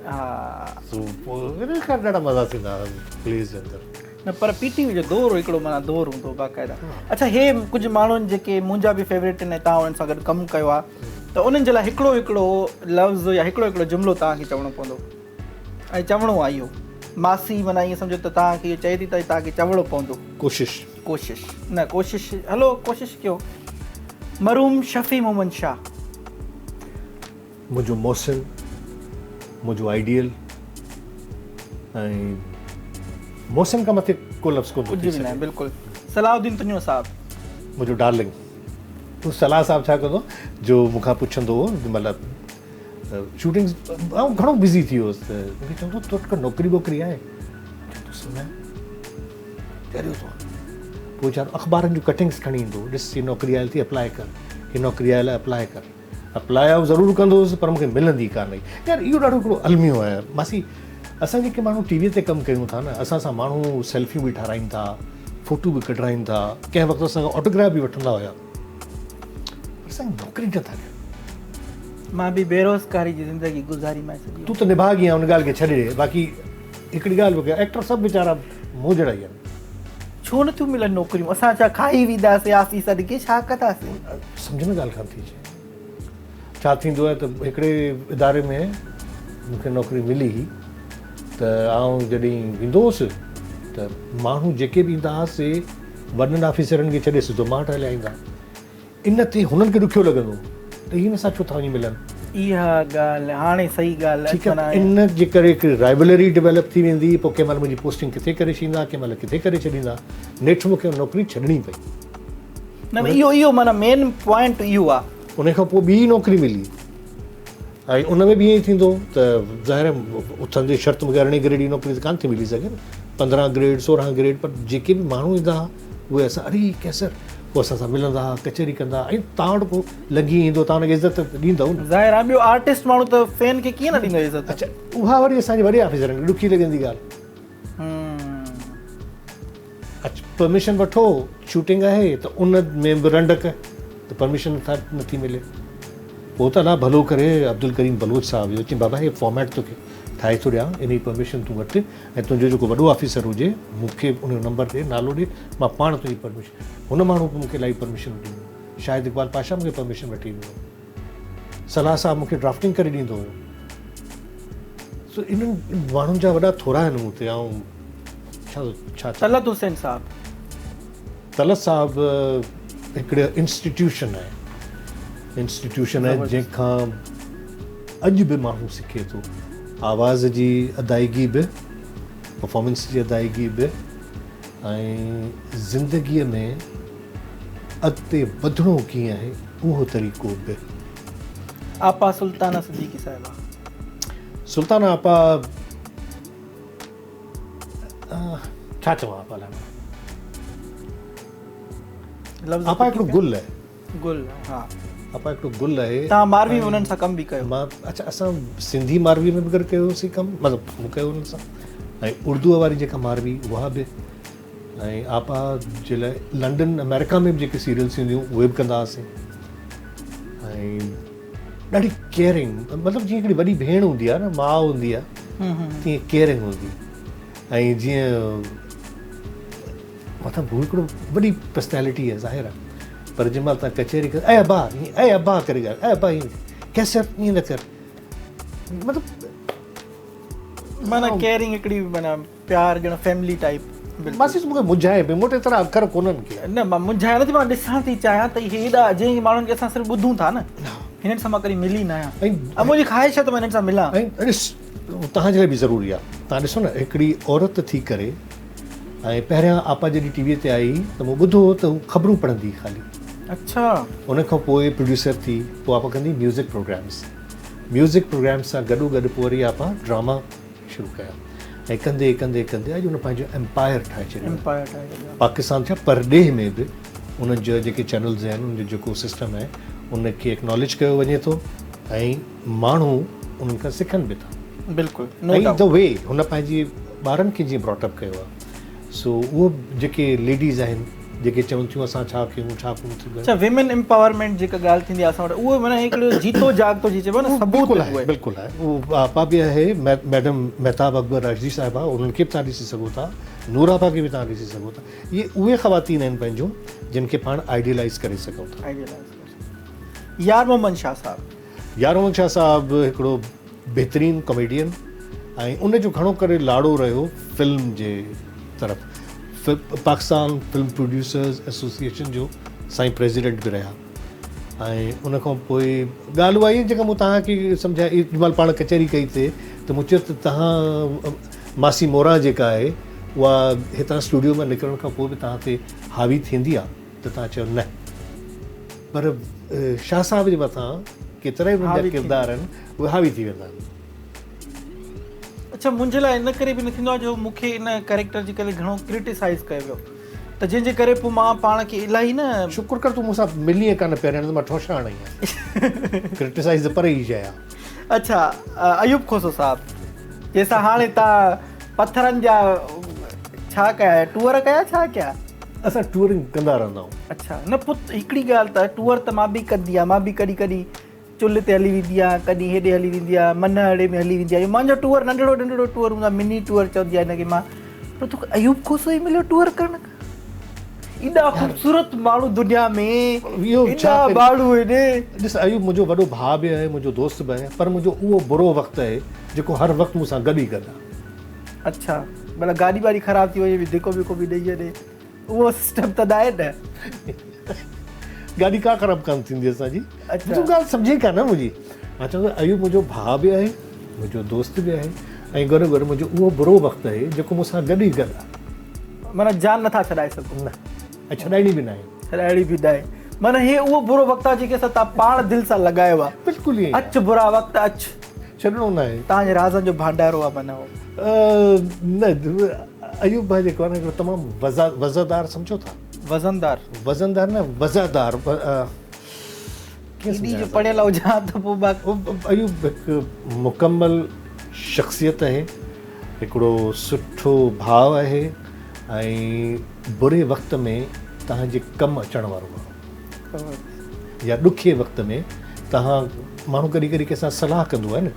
Speaker 1: ها
Speaker 2: سو پوء خير ڏاڍا مزا ٿيندا هئا پليز جي اندر.
Speaker 1: نه پر پي ٽي وي جو دور هڪڙو معنيٰ دور هوندو هو باقاعده. اڇا هي ڪجهه ماڻهن جيڪي منهنجا به فيوريٽ آهن ۽ توهان انهن سان گڏ ڪم ڪيو آهي ته انهن جي لاء هڪڙو هڪڙو لفظ يا هڪڙو هڪڙو جملو توهان کي چوڻو پوندو ۽ چوڻو آهي اهو ماسي معنيٰ ائين سمجهو ته توهان کي اهو چئي ٿي ته توهان کي چوڻو پوندو.
Speaker 2: ڪوشش.
Speaker 1: ڪوشش نه ڪوشش هلو ڪوشش ڪيو مرحوم شفيع محمد شاهه.
Speaker 2: منهنجو محسن، منهنجو آئيڊيل ۽ محسن کان مٿي ڪو لفظ ڪونه ٿو ٿي
Speaker 1: ڪجهه به ناهي
Speaker 2: سگهي.
Speaker 1: بلڪل. صلاح الدين تنيو صاحب.
Speaker 2: منهنجو ڊارلنگ. هو صلاح صاحب ڇا ڪندو جو مون کان پڇندو هو مطلب شوٽنگز آئون گهڻو بزي ٿي ويو هوس ته مون کي چوندو هو تو وٽ ڪا نوڪري ٻوڪري آهي؟ چوندو هوس نه. چريو ٿو پوء ويچارو اخبارن جون ڪٽنگز کڻي ايندو هو ڏس هي نوڪري آيل اٿئي اپلاء ڪر هي نوڪري آيل آهي اپلاء ڪر. اپلاء آئون ضرور ڪندو هوس پر مون کي ملندي ڪانه هئي. يار اهو ڏاڍو هڪڙو الميو آهي ماسي اسان جيڪي ماڻهو ٽي وي تي ڪم ڪيون ٿا نه اسان سان ماڻهو سيلفيون به ٺاراهين ٿا فوٽو به ڪڍرائين ٿا ڪنهن وقت اسان کان آٽوگراف به وٺندا هيا پر سائين نوڪري نٿا ڏين.
Speaker 1: مان به بيروزگاري جي زندگي گذاري مانء سڄي عمر.
Speaker 2: تون ته نڀاڳي آهين ان ڳالهه کي ڇڏي ڏي باقي هڪڙي ڳالهه به ڪيان ايڪٽر سڀ ويچارا مون جهڙا ئي آهن.
Speaker 1: ڇو نٿيون ملن نوڪريون اسان ڇا کائي وينداسين آفيسن کي ڇا ڪنداسين.
Speaker 2: سمجهه ۾ ڳالهه ڪانه ٿي اچي. ڇا ٿيندو آهي ته هڪڙي اداري ۾ مون کي نوڪري ملي هئي ته آئون جڏهن ويندو هوس ته ماڻهو جيڪي به ايندا هئا سي وڏن آفيسرن کي ڇڏي سڌو مان وٽ هليا ايندا. ان تي هنن کي ڏکيو لڳندو هو ته هي هن سان ڇو ٿا وڃي ملن.
Speaker 1: اها ڳالهه هاڻي صحيح ڳالهه
Speaker 2: ٺيڪ آهي ان جي ڪري هڪڙي رائيولري ڊيولپ ٿي ويندي پوء ڪنهن مهل منهنجي پوسٽنگ ڪٿي ڪري ڇڏيندا ڪنهن مهل ڪٿي ڪري ڇڏيندا نيٺ مون کي نوڪري ڇڏڻي پئي.
Speaker 1: نه نه اهو اهو معنيٰ مين پوائنٽ اهو آهي.
Speaker 2: ان کان پوء ٻي نوڪري ملي ۽ ان ۾ به ائين ئي ٿيندو ته ظاهر آهي اٿندي شرط مون کي ارڙهين گريڊ جي نوڪري ته ڪانه ٿي ملي سگهي نه 15 گريڊ 16 گريڊ پر جيڪي به ماڻهو ايندا هئا اهي اسان اڙي قيصر پوء اسان سان ملندا هئا ڪچهري ڪندا هئا ۽ توهان وٽ ڪو لنگهي ايندو توهان ان کي عزت ڏيندؤ نه.
Speaker 1: ظاهر آهي ٻيو آرٽسٽ ماڻهو ته فين کي ڪيئن نه ڏيندو عزت.
Speaker 2: اڇا اها وري اسان جي وڏي آفيسرن کي ڏکي لڳندي ڳالهه. اچ پرميشن وٺو شوٽنگ آهي ته ان ۾ به رنڊڪ ته پرميشن نٿي ملي پوء ته الله ڀلو ڪري عبدالڪريم بلوچ صاحب اهو چئي بابا هي فارميٽ توکي ٺاهي ٿو ڏيان انهي پرميشن تون وٺ ۽ تنهنجو جيڪو وڏو آفيسر هجي مون کي ان جو نمبر ڏي نالو ڏي مان پاڻ تنهنجي پرميشن هن ماڻهو به مون کي الاهي پرميشن ڏني شاهد اقبال پاشا مون کي پرميشن وٺي ڏنو صلاح صاحب مون کي ڊرافٽنگ ڪري ڏيندو هيو. سو انهن ماڻهن جا وڏا ٿورا آهن مون تي آئون ڇا ڇا چوان.
Speaker 1: طلعت حسين صاحب.
Speaker 2: طلعت صاحب هڪڙي انسٽيٽيوشن آهي انسٽيٽيوشن آهي جنهن کان اڄ به ماڻهو سکي ٿو آواز جي ادائگي به پرفارمنس جي ادائگي به ۽ زندگي ۾ اڳتي وڌڻو ڪيئن آهي اهو طريقو به.
Speaker 1: آپا سلطانه صديقي صاحبه.
Speaker 2: سلطانه آپا ڇا چوان آپا لاء مان. آپا هڪڙو گل آهي.
Speaker 1: گل ها.
Speaker 2: آپا هڪڙو گل آهي.
Speaker 1: توهان ماروي ۾ انهن سان ڪم به ڪيو.
Speaker 2: مان اڇا اسان سنڌي ماروي ۾ به گڏ ڪيوسين ڪم مطلب مون ڪيو انهن سان ۽ اردو واري جيڪا ماروي اها به. ۽ آپا جي لاء لنڊن آمريڪا ۾ به جيڪي سيريلز ٿينديون اهي به ڪندا هئاسين ۽ ڏاڍي ڪيئرنگ مطلب جيئن هڪڙي وڏي ڀيڻ هوندي آهي نه ماء هوندي آهي تيئن ڪيئرنگ هوندي ۽ جيئن مطلب هو هڪڙو وڏي پرسنالٽي آهي ظاهر آهي پر جنهن مهل تان ڪچهري ڪر اي ابا اي ابا ڪري ڳالهه اي ابا ائين قيصر ائين نه ڪر مطلب
Speaker 1: معنيٰ ڪيئرنگ هڪڙي معنيٰ پيار ڄڻ فيملي ٽائيپ
Speaker 2: بلڪل. ماسي مون کي منجهائين پئي مون وٽ ايترا اکر ڪونهن ڪي.
Speaker 1: نه مان منجهايان نه ٿي مان ڏسڻ ٿي چاهيان ته اهي ايڏا جنهن ماڻهن کي اسان صرف ٻڌون ٿا نه هنن سان مان ڪڏهن ملي نه آهيان ۽ منهنجي خواهش آهي ته مان هنن سان ملان.
Speaker 2: ۽ ڏس توهان جي لاء به ضروري آهي توهان ڏسو نه هڪڙي عورت ٿي ڪري ۽ پهريان آپا جڏهن ٽي وي تي آئي ته مون ٻڌو ته هو خبرون پڙهندي هئي خالي.
Speaker 1: اڇا.
Speaker 2: ان کان پوء پروڊيوسر ٿي پوء آپا ڪندي ميوزڪ پروگرامس ميوزڪ پروگرامس سان گڏو گڏ پوء وري آپا ڊراما شروع ڪيا ۽ ڪندي ڪندي ڪندي اڄ ان پنهنجو ايمپائر ٺاهي ڇڏيو آهي. پاڪستان ڇا پرڏيهه ۾ به انهن جا جيڪي چينلز آهن ان جو جيڪو سسٽم آهي ان کي اڪناليج ڪيو وڃي ٿو ۽ ماڻهو انهن کان سکن به ٿا.
Speaker 1: بلڪل نو ڊائوٽ.
Speaker 2: ۽ The V هن پنهنجي ٻارن کي جيئن براٽ اپ ڪيو آهي سو اهو جيڪي ليڊيز آهن جيڪي چون ٿيون اسان ڇا ڪيون ڇا ڪونه ٿيون ڪيون.
Speaker 1: اڇا ويمن امپاورمينٽ جيڪا ڳالهه ٿيندي آهي اسان وٽ اهو معنيٰ هڪڙو جيتو جاڳتو جيئن چئبو آهي نه ثبوت
Speaker 2: بلڪل آهي بلڪل آهي اهو آپا به آهي ميڊم مهتاب اڪبر راشدي صاحبه انهن کي به توهان ڏسي سگهو ٿا نور آپا کي به توهان ڏسي سگهو ٿا اهي اهي خواتين آهن پنهنجون جن کي پاڻ آئيڊيلائيز ڪري سگهون ٿا.
Speaker 1: آئيڊيلائيز ڪري سگهون يار محمد شاهه صاحب.
Speaker 2: يار محمد شاهه صاحب هڪڙو بهترين ڪاميڊين ۽ ان جو گهڻو ڪري لاڙو رهيو فلم جي طرف پاڪستان فلم پروڊيوسرز ايسوسيئيشن جو سائين پريزيڊنٽ به رهيا ۽ ان کان پوء ڳالهه اها ئي جيڪا مون توهان کي سمجهائي جنهن مهل پاڻ ڪچهري ڪئي تي ته مون چيو ته توهان ماسي موران جيڪا آهي اها هتان اسٽوڊيو مان نڪرڻ کان پوء به توهان تي حاوي ٿيندي آهي ته توهان چيو نه پر شاهه صاحب جي مٿان ڪيترائي انهن جا ڪردار آهن اهي حاوي ٿي ويندا آهن.
Speaker 1: اڇا منهنجي لاء ان ڪري به نه ٿيندو آهي جو مون کي ان ڪريڪٽر جي ڪري گهڻو ڪرٽيسائز ڪيو ويو ته جنهن جي ڪري پوء مان پاڻ کي الاهي نه.
Speaker 2: شڪر ڪر تون مون سان ملين ڪانه پهريان نه ته مان ٺونشا هڻائين ها. ڪرٽيسائز ته پري جي شيء آهي.
Speaker 1: اڇا ايوب کوسو صاحب جنهن سان هاڻي توهان پٿرن جا ڇا ڪيا ٽوئر ڪيا ڇا ڪيا؟
Speaker 2: اسان ٽوئرنگ ڪندا رهندا آهيون.
Speaker 1: اڇا نه پوء هڪڙي ڳالهه ته ٽوئر ته مان به ڪندي آهيان مان به ڪڏهن ڪڏهن چلهه تي هلي ويندي آهيان ڪڏهن هيڏي هلي ويندي آهيان منهڙي ۾ هلي ويندي آهيان منهنجو ٽوئر ننڍڙو ننڍڙو ٽوئر هوندو آهي مني ٽوئر چوندي آهي هن کي مان پر توکي ايوب کوسو ئي مليو ٽوئر ڪرڻ کان ايڏا خوبصورت ماڻهو دنيا ۾ ايڏا ماڻهو آهن.
Speaker 2: ڏس ايوب منهنجو وڏو ڀاء به آهي منهنجو دوست به آهي پر منهنجو اهو برو وقت آهي جيڪو هر وقت مون سان گڏ ئي گڏ آهي.
Speaker 1: اڇا مطلب گاڏي واڏي خراب ٿي وڃي به ڌڪو وڪو به ڏئي ڇڏي اهو سسٽم ته ناهي نه.
Speaker 2: گاڏي ڪا خراب ڪانه ٿيندي اسان جي. تون ڳالهه سمجهين ڪانه منهنجي. مان چوان ٿو ايوب منهنجو ڀاء به آهي منهنجو دوست به آهي ۽ گڏو گڏ منهنجو اهو برو وقت آهي جيڪو مون سان گڏ ئي گڏ آهي.
Speaker 1: معنيٰ جان نٿا ڇڏائي سگهو.
Speaker 2: نه ۽ ڇڏائڻي به ناهي.
Speaker 1: ڇڏائڻي به ناهي. معنيٰ هي اهو برو وقت آهي جيڪي اسان تان پاڻ دل سان لڳايو آهي.
Speaker 2: بلڪل ائين ئي.
Speaker 1: اچ برا وقت اچ.
Speaker 2: ڇڏڻو ناهي.
Speaker 1: توهان جي رازن جو ڀانڊارو آهي معنيٰ اهو.
Speaker 2: نه ايوب ڀائي جيڪو آهي نه هڪڙو تمام وضعدار سمجهو ٿا.
Speaker 1: وزندار.
Speaker 2: وزندار نه وضعدار.
Speaker 1: ڪيڏي جو پڙهيل هجان ته پوء باقي.
Speaker 2: ايوب هڪ مڪمل شخصيت آهي، هڪڙو سٺو ڀاء آهي ۽ بري وقت ۾ توهان جي ڪم اچڻ وارو ماڻهو يا ڏکي وقت ۾ توهان ماڻهو ڪڏهن ڪڏهن ڪنهن سان صلاح ڪندو آهي نه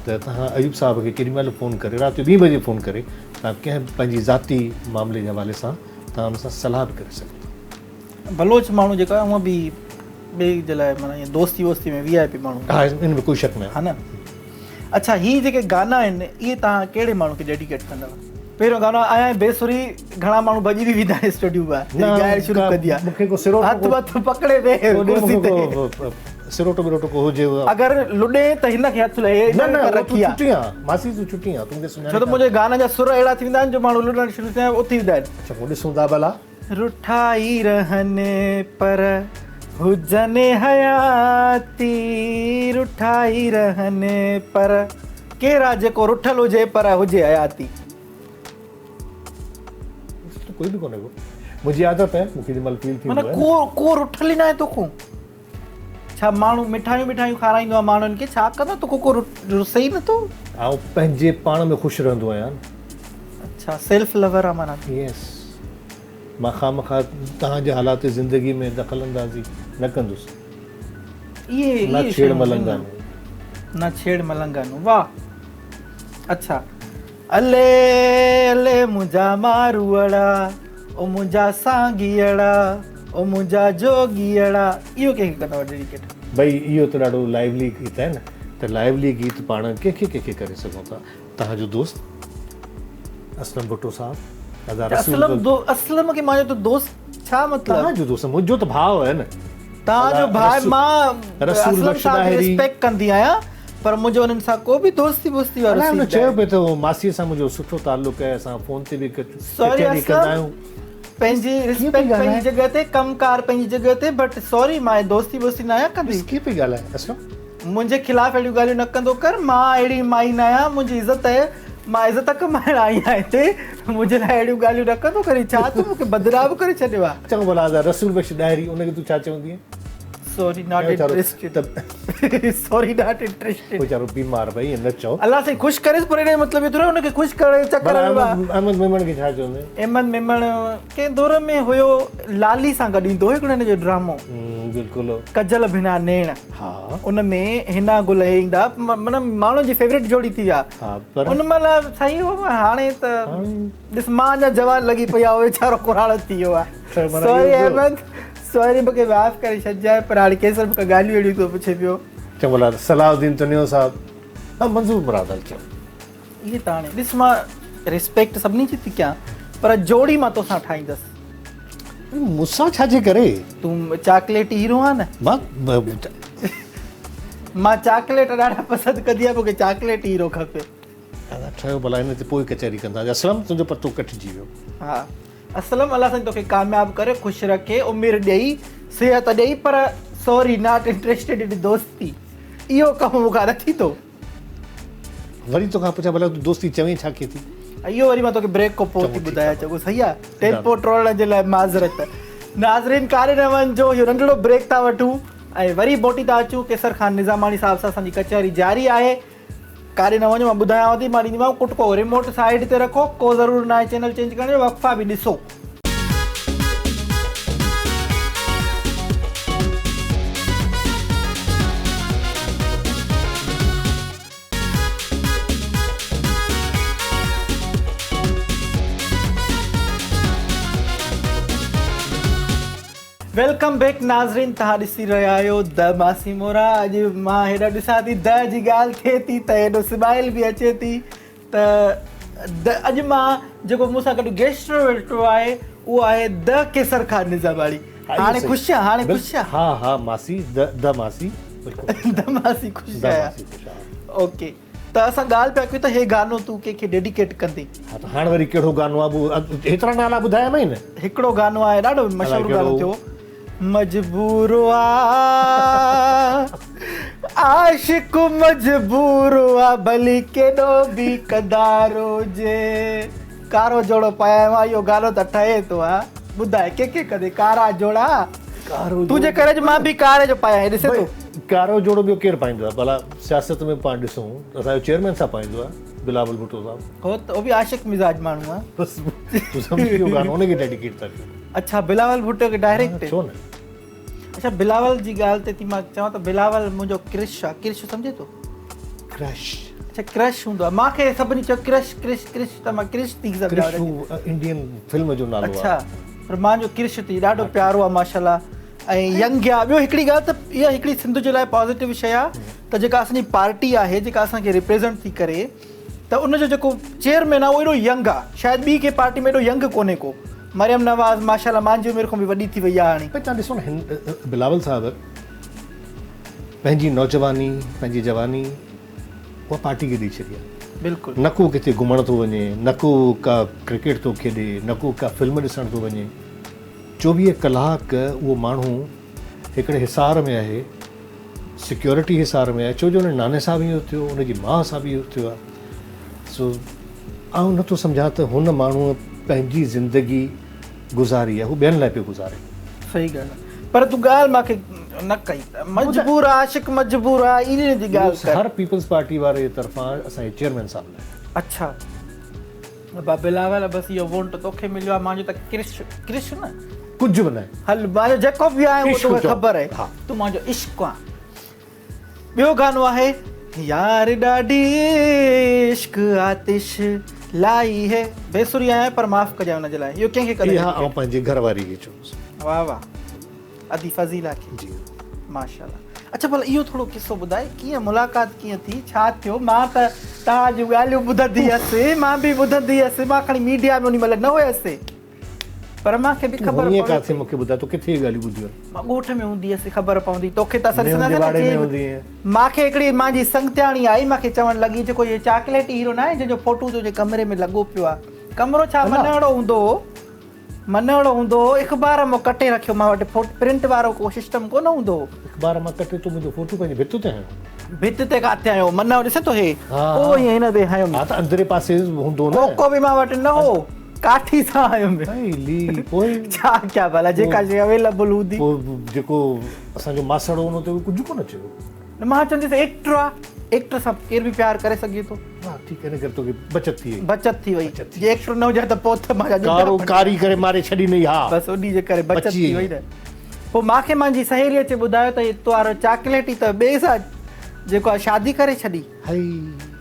Speaker 2: ته توهان ايوب صاحب کي ڪيڏي مهل فون ڪري رات جو ٻي بجي فون ڪري توهان ڪنهن به پنهنجي ذاتي معاملي جي حوالي سان توهان ان سان صلاح به ڪري سگهو ٿا.
Speaker 1: بلوچ ماڻهو جيڪا آهي هونء به ٻئي جي لاء معنيٰ ائين دوستي ووستي ۾ وي آء پي ماڻهو
Speaker 2: ها ان ۾ ڪوئي شڪ ناهي.
Speaker 1: ها نه اڇا هي جيڪي گانا آهن اهي توهان ڪهڙي ماڻهو کي ڊيڊيڪيٽ ڪندؤ؟ پهريون گانو آهي آيان بي سري گهڻا ماڻهو ڀڄي به ويندا آهن اسٽوڊيو مان جڏهن ڳائڻ شروع ڪندي آهي
Speaker 2: مون کي ڪو سروٽو
Speaker 1: هٿ وٿ پڪڙي ويهه ڪرسي تي
Speaker 2: سروٽو بروٽو ڪو هجي
Speaker 1: اگر لڏي ته هن کي هٿ لهي
Speaker 2: نه نه تون ڇٽي آ ماسي تون ڇٽي آ تون مون کي سڃاڻي
Speaker 1: ڇو ته منهنجي گانن جا سر اهڙا ٿي ويندا آهن جو ماڻهو لڏڻ شروع ٿيندا آهن اٿي ويندا آهن.
Speaker 2: اڇا پوء ڏسون ٿا ڀلا.
Speaker 1: رٺا ئي رهن پر هجن حياتي رٺا ئي رهن پر ڪير آ جيڪو رٺل هجي پر هجي حياتي.
Speaker 2: ته ڪوئي به ڪونهي ڪو منهنجي عادت آهي مونکي جنهن مهل فيل ٿيندو
Speaker 1: آهي معنيٰ ڪو ڪو رٺل ئي ناهي توکون ڇا ماڻهو مٺايون بٺايون کارائيندو آ ماڻهن کي ڇا ڪندو توکون ڪو رسي ئي نٿو.
Speaker 2: آئون پنهنجي پاڻ ۾ خوش رهندو آهيان.
Speaker 1: اڇا سيلف لور آ معنيٰ.
Speaker 2: يس مان خوامخواه توهان جي حالات زندگي ۾ دخل اندازي نه ڪندس.
Speaker 1: اهي
Speaker 2: نه
Speaker 1: اهي
Speaker 2: ڇيڙ
Speaker 1: شيون
Speaker 2: ملنگانو.
Speaker 1: نه ڇيڙ ملنگانو واه اڇا الي الي منهنجا ماروئڙا او منهنجا سانگيئڙا او منهنجا جوڳيئڙا اهو ڪنهن کي ڪندؤ ڊيڊيڪيٽ.
Speaker 2: ڀئي اهو ته ڏاڍو لائيولي گيت آهي نه ته لائيولي گيت پاڻ ڪنهن کي ڪنهن کي ڪري سگهون ٿا. توهان جو دوست اسلم ڀٽو صاحب ادا رسول
Speaker 1: اسلم دو اسلم کي مان جو دوست ڇا مطلب
Speaker 2: توهان جو دوست منهنجو ته ڀاء آهي نه
Speaker 1: توهان جو ڀاء مان رسول بخش ريسپيڪٽ ڪندي آهيان پر منهنجو انهن سان ڪو به دوستي ووستي وارو
Speaker 2: سين نه چيو پئي ته ماسي سان منهنجو سٺو تعلق آهي اسان فون تي به ڪچهري ڪندا آهيون
Speaker 1: پنهنجي ريسپيڪٽ پنهنجي جڳهه تي ڪم ڪار پنهنجي جڳهه تي بٽ سوري مان دوستي ووستي نه آهيان ڪندي
Speaker 2: ڪيئن پئي ڳالهائي اسلم
Speaker 1: منهنجي خلاف اهڙيون ڳالهيون نه ڪندو ڪر، مان اهڙي مائي ناهيان، منهنجي عزت آهي، مان عزت ڪمائڻ آئي آهيان هتي، منهنجي لاء اهڙيون ڳالهيون نه ڪندو ڪر، هي ڇا تون مون کي بدنام ڪري ڇڏيو آهي.
Speaker 2: چڱو ڀلا آزاد رسول بخش ڏاهري ان کي تون ڇا چوندينء؟
Speaker 1: سوري not interested sorry not interested.
Speaker 2: ويچارو بيمار ڀئي ائين نه چئو.
Speaker 1: الله سائين خوش ڪريس پر ان جو مطلب اهو ٿوري ان کي خوش ڪرڻ جي چڪر ۾
Speaker 2: ڀلا احمد ميمڻ کي ڇا چوندين؟
Speaker 1: احمد ميمڻ ڪنهن دور ۾ هيو لالي سان گڏ ايندو هو هڪڙو هن جو ڊرامو.
Speaker 2: بلڪل.
Speaker 1: ڪجل بنا نيڻ.
Speaker 2: ها.
Speaker 1: ان ۾ حنا گل اهي ايندا معنيٰ ماڻهن جي فيورٽ جوڙي ٿي ويا.
Speaker 2: ها پر.
Speaker 1: ان مهل سائين هو هاڻي ته ڏس مان اڃا جوان لڳي پئي آ هو ويچارو ڪراڙو ٿي ويو آ. سوري احمد سوري مونکي معاف ڪري ڇڏجانء پر هاڻي قيصر مونکان ڳالهيون اهڙيون ٿو پڇي پيو.
Speaker 2: چڱو ڀلا صلاح الدين تنيو صاحب ها منظور مراد هل چئو.
Speaker 1: اهي ته هاڻي ڏس مان ريسپيڪٽ سڀني جي ٿي ڪيان پر جوڙي مان توسان ٺاهيندس.
Speaker 2: مون سان ڇا جي ڪري؟
Speaker 1: تون چاڪليٽ هيرو آهين نه.
Speaker 2: مان
Speaker 1: مان چاڪليٽ ڏاڍا پسند ڪندي آهيان مونکي چاڪليٽ هيرو کپي.
Speaker 2: دادا ٺهيو ڀلا ان تي پوء ڪچهري ڪنداسين. اسلم تنهنجو پتو ڪٽجي ويو.
Speaker 1: ها اسلم الله سائين توکي ڪامياب ڪري خوش رکي عمر ڏئي صحت ڏئي پر سوري not interested ان دوستي اهو ڪم مون کان نه ٿيندو.
Speaker 2: وري توکان پڇان ڀلا تون دوستي چوين ڇا کي ٿي؟
Speaker 1: اهو وري مان توکي بريڪ کان پوء ٿي ٻڌايان چڱو صحيح آ ٽيمپو ٽوڙڻ جي لاء معذرت ناظرين ڪاري نون جو اهو ننڍڙو بريڪ ٿا وٺون ۽ وري موٽي ٿا اچون قيصر خان نظاماڻي صاحب سان اسان جي ڪچهري جاري آهي ڪاري نون جو مان ٻڌايانو ٿي مان ڏينديمانو ڪٽڪو ريموٽ سائيڊ تي رکو ڪو ضرور ناهي چينل چينج ڪرڻ جو وقفا به ڏسو. Welcome back ناظرين توهان ڏسي رهيا آهيو د ماسي مورا اڄ مان هيڏا ڏسان ٿي د جي ڳالهه ٿئي ٿي ته هيڏو سمائل به اچي ٿي ته د اڄ مان جيڪو مون سان گڏ گيسٽ ويٺو آهي اهو آهي د قيصر خان نظاماڻي هاڻي خوش آ هاڻي خوش آ
Speaker 2: ها ها ماسي د د ماسي
Speaker 1: بلڪل د ماسي خوش آ ماسي خوش آ اوڪي ته اسان ڳالهه پيا ڪيون ته هي گانو تون ڪنهن کي ڊيڊيڪيٽ ڪندين؟
Speaker 2: ها ته هاڻ وري ڪهڙو گانو آ هيترا نالا ٻڌايامئي نه.
Speaker 1: هڪڙو گانو آهي ڏاڍو مشهور گانو ٿيو مجبور آ عاشق مجبور آ ڀلي ڪيڏو به ڪدار هجي ڪارو جوڙو پايو آ اهو گانو ته ٺهي ٿو ها ٻڌاء ڪنهن کي ڪندين ڪارا جوڙا تنهنجي ڪري اڄ مان به ڪاري جو پايان هي ڏسين ٿو.
Speaker 2: ڪارو جوڙو ٻيو ڪير پائيندو آ ڀلا سياست ۾ پاڻ ڏسون ته اسان جو چيئرمين صاحب پائيندو آ بلاول ڀٽو صاحب.
Speaker 1: هو ته هو به عاشق مزاج ماڻهو آ.
Speaker 2: بس تون سمجهي اهو گانو ان کي ڊيڊيڪيٽ ٿا ڪيون.
Speaker 1: اڇا بلاول ڀٽو کي ڊائريڪٽ.
Speaker 2: ڇو نه.
Speaker 1: اڇا بلاول جي ڳالهه تي ٿي مان چوان ته بلاول منهنجو ڪرش آ ڪرش سمجهي ٿو.
Speaker 2: ڪرش.
Speaker 1: اڇا ڪرش هوندو آ مان کي سڀني چيو ڪرش ڪرش ڪرش ته مان ڪرش ٿي سمجهان.
Speaker 2: ڪرش هو انڊين فلم جو نالو آ.
Speaker 1: اڇا پر مان جو ڪرش ٿي ڏاڍو پيارو آ ماشاءالله. ۽ ينگ آ ٻيو هڪڙي ڳالهه ته اها هڪڙي سنڌ جي لاء پازيٽو شيء آ ته جيڪا اسان جي پارٽي آهي جيڪا اسان کي ريپريزنٽ ٿي ڪري ته ان جو جيڪو چيئرمين آ اهو ايڏو ينگ آ شايد ٻي ڪنهن پارٽي ۾ ايڏو ينگ ڪونهي ڪو مريم نواز ماشاءالله مانجي عمر کان به وڏي ٿي وئي آ هاڻي.
Speaker 2: ڀئي توهان ڏسو نه هن بلاول صاحب پنهنجي نوجواني پنهنجي جواني اها پارٽي کي ڏئي ڇڏي آ
Speaker 1: بلڪل
Speaker 2: نه ڪو ڪٿي گهمڻ ٿو وڃي نه ڪو ڪا ڪرڪيٽ ٿو کيڏي نه ڪو ڪا فلم ڏسڻ ٿو وڃي 24 ڪلاڪ اهو ماڻهو هڪڙي حصار ۾ آهي، سيڪيورٽي حصار ۾ آهي، ڇو جو ان ناني سان به اهو ٿيو، ان جي ماء سان به اهو ٿيو آهي. سو آئون نٿو سمجهان ته هن ماڻهوء پنهنجي زندگي گذاري آهي، هو ٻين لاء پيو گذاري.
Speaker 1: صحيح ڳالهه آهي پر تون ڳالهه مان کي نه ڪئي ته مجبور آ عاشق مجبور آ انهي جي ڳالهه ڪر.
Speaker 2: هر پيپلز پارٽي واري جي طرفان اسان جي چيئرمين صاحب لاء.
Speaker 1: اڇا. ابا بلاول بس اهو وونٽ توکي مليو آهي مانجو ته ڪرش ڪرش نه
Speaker 2: ڪجهه به ناهي
Speaker 1: هل مانجو جيڪو به آهي اهو توکي خبر آهي تون مانجو عشق آن ٻيو گانو آهي يار ڏاڍي عشق آتش لائي هي بيسري آهيان پر معاف ڪجانء ان جي لاء اهو ڪنهن کي
Speaker 2: ڪڏهن اها آئون پنهنجي گهر واري کي چوندس
Speaker 1: واه واه ادي فضيلا کي
Speaker 2: جي
Speaker 1: ماشاءالله اڇا ڀلا اهو ٿورو قصو ٻڌاء ڪيئن ملاقات ڪيئن ٿي ڇا ٿيو مان ته توهان جون ڳالهيون ٻڌندي هيس مان به ٻڌندي هيس مان کڻي ميڊيا ۾ انهي مهل نه هيس پر مان کي به خبر
Speaker 2: پوي ڪاٿي مون کي ٻڌاء تو ڪٿي اهي ڳالهيون ٻڌيون
Speaker 1: آهن مان ڳوٺ ۾ هوندي هيس خبر پوندي توکي ته اسان ڏسندا هئاسين مان کي هڪڙي مان جي سنگتياڻي آئي مان کي چوڻ لڳي جيڪو هي چاڪليٽي هيرو ناهي جنهن جو فوٽو تنهنجي ڪمري ۾ لڳو پيو آهي ڪمرو ڇا منهڙو هوندو هو منهڙو هوندو هو، اخبار مان ڪٽي رکيو، مان وٽ فوٽ پرنٽ وارو ڪو سسٽم ڪونه هوندو هو.
Speaker 2: اخبار مان ڪٽي تو منهنجو فوٽو پنهنجي ڀت تي هنيو.
Speaker 1: ڀت تي ڪاٿي هنيو، منهڙو ڏسين ٿو هي، اهو ائين هن تي هنيم.
Speaker 2: ها ته اندرين پاسي هوندو نه.
Speaker 1: ڪوڪو به مان وٽ نه هو، ڪاٺي سان هنيم.
Speaker 2: ڀئي پوء.
Speaker 1: ڇا ڪيان ڀلا جيڪا شيء اويليبل هوندي.
Speaker 2: پوء جيڪو اسان جو ماسڙ هو ان تي ڪجهه ڪونه چيو.
Speaker 1: نه مان چونديس ايڪٽر آ، ايڪٽر سان ڪير به پيار ڪري سگهي ٿو.
Speaker 2: ها ٺيڪ ان ڪري توکي بچت ٿي وئي.
Speaker 1: بچت ٿي وئي جي ايڪٽر نه هجي ها ته پوء ته مان جا
Speaker 2: ڪارو ڪاري ڪري ماري ڇڏيندئي ها.
Speaker 1: بس انهي جي ڪري بچت ٿي وئي نه. پوء مان کي مانجي سهيلي اچي ٻڌايو ته هي تو وارو چاڪليٽي ته ٻئي سان جيڪو آ شادي ڪري ڇڏي.
Speaker 2: هئي.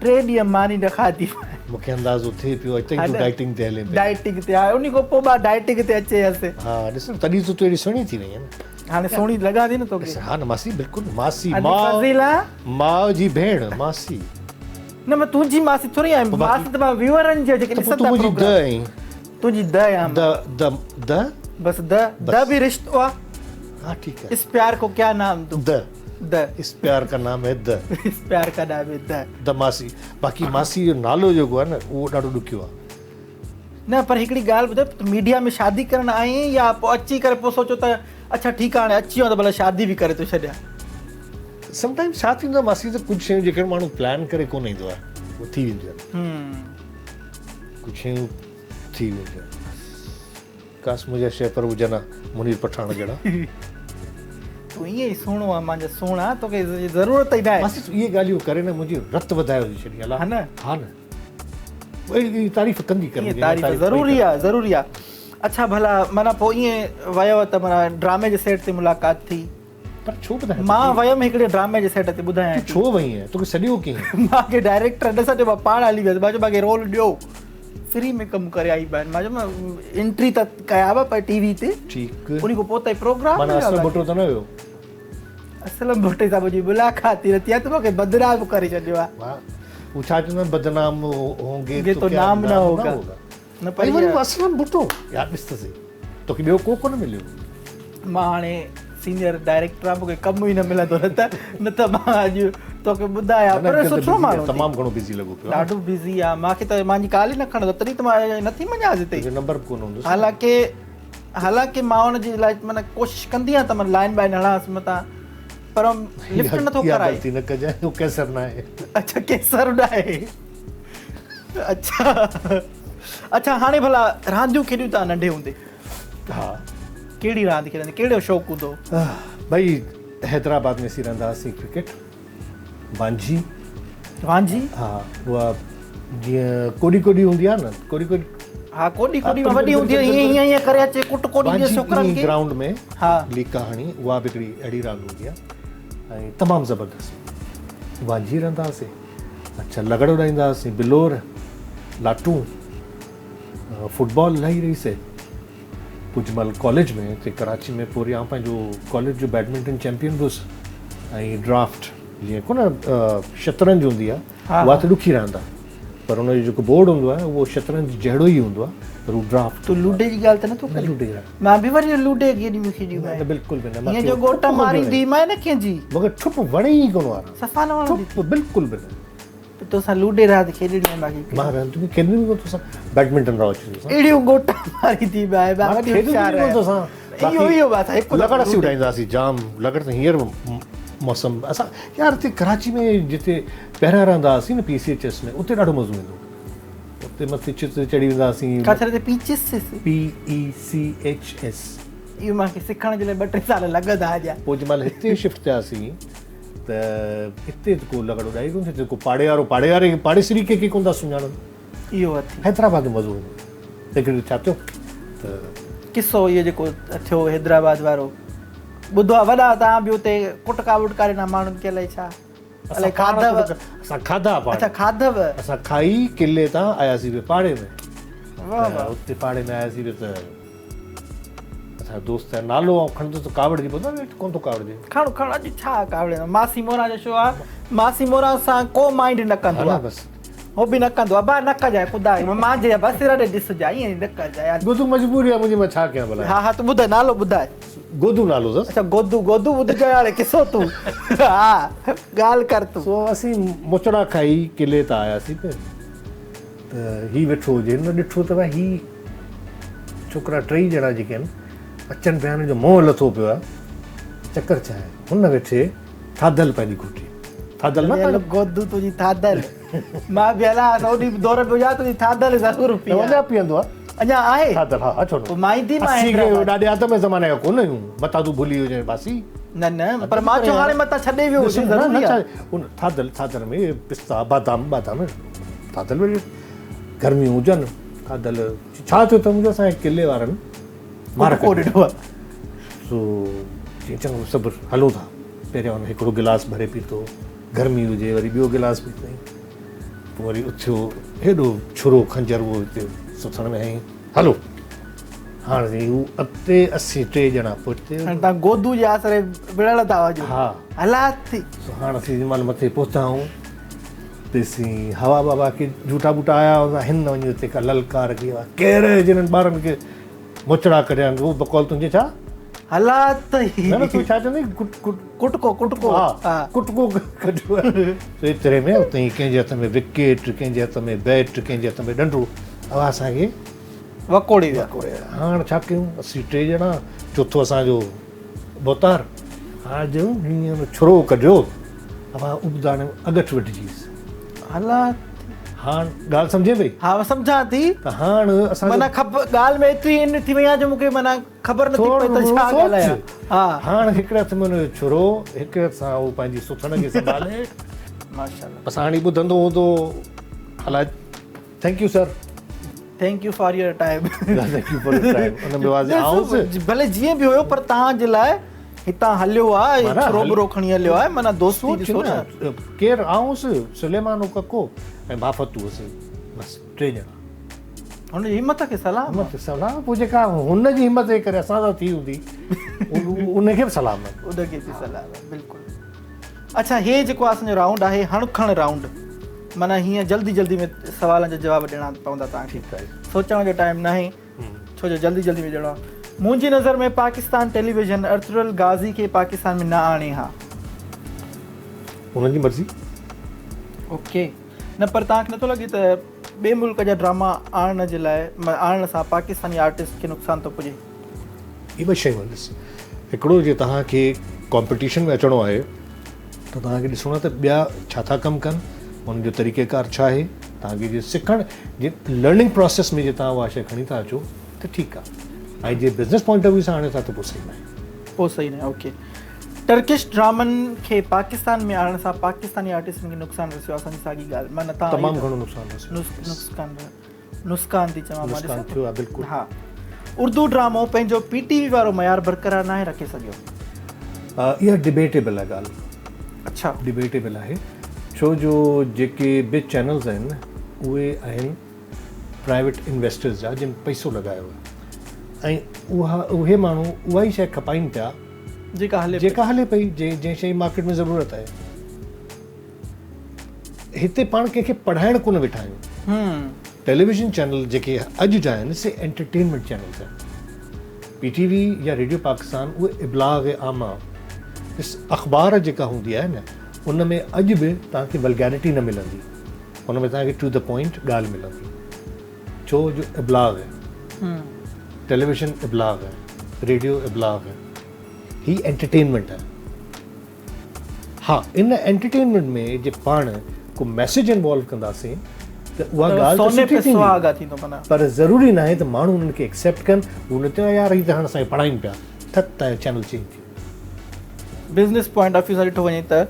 Speaker 1: ٽي ڏينهن ماني نه کاڌي.
Speaker 2: مون کي اندازو ٿئي پيو اڄ تائين تون ڊائيٽنگ تي هلين پئي.
Speaker 1: ڊائيٽنگ تي ها انهي کان پوء مان ڊائيٽنگ تي اچي هيس.
Speaker 2: ها ڏس نه تڏهن ته تون اهڙي سهڻي ٿي وئي آهين نه.
Speaker 1: هاڻي سهڻي لڳان ٿي نه توکي.
Speaker 2: ها نه ماسي بلڪل ماسي ماء ماء جي ڀيڻ ماسي.
Speaker 1: نه مان تنهنجي ماسي ٿوري آهيان ماسي ته مان ويوئرن جي جيڪي ڏسن
Speaker 2: ٿا پروگرام. تون منهنجي د آهين.
Speaker 1: تنهنجي د آهيان
Speaker 2: د د د
Speaker 1: بس د د به رشتو آ.
Speaker 2: ها ٺيڪ
Speaker 1: آ. اس پيار ڪو ڪيا نام دون.
Speaker 2: د
Speaker 1: د
Speaker 2: اس پيار ڪا نام هي د.
Speaker 1: اس پيار ڪا نام هي د.
Speaker 2: د ماسي باقي ماسي جو نالو جيڪو آ نه اهو ڏاڍو ڏکيو آ.
Speaker 1: نه پر هڪڙي ڳالهه ٻڌاء ته ميڊيا ۾ شادي ڪرڻ آئين يا پوء اچي ڪري پوء سوچيو ته اڇا ٺيڪ آ هاڻي اچي ويو آهيان ته ڀلا شادي به ڪري ٿو ڇڏيان.
Speaker 2: سم ٽائمز ڇا ٿيندو آهي ماسي ته ڪجهه شيون جيڪڏهن ماڻهو پلان ڪري ڪونه ايندو آهي اهي ٿي وينديون آهن. ڪجهه شيون ٿي وينديون آهن. ڪاش منهنجا شهپر هجن ها منير پٺاڻ جهڙا.
Speaker 1: تون ائين ئي سهڻو آهين مانجا سهڻا توکي ضرورت ئي ناهي.
Speaker 2: ماسي تون اهي ڳالهيون ڪري نه منهنجي رت وڌايو ٿي ڇڏين الا.
Speaker 1: ها نه.
Speaker 2: ها نه. اهڙي تعريف ڪندي ڪر
Speaker 1: ائين تعريف ضروري آ ضروري آ اڇا ڀلا معنيٰ پوء ائين ويو ته معنيٰ ڊرامي جي سيٽ تي ملاقات ٿي
Speaker 2: پر ڇو ٻڌايان
Speaker 1: مان ويم هڪڙي ڊرامي جي سيٽ تي ٻڌايان
Speaker 2: تون ڇو وئين توکي سڏيو ڪنهن
Speaker 1: مان کي ڊائريڪٽر نه سڏيو مان پاڻ هلي ويس مان چيو مان کي رول ڏيو فري ۾ ڪم ڪري آئي مان. مان چيو مان انٽري ته ڪيا پر ٽي وي تي.
Speaker 2: ٺيڪ.
Speaker 1: انهي کان پوء ته پروگرام
Speaker 2: معنيٰ اسلم ڀٽو ته نه هيو.
Speaker 1: اسلم ڀٽي صاحب جي ملاقات ئي نه ٿي آهي ته مونکي بدنام ڪري ڇڏيو آهي.
Speaker 2: واهه هو ڇا چوندا آهن بدنام هونگي
Speaker 1: تو نام نه هوگا.
Speaker 2: نه پر وري اسلم ڀٽو يار ڏس ته سهي توکي ٻيو ڪو ڪونه مليو.
Speaker 1: مان هاڻي سينيئر ڊائريڪٽر آهيان مونکي ڪم ئي نه ملندو نه ته نه ته مان اڄ توکي ٻڌايان پر سٺو ماڻهو
Speaker 2: تمام گهڻو بزي لڳو پيو
Speaker 1: ڏاڍو بزي آهي مانکي ته مانجي ڪال ئي نه کڻندو تڏهن ته مان نٿي مڃان هتي
Speaker 2: تنهنجو نمبر به ڪونه هوندس
Speaker 1: حالانڪه حالانڪه مان ان جي لاء معنيٰ ڪوشش ڪندي آهيان ته مان لائن بائن هڻانس متان پر لفٽ نٿو ڪرائي
Speaker 2: غلطي نه ڪجانء هو ڪيسر ناهي
Speaker 1: اڇا ڪيسر ناهي اڇا اڇا هاڻي ڀلا رانديون کيڏيون ٿا ننڍي هوندي؟
Speaker 2: ها.
Speaker 1: ڪهڙي راند کيڏندي ڪهڙو شوق هوندو هو؟
Speaker 2: ڀئي حيدرآباد ۾ اسين رهندا هئاسين ڪرڪيٽ وانجهي.
Speaker 1: وانجهي؟
Speaker 2: ها اها جيئن ڪوڏي ڪوڏي هوندي آهي نه ڪوڏي ڪوڏي.
Speaker 1: ها ڪوڏي ڪوڏي وڏي هوندي آهي هيئن هيئن هيئن ڪري اچي ڪٽ ڪوڏي ڏي ڇوڪرن کي.
Speaker 2: گرائونڊ ۾ ها ليڪا هڻي اها به هڪڙي اهڙي راند هوندي آهي ۽ تمام زبردست وانجهي رهندا هئاسين. اڇا لغڙ اڏائيندا هئاسين، بلور، لاٽون، فٽبال الاهي رهي سي. پوء جنهن مهل ڪاليج ۾ هتي ڪراچي ۾ پوء وري آئون پنهنجو ڪاليج جو بيڊمنٽن چيمپيئن به هوس ۽ ڊرافٽ جيئن ڪونه شطرنج هوندي آهي اها ته ڏکي راند آهي پر ان جو جيڪو بورڊ هوندو آهي اهو شطرنج جهڙو ئي هوندو آهي پر هو ڊرافٽ.
Speaker 1: تون لوڊي جي ڳالهه ته نه ٿو ڪرين؟
Speaker 2: لوڊي جي ڳالهه.
Speaker 1: مان به وري لوڊي گيڏيون کيڏيون
Speaker 2: آهن. نه بلڪل به نه.
Speaker 1: هيئن جو ڳوٽ ماريندي مانء نه ڪنهن جي.
Speaker 2: مونکي ٺپ وڻي ئي ڪونه وارا.
Speaker 1: صفا نه وڻندي
Speaker 2: ٺپ بلڪل به نه.
Speaker 1: ته توسان لوڊي راند کيڏڻي آهي باقي.
Speaker 2: مان راند ۾ کيڏندو ئي ڪونه توسان بيڊمنٽن راء اچي توسان.
Speaker 1: اهڙيون ڳوٽ ماريندي مانء مان وڏي هوشيار آهيان.
Speaker 2: توسان.
Speaker 1: اهو اهو بس هڪ
Speaker 2: لغڙ اسين اڏائيندا هئاسين جام لغڙ ته هينئر به موسم اسان يار هتي ڪراچي ۾ جتي پهريان رهندا هئاسين نه پي سي ايڇ ايس ۾ اتي ڏاڍو مزو ايندو هو. اتي مٿي ڇت تي چڙهي ويندا هئاسين.
Speaker 1: ڪاٿي رهندي پيچس؟
Speaker 2: P E C H S.
Speaker 1: اهو مان کي سکڻ جي لاء ٻه ٽي سال لڳندا اڄا.
Speaker 2: پوء جنهن مهل هتي شفٽ ٿياسين ته هتي ته ڪو لغڙ اڏائي ڪونه ٿي، ڪو پاڙي وارو پاڙي واري کي پاڙيسري کي ڪي ڪونه ٿا سڃاڻن.
Speaker 1: اهو اٿي.
Speaker 2: حيدرآباد ۾ مزو ايندو هو. هڪ ڏينهن ڇا ٿيو ته.
Speaker 1: قصو اهو جيڪو ٿيو حيدرآباد وارو ٻڌو آهي وڏا توهان به اتي ڪٽڪا وٽڪا ڏنا ماڻهن کي الائي ڇا.
Speaker 2: الائي کاڌو. اسان کاڌا پاڻ.
Speaker 1: اڇا کاڌو.
Speaker 2: اسان کائي قلعي تان آياسين به پاڙي ۾. واه واه. اتي پاڙي ۾ آياسين به ته اسان جو دوست آهي نالو آئون کڻندس ته ڪاوڙجي پوندو ويٺ ڪونه ٿو ڪاوڙجي.
Speaker 1: کڻ کڻ اڄ ڇا ڪاوڙي ماسي موران جو شو آ ماسي موران سان ڪو مائنڊ نه ڪندو آ.
Speaker 2: بس.
Speaker 1: هو به نه ڪندو ابا نه ڪجانء خدا مانجي بس رڙ ڏسجانء ائين نه ڪجانء يار.
Speaker 2: گودو مجبوري آ منهنجي مان ڇا ڪيان ڀلا.
Speaker 1: ها ها تون ٻڌاء نالو ٻڌاء.
Speaker 2: گودو نالو اٿس.
Speaker 1: اڇا گودو گودو ٻڌجانء هاڻي قصو تون ها ڳالهه ڪر تون.
Speaker 2: سو اسين موچڙا کائي قلعي تان آياسين پي ته هي ويٺو هجي هن ڏٺو ته ڀائي هي ڇوڪرا ٽئي ڄڻا جيڪي آهن اچن پيا هن جو منهن لٿو پيو آهي چڪر ڇا آهي هن ويٺي ٿاڌل پنهنجي گهوٽي ٿاڌل نه
Speaker 1: پاڻ گودو تنهنجي ٿاڌل مان به هلان ته اوڏي دور پيو هجان تنهنجي ٿاڌل ضرور پيان
Speaker 2: اڃا پيئندو آهي
Speaker 1: اڃا آهي
Speaker 2: ٿاڌل ها ڇو نه
Speaker 1: پوء مان ايندي مان
Speaker 2: اسين ڪي ڏاڏي آدم جي زماني جا ڪونه آهيون متان تون ڀلي وڃين باسي
Speaker 1: نه نه پر مان چيو هاڻي متان ڇڏي ويو هجي ضروري آهي
Speaker 2: ان ٿاڌل ٿاڌل ۾ پستا بادام بادام ٿاڌل ۾ گرميون هجن ٿاڌل ڇا ٿيو ته منهنجو اسان جي قلعي وارن
Speaker 1: مار ڪو ڏنو آهي
Speaker 2: سو چيائين چڱو صبر هلون ٿا پهريان هن هڪڙو گلاس ڀري پيتو گرمي هجي وري ٻيو گلاس پيتائين پوء وري اٿيو هيڏو ڇرو خنجر اهو هتي سٿڻ ۾ هنئي هلو هاڻ سائين هو اڳتي اسين ٽي ڄڻا پوئتي
Speaker 1: هاڻ تان گودو جي آسري وڙهڻ ٿا وڃو
Speaker 2: ها
Speaker 1: هلا ٿي
Speaker 2: سو هاڻ اسين جنهن مهل مٿي پهتا آهيون تيسين هوا بابا کي جهوٽا ٻوٽا آيا هوندا هن وڃي اتي ڪا للڪار ڪئي ڪير جنهن ٻارن کي موچڙا ڪڍيا آهن هو بقول تنهنجي ڇا؟
Speaker 1: هلا ته هي.
Speaker 2: نه نه تون ڇا چوندين ڪٽ ڪٽ.
Speaker 1: ڪٽڪو ڪٽڪو
Speaker 2: ها ڪٽڪو ڪڍيو آهي. سو ايتري ۾ اتي ئي ڪنهن جي هٿ ۾ وڪيٽ ڪنهن جي هٿ ۾ بيٽ ڪنهن جي هٿ ۾ ڏنڊو اها اسان کي
Speaker 1: وڪوڙي ويا.
Speaker 2: وڪوڙي ويا. هاڻ ڇا ڪيون اسين ٽي ڄڻا چوٿون اسان جو ڀوتار هاڻ جو هيئن ڇرو ڪڍيو اها ابداڻي اڳٺ وڍجي ويس.
Speaker 1: هلا
Speaker 2: هاڻ ڳالهه سمجهين پئي؟
Speaker 1: ها سمجهان ٿي.
Speaker 2: ته هاڻ اسان
Speaker 1: معنيٰ خب ڳالهه ۾ ايتري ان ٿي وئي آهي جو مون کي معنيٰ خبر نٿي پئي ته ڇا ڳالهايان.
Speaker 2: ها هاڻ هڪڙي هٿ ۾ هن جو ڇرو هڪڙي هٿ سان هو پنهنجي سٿڻ کي سنڀالي.
Speaker 1: ماشاءالله.
Speaker 2: بس هاڻي ٻڌندو هوندو الائي thank you sir.
Speaker 1: Thank you for your time.
Speaker 2: Thank you for your time ان ۾ واضح آئون
Speaker 1: ڀلي جيئن به هيو پر توهان جي لاء هتان هليو آ ڇرو ٻرو کڻي هليو آ معنيٰ دوستي ڏسو نه.
Speaker 2: ڪير آئون هوس سليمان هو ڪڪو ۽ ڀافتو هوس بس ٽي ڄڻا.
Speaker 1: هن جي همت کي سلام.
Speaker 2: همت سلام پوء جيڪا هن جي همت جي ڪري اسان سان ٿي هوندي ان کي به سلام آهي.
Speaker 1: ان کي به سلام آهي بلڪل. اڇا هي جيڪو اسان جو رائونڊ آهي هڻ کڻ رائونڊ معنيٰ هيئن جلدي جلدي ۾ سوالن جا جواب ڏيڻا پوندا توهان کي.
Speaker 2: ٺيڪ آهي.
Speaker 1: سوچڻ جو ٽائيم ناهي ڇو جو جلدي جلدي ۾ ڏيڻو آهي. منهنجي نظر ۾ پاڪستان ٽيليويزن ارطغرل غازي کي پاڪستان ۾ نه آڻي ها.
Speaker 2: انهن جي مرضي.
Speaker 1: اوڪي نه پر توهان کي نٿو لڳي ته ٻئي ملڪ جا ڊراما آڻڻ جي لاء آڻڻ سان پاڪستاني آرٽسٽ کي نقصان ٿو پڄي.
Speaker 2: هي ٻه شيون آهن ڏس هڪڙو جي توهان کي ڪامپيٽيشن ۾ اچڻو آهي ته توهان کي ڏسڻو آهي ته ٻيا ڇا ٿا ڪم ڪن انهن جو طريقه ڪار ڇا آهي توهان کي جي سکڻ جي لرننگ پروسيس ۾ جي توهان اها شيء کڻي ٿا اچو ته ٺيڪ آهي ۽ جي بزنس پوائنٽ آف ويو سان آڻيو ٿا ته پوء صحيح ناهي.
Speaker 1: پوء صحيح ناهي اوڪي. ٽرڪش ڊرامن کي پاڪستان ۾ آڻڻ سان پاڪستاني آرٽسٽن کي نقصان رسيو اسان جي ساڳي ڳالهه معنيٰ تان
Speaker 2: تمام گهڻو نقصان رسيو
Speaker 1: نقصان نسڪان ٿي چوان مان
Speaker 2: نسڪان ٿيو آهي بلڪل
Speaker 1: ها اردو ڊرامو پنهنجو پي ٽي وي وارو معيار برقرار ناهي رکي سگهيو.
Speaker 2: اها ڊبيٽيبل آهي ڳالهه.
Speaker 1: اڇا.
Speaker 2: ڊبيٽيبل آهي ڇو جو جيڪي به چينلز آهن اهي آهن پرائيويٽ انويسٽرز جا جن پئسو لڳايو آهي ۽ اها اهي ماڻهو اها ئي شيء کپائين پيا
Speaker 1: جيڪا هلي
Speaker 2: جيڪا هلي پئي جنهن شيء جي مارڪيٽ ۾ ضرورت آهي. هتي پاڻ ڪنهن کي پڙهائڻ ڪونه ويٺا آهيون. ٽيليويزن چينل جيڪي اڄ جا آهن سي انٽرٽينمينٽ چينلز آهن. پي ٽي وي يا ريڊيو پاڪستان اهي ابلاغ عامه ڏس اخبار جيڪا هوندي آهي نه ان ۾ اڄ به توهان کي ولگيرٽي نه ملندي ان ۾ توهان کي ٽو the point ڳالهه ملندي ڇو جو ابلاغ آهي. ٽيليويزن ابلاغ آهي، ريڊيو ابلاغ آهي، هي انٽرٽينمينٽ آهي. ها ان انٽرٽينمينٽ ۾ جي پاڻ ڪو ميسيج انوالو ڪنداسين ته اها ڳالهه ته سٺي ٿيندي پر ضروري ناهي ته ماڻهو انهن کي ايڪسيپٽ ڪن هو نه چون يار هي ته هاڻ اسان کي پڙهائين پيا ٿت تان چينل چينج ٿي ويو.
Speaker 1: بزنس پوائنٽ آف ويو سان ڏٺو وڃي ته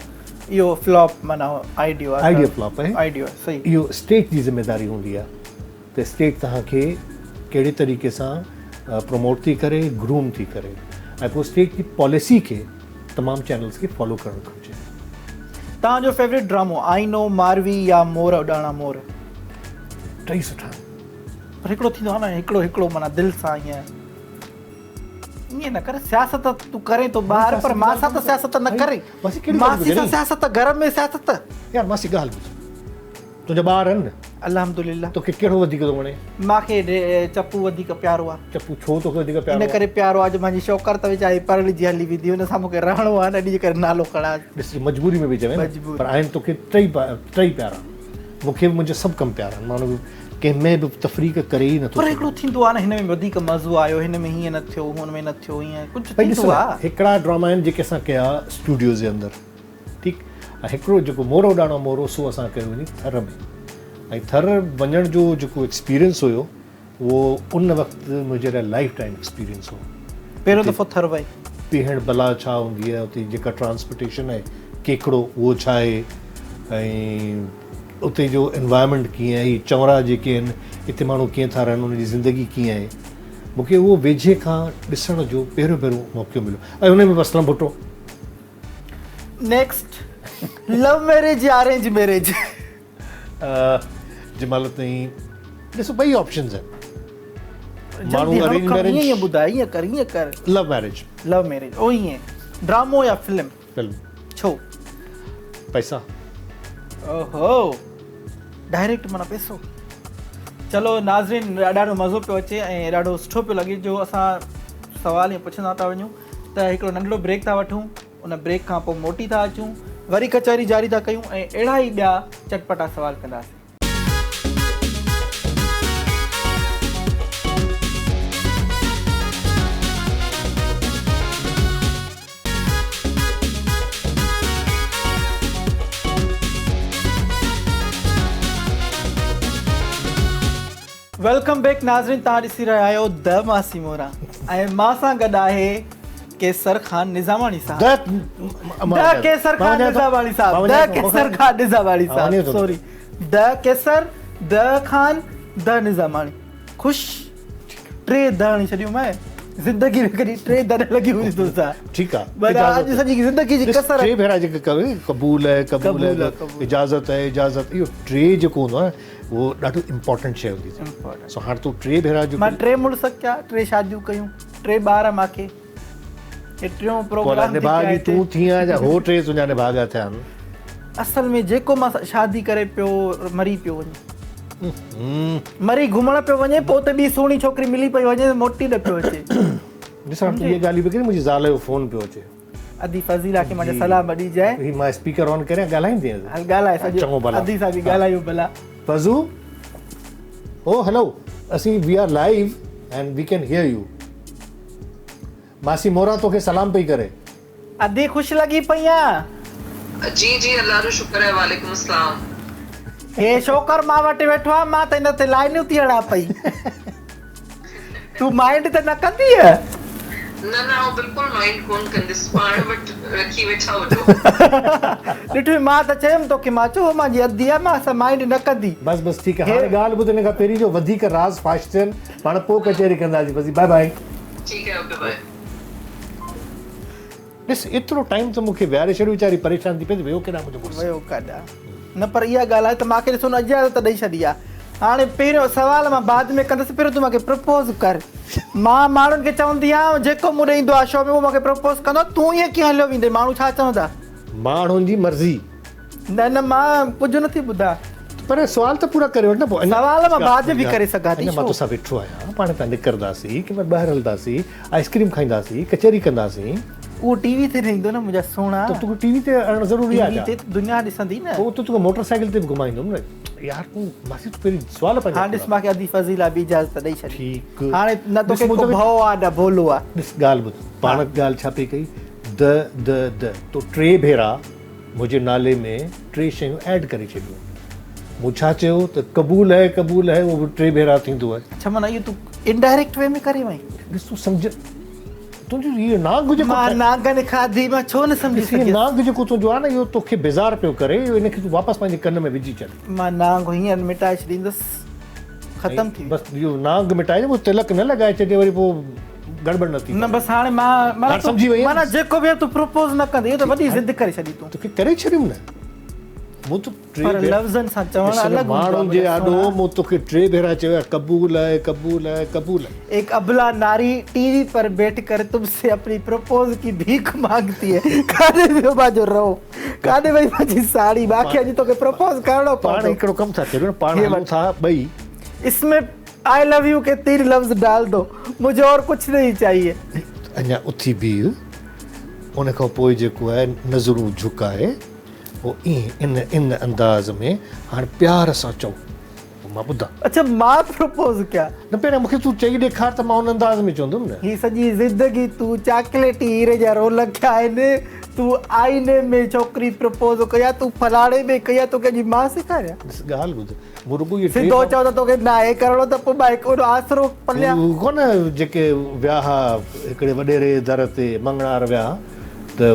Speaker 1: اهو فلاپ معنيٰ آئيڊيو آهي.
Speaker 2: آئيڊيو فلاپ آهي.
Speaker 1: آئيڊيو آهي صحيح.
Speaker 2: اهو اسٽيٽ جي ذميواري هوندي آهي ته اسٽيٽ توهان کي ڪهڙي طريقي سان پروموٽ ٿي ڪري گروم ٿي ڪري ۽ پوء اسٽيٽ جي پاليسي کي تمام چينلز کي فالو ڪرڻ گهرجي.
Speaker 1: توهان جو فيوريٽ ڊرامو آئينو، ماروي يا مور اڏاڻا مور؟
Speaker 2: ٽئي سٺا آهن.
Speaker 1: پر هڪڙو ٿيندو آهي نه هڪڙو هڪڙو معنيٰ دل سان ائين ائين نه ڪر سياست تون ڪرين ٿو ٻاهر پر مان سان ته سياست نه ڪرين ماسي سان سياست گهر ۾ سياست.
Speaker 2: يار ماسي ڳالهه ٻڌ. تنهنجا ٻار آهن نه؟
Speaker 1: الحمدلله.
Speaker 2: توکي ڪهڙو وڌيڪ ٿو وڻي؟
Speaker 1: مان کي چپو وڌيڪ پيارو آ.
Speaker 2: چپو ڇو توکي وڌيڪ پيارو آ؟
Speaker 1: ان ڪري پيارو آ جو مانجي شوڪر ته ويچاري پرڻجي هلي ويندي هن سان مونکي رهڻو آ نه ان جي ڪري نالو کڻان.
Speaker 2: ڏس مجبوري ۾ به چوين نه پر آهن توکي ٽئي ٽئي پيارا. مون کي به منهنجا سڀ ڪم پيارا آهن مان ڪنهن ۾ به تفريق ڪري ئي نٿو
Speaker 1: پر هڪڙو ٿيندو آ نه هن ۾ وڌيڪ مزو آيو هن ۾ هيئن نه ٿيو هن ۾ نه ٿيو هيئن ڪجهه ٿيندو آ.
Speaker 2: هڪڙا ڊراما آهن جيڪي اسان ڪيا اسٽوڊيوز جي اندر. ٺيڪ ۽ هڪڙو جيڪو مورو ڏاڻو مورو سو اسان ڪيو وڃي ٿر ۾ ۽ ٿر وڃڻ جو جيڪو ايڪسپيرينس هيو اهو ان وقت منهنجي لاء لائف ٽائيم ايڪسپيرينس هو.
Speaker 1: پهريون دفعو ٿر وئين.
Speaker 2: پيهڻ بلا ڇا هوندي آهي اتي جيڪا ٽرانسپورٽيشن آهي ڪيڪڙو اهو ڇا آهي ۽ اتي جو انوائرمينٽ ڪيئن آهي هي چونرا جيڪي آهن اتي ماڻهو ڪيئن ٿا رهن انهن جي زندگي ڪيئن آهي مون کي اهو ويجهي کان ڏسڻ جو پهريون پهريون موقعو مليو ۽ ان ۾ به Aslam Bhutto.
Speaker 1: Next love marriage يا ارينج ميريج؟
Speaker 2: جنهن مهل تائين ڏسو ٻئي آپشنز آهن
Speaker 1: ماڻهو ارينج ميريج ائين ٻڌاء ائين ڪر ائين ڪر
Speaker 2: لو ميريج
Speaker 1: لو ميريج او ائين ڊرامو يا فلم؟
Speaker 2: فلم.
Speaker 1: ڇو؟
Speaker 2: پئسا.
Speaker 1: اوهو ڊائريڪٽ معنيٰ پئسو. چلو ناظرين ڏاڍو مزو پيو اچي ۽ ڏاڍو سٺو پيو لڳي جو اسان سوال ائين پڇندا ٿا وڃون ته هڪڙو ننڍڙو بريڪ ٿا وٺون ان بريڪ کان پوء موٽي ٿا اچون وري ڪچهري جاري ٿا ڪيون ۽ اهڙا ئي ٻيا چٽپٽا سوال ڪنداسين. Welcome back ناظرين توهان ڏسي رهيا آهيو د ماسي مورا ۽ مان سان گڏ آهي قيصر خان نظاماڻي صاحب د قيصر خان نظاماڻي صاحب د قيصر خان نظاماڻي صاحب سوري د قيصر د خان د نظاماڻي خوش ٽي د هڻي ڇڏيون مين. زندگي ۾ ڪڏهن ٽي در لڳي هوندي تو سان.
Speaker 2: ٺيڪ آ.
Speaker 1: پر اڄ سڄي زندگي جي ڪسر.
Speaker 2: ٽي ڀيرا جيڪي ڪوي قبول هي قبول هي اجازت هي اجازت اهو ٽي جيڪو هوندو آ اهو ڏاڍو امپورٽنٽ شيء هوندي اٿئي. سو هاڻ تون ٽي ڀيرا جو
Speaker 1: مان ٽي مڙس ڪيا ٽي شاديون ڪيون ٽي ٻار ماکي هي ٽيون پروگرام ٿي
Speaker 2: نڀاڳي تون ٿي آ جا هو ٽي تنهنجا نڀاڳا ٿيا آهن.
Speaker 1: اصل ۾ جيڪو مان سان شادي ڪري پيو مري پيو وڃي. مري گهمڻ پيو وڃي پوء اتي ٻي سهڻي ڇوڪري ملي پئي وڃي موٽي نه پيو اچي.
Speaker 2: ڏس هاڻ تون اها ڳالهه به ڪرين منهنجي زال جو فون پيو اچي.
Speaker 1: ادي فضيلا کي منهنجا سلام ڏجانء.
Speaker 2: هي مان اسپيڪر آن ڪريان ڳالهائيندين.
Speaker 1: هل ڳالهاء سڄو
Speaker 2: چڱو ڀلا
Speaker 1: ادي سان به ڳالهايون ڀلا.
Speaker 2: فضو او هلو اسين we are live and we can hear you ماسي موران توکي سلام پئي ڪري.
Speaker 1: ادي خوش لڳي پئي آن.
Speaker 3: جي جي الله جو شڪر آهي وعليڪم السلام.
Speaker 1: هي شوڪر مان وٽ ويٺو آ مان ته هن تي لائنيون ٿي هڻان پئي تون مائنڊ ته نه ڪندينء.
Speaker 3: نه نه آئون بلڪل مائنڊ ڪون ڪنديس پاڻ وٽ رکي ويٺا هجو.
Speaker 1: ڏٺوئي مان ته چيم توکي مان چيو هو مانجي ادي آ مان سان مائنڊ نه ڪندي.
Speaker 2: بس بس ٺيڪ آ هاڻي ڳالهه ٻڌ ان کان پهرين جو وڌيڪ راز فاش ٿين پاڻ پوء ڪچهري ڪنداسين بس باء باء.
Speaker 3: ٺيڪ آهي اوڪي باء.
Speaker 2: ڏس ايترو ٽائيم ته مون کي ويهاري ڇڏيو ويچاري پريشان ٿي پئي ته ويو ڪيڏانهن منهنجو مڙس.
Speaker 1: ويو ڪاڏانهن. نه پر اها ڳالهه آهي ته مان کي ڏس هن اجازت ڏئي ڇڏي آهي. هاڻي پهريون سوال مان بعد ۾ ڪندس پهريون تون مان کي پروپوز ڪر. مان ماڻهن کي چوندي آهيان جيڪو مون ڏي ايندو آهي شو ۾ اهو مان کي پروپوز ڪندو آهي تون ائين ڪيئن هليو ويندين ماڻهو ڇا چوندا.
Speaker 2: ماڻهن جي مرضي.
Speaker 1: نه نه مان ڪجهه نه ٿي ٻڌان.
Speaker 2: پر سوال ته پورا ڪري وٺ نه پوء.
Speaker 1: سوال مان بعد ۾ به ڪري سگهان ٿي
Speaker 2: اڃا مان
Speaker 1: ڇو.
Speaker 2: توسان ويٺو آهيان پاڻ هتان نڪرنداسين ڪنهن مهل ٻاهر هلنداسين آئس ڪريم کائينداسين ڪچهري ڪنداسين.
Speaker 1: اهو ٽي وي تي نه ايندو نه منهنجا سهڻا.
Speaker 2: ته توکي ٽي وي تي اڻڻ ضروري
Speaker 1: ٽي
Speaker 2: آهي
Speaker 1: وي
Speaker 2: ڇا.
Speaker 1: تي ته دنيا ڏسندي نه.
Speaker 2: پوء ته توکي موٽر سائيڪل تي به گهمائيندم نه. يار تون ماسي تون پهرين سوال پنهنجا
Speaker 1: هاڻ
Speaker 2: پورا
Speaker 1: ڏس مان کي ادي فضيلا به اجازت ڏئي ڇڏي.
Speaker 2: ٺيڪ.
Speaker 1: هاڻي نه
Speaker 2: ڏس
Speaker 1: توکي
Speaker 2: مون
Speaker 1: ڪو
Speaker 2: توکي
Speaker 1: ڀؤ آ نه ڀولو آ.
Speaker 2: ڏس ڳالهه ٻڌ پاڻ ڳالهه ڇا پئي ڪئي د د د تو ٽي ڀيرا منهنجي نالي ۾ ٽي شيون ايڊ ڪري ڇڏيون. مون ڇا چيو ته قبول هي قبول هي اهو به ٽي ڀيرا ٿيندو آهي.
Speaker 1: اڇا معنيٰ اهو تون انڊائريڪٽ وي ۾ ڪري وئين.
Speaker 2: ڏس تون سمجهه تنهنجو اهو نانگ جيڪو
Speaker 1: مان نانگن کاڌي مان ڇو نه سمجهي
Speaker 2: ڏس هي
Speaker 1: سگهيس.
Speaker 2: نانگ جيڪو تنهنجو آهي نه اهو توکي بيزار پيو ڪري اهو ان کي تون واپس پنهنجي ڪن ۾ وجهي ڇڏ.
Speaker 1: مان نانگ هينئر مٽائي ڇڏيندس ختم ٿي ويندو.
Speaker 2: بس اهو نانگ مٽائي پوء تلڪ نه لڳائي ڇڏجي وري پوء گڙٻڙ نه ٿي
Speaker 1: نه بس هاڻي مان
Speaker 2: معنيٰ سمجهي وئين
Speaker 1: معنيٰ جيڪو به آهي تون پروپوز نه ڪندين اهو ته وڏي ضد ڪري ڇڏي تون.
Speaker 2: توکي ڪري ڇڏيم نه مون ته ٽي
Speaker 1: پر لفظن سان چوڻ الڳ هوندو آهي
Speaker 2: ماڻهن جي آڏو مون توکي ٽي ڀيرا چيو آهي قبول آهي قبول آهي قبول آهي.
Speaker 1: ايڪ ابلا ناري ٽي وي پر بيٺ ڪر تم سي اپني پروپوز ڪي ڀيک مانگتي هي ڪاڏي ويو مانجو رئو ڪاڏي وئي مانجي ساڙهي باقي اڄ توکي پروپوز ڪرڻو
Speaker 2: پاڻ
Speaker 1: پوندو.
Speaker 2: هڪڙو ڪم ٿا ڪريون پاڻ هلون ٿا ٻئي.
Speaker 1: اس ۾ آء لو يو ڪي تين لفظ ڊال دو مجهي اور ڪجهه نهين چاهيي.
Speaker 2: اڃا اٿي بيهه ان کان پوء جيڪو آهي نظرون جهڪائي پوء ائين ان ان انداز ۾ هاڻ پيار سان چئو پوء مان ٻڌان.
Speaker 1: اڇا مان پروپوز ڪيان.
Speaker 2: نه پهريان مون کي تون چئي ڏيکار ته مان ان انداز ۾ چوندم نه.
Speaker 1: هي سڄي زندگي تون چاڪليٽي هيري جا رول ڪيا آهن تون آئيني ۾ ڇوڪري پروپوز ڪئي آهي تون فلاڻي ۾ ڪئي آهي توکي اڄ مان سيکاريان.
Speaker 2: ڏس ڳالهه ٻڌ مون رڳو اهي ٽي
Speaker 1: سڌو چئو ته توکي ناهي ڪرڻو ته پوء مان هڪ وڏو آسرو پليان.
Speaker 2: هو ڪونه جيڪي ويا ها هڪڙي وڏيري جي در تي مڱڻهار ويا ته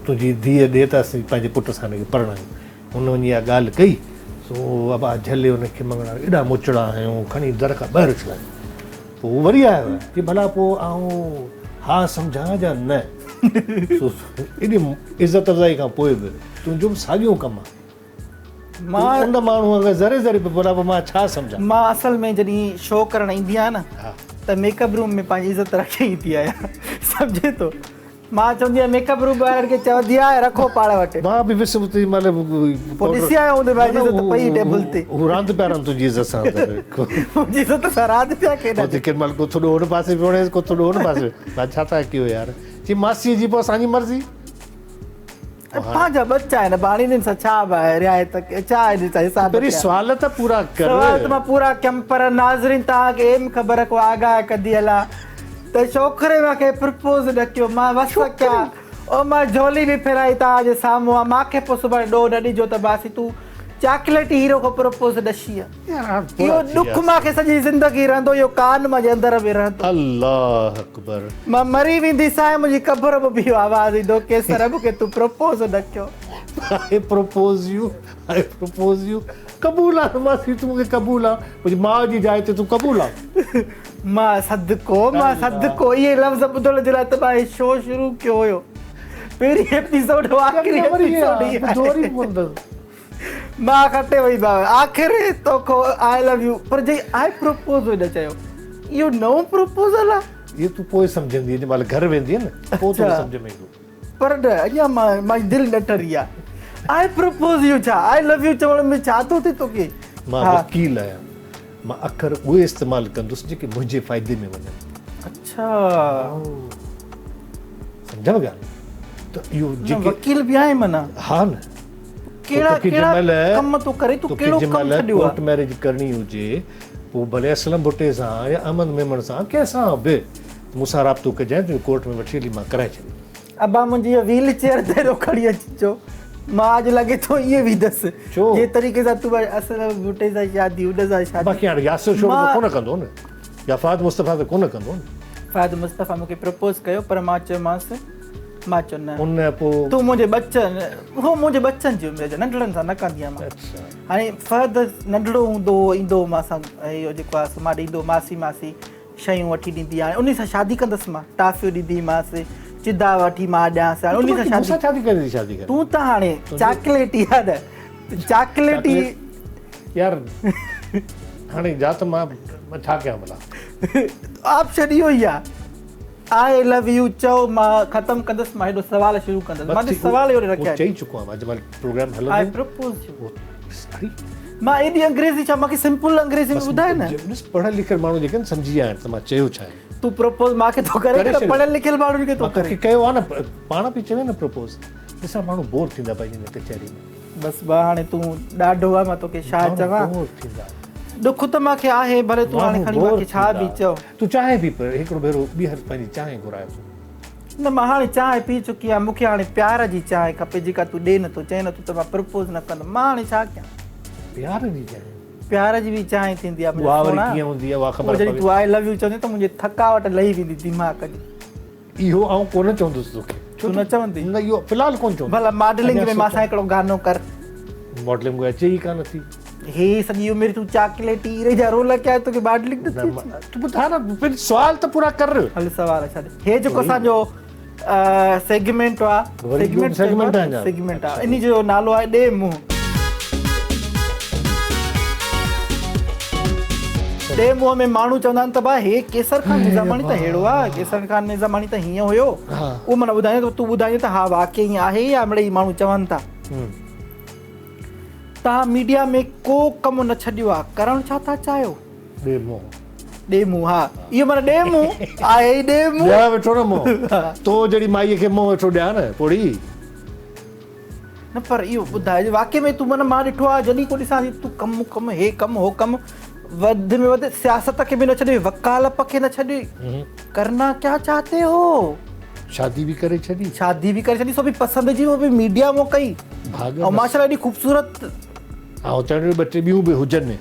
Speaker 2: تنهنجي ڌيء ڏي ته اسين پنهنجي پٽ سان هن کي پرڻايون. هن وڃي اها ڳالهه ڪئي سو ابا جهلي هن کي مڱڻهار ايڏا موچڙا هنيو کڻي در کان ٻاهر اڇلايو. پوء هو وري آيو چي ڀلا پوء آئون ها سمجهان جا نه؟ سو ايڏي عزت افزائي کان پوء به تنهنجو به ساڳيو ڪم آهي.
Speaker 1: مان
Speaker 2: ان ماڻهوء کي ذري ذري به ڀلا پوء مان ڇا سمجهان.
Speaker 1: مان اصل ۾ جڏهن شو ڪرڻ ايندي آهيان نه ته ميڪ اپ روم ۾ پنهنجي عزت رکي ايندي آهيان سمجهين ٿو مان چوندي آهيان ميڪ اپ روم وارن کي چوندي آهيان رکو پاڻ وٽ.
Speaker 2: مان به ويس اتي مهل
Speaker 1: پوء ڏسي آيو هوندين منهنجي عزت پئي ٽيبل تي.
Speaker 2: هو راند پيا رهن تنهنجي عزت سان
Speaker 1: منهنجي عزت سان راند پيا کيڏن.
Speaker 2: اتي ڪنهن مهل ڪو ٿڏو هن پاسي پيو هڻيس ڪو ٿڏو هن پاسي مان ڇا ٿا ڪيو يار چي ماسيء جي پوء اسان جي مرضي.
Speaker 1: پنهنجا ٻچا آهن ڀاڻي انهن سان ڇا رعايت ڇا انهن سان حساب
Speaker 2: پهرين سوال ته پورا ڪر.
Speaker 1: سوال ته مان پورا ڪيم پر ناظرين توهان کي اهم خبر ڪو آگاهه ڪندي هلان ته ڇوڪري مان کي پرپوز نه ڪيو مان وس ڪيا او مان جهولي به ڦيرائي توهان جي سامهون آ مان کي پوء سڀاڻي ڏوهه نه ڏجو ته باسي تون چاڪليٽي هيرو کان پرپوز ڏشي آ اهو ڏک مان کي سڄي زندگي رهندو اهو ڪان منهنجي اندر ۾ رهندو.
Speaker 2: الله اڪبر.
Speaker 1: مان مري وينديسانء منهنجي قبر مان به اهو آواز ايندو قيصر مون کي تون پروپوز نه ڪيو.
Speaker 2: I propose you I propose you قبول آ ماسي تون مون کي قبول آ منهنجي ماء جي جاء تي تون قبول آ.
Speaker 1: مان صدقو مان صدقو اهي لفظ ٻڌڻ جي لاء ته مان هي شو شروع ڪيو هيو. پهرين ايپيسوڊ هو آخري ايپيسوڊ هي آهي. مان کٽي وئي مان آخر توکو آء لو يو پر جي آء پروپوز نه چيو اهو نئون پروپوزل آ.
Speaker 2: اهو تون پوء سمجهندينء جنهن مهل گهر ويندينء نه پوء توکي سمجهه ۾ ايندو.
Speaker 1: پر نه اڃا مان مانجي دل نه ٺري آ. آء پروپوز يو ڇا آء لو يو چوڻ ۾ ڇا ٿو ٿئي توکي.
Speaker 2: مان وڪيل آهيان مان اکر اهي استعمال ڪندس جيڪي منهنجي فائدي ۾ وڃن.
Speaker 1: اڇا.
Speaker 2: سمجهيو ڳالهه ته اهو جيڪي
Speaker 1: وڪيل به آهين معنيٰ.
Speaker 2: ها نه.
Speaker 1: ڪهڙا ڪهڙا ڪم ٿو ڪرين تون ڪهڙو ڪم ڇڏيو آ.
Speaker 2: ڪورٽ ميرج ڪرڻي هجي پوء ڀلي اسلم ڀٽي سان يا احمد ميمڻ سان ڪنهن سان به مون سان رابطو ڪجانء تنهنجو ڪورٽ ۾ وٺي هلي مان ڪرائي ڇڏيندس.
Speaker 1: ابا منهنجي اها ويل چيئر تي رو کڻي اچجو مان اڄ لڳي ٿو ائين ويندس جنهن طريقي سان تون اسلم ڀٽي سان شادي ان سان شادي.
Speaker 2: باقي هاڻي ياسر شورو ته ڪونه ڪندو نه يا فهد مصطفيٰ ته ڪونه ڪندو نه.
Speaker 1: فهد مصطفيٰ مون کي پروپوز ڪيو پر مان چيومانس مان چيو نه
Speaker 2: ان پوء
Speaker 1: تون منهنجي ٻچن هو منهنجي ٻچن جي عمر جا ننڍڙن سان نه ڪندي آهيان مان. هاڻي فهد ننڍڙو هوندو هو ايندو هو مان سان اهو جيڪو آهي سو مان ڏي ايندو هو ماسي ماسي شيون وٺي ڏيندي هاڻي انهي سان شادي ڪندس مان ٽافيون ڏيندي مانس چدا وٺي مان ڏيانس هاڻي انهي سان شادي
Speaker 2: مون سان شادي ڪري ٿي شادي ڪري
Speaker 1: تون ته هاڻي چاڪليٽي آ نه چاڪليٽي
Speaker 2: يار هاڻي جا ته مان ڇا ڪيان ڀلا
Speaker 1: آپشن اهو ئي آ آء لو يو چئو مان ختم ڪندس مان هيڏو سوال شروع ڪندس مان ته سوال ئي هوڏي رکيا
Speaker 2: چئي چڪو آهيان مان جنهن مهل پروگرام هلندو
Speaker 1: آء پروپوز يو مان ايڏي انگريزي ڇا مونکي سمپل انگريزي ۾ ٻڌاء نه.
Speaker 2: ڏس پڙهيل لکيل ماڻهو جيڪي آهن سمجهي ويا آهن ته مان چيو ڇا آهي.
Speaker 1: تون پروپوز مان کي ٿو ڪرين ته پڙهيل لکيل ماڻهن کي ٿو
Speaker 2: ڪرين. مان توکي ڪيو آهي نه پاڻ پئي چوين نه پروپوز. ڏسان ماڻهو بور ٿيندا پنهنجي هن ڪچهري ۾.
Speaker 1: بس با هاڻي تون ڏاڍو آهي مان توکي ڇا چوان.
Speaker 2: بور ٿيندا.
Speaker 1: ڏک ته مان کي آهي ڀلي تون هاڻي کڻي مان کي ڇا به چئو.
Speaker 2: تون چانهه پي پر هڪڙو ڀيرو ٻيهر پنهنجي چانهه گهرائي ٿو.
Speaker 1: نه مان هاڻي چانهه پي چڪي آهيان مون کي هاڻي پيار جي چانهه کپي جيڪا تون ڏي نٿو چئين نٿو ته مان پرپوز نه ڪندم مان هاڻي ڇا ڪيان.
Speaker 2: پيار جي چانهه.
Speaker 1: پيار جي به چانهه ٿيندي آهي
Speaker 2: اها وري ڪيئن هوندي آهي اها خبر
Speaker 1: پوي. جڏهن تون آء لو يو چوندين ته منهنجي ٿڪاوٽ لهي ويندي دماغ جي.
Speaker 2: اهو آئون ڪونه چوندس توکي.
Speaker 1: تون نه چوندين؟
Speaker 2: نه اهو في الحال ڪونه چوندس.
Speaker 1: ڀلا ماڊلنگ ۾ مان سان هڪڙو گانو ڪر.
Speaker 2: ماڊلنگ مون کي اچي ئي ڪانه ٿي.
Speaker 1: هي سڄي عمر تون چاڪليٽي هيري جا رول ڪيا توکي ماڊلنگ نٿي اچي.
Speaker 2: تون ٻڌاء نه پهرين سوال ته پورا ڪر.
Speaker 1: هل سوال ڇڏ. هي جيڪو اسان جو سيگمينٽ آ
Speaker 2: سيگمينٽ سيگمينٽ آ
Speaker 1: سيگمينٽ آ انهي جو نالو آهي ڏي منهن. ڏي منهن ۾ ماڻهو چوندا آهن ته ڀاء هي قيصر خان نظاماڻي ته ههڙو آ قيصر خان نظاماڻي ته هيئن هيو اهو معنيٰ ٻڌائين ته تون ٻڌائين ته ها واقعي ائين آهي يا مڙئي ماڻهو چون ٿا. توهان ميڊيا ۾ ڪو ڪم نه ڇڏيو آ ڪرڻ ڇا ٿا چاهيو؟
Speaker 2: ڏي منهن.
Speaker 1: ڏي منهن ها اهو معنيٰ ڏي منهن آهي ئي ڏي منهن.
Speaker 2: ڏيان ويٺو نه منهن تو جهڙي مائيء کي منهن ويٺو ڏيان نه پوڙهي.
Speaker 1: نه پر اهو ٻڌاء جو واقعي ۾ تون معنيٰ مان ڏٺو آ جڏهن ڪو ڏسان ٿي تون ڪم ڪم هي ڪم هو ڪم وڌ ۾ وڌ سياست کي به نه ڇڏيو وڪالپ کي نه ڇڏيو ڪرنا ڪيا چاهتي هو؟
Speaker 2: شادي به ڪري ڇڏي.
Speaker 1: شادي به ڪري ڇڏي سو به پسند جي اهو به ميڊيا مون ڪئي.
Speaker 2: ڀاڳ
Speaker 1: ۽ ماشاءالله ايڏي خوبصورت.
Speaker 2: آئون چوان ٿو ٻه ٽي ٻيون به هجن.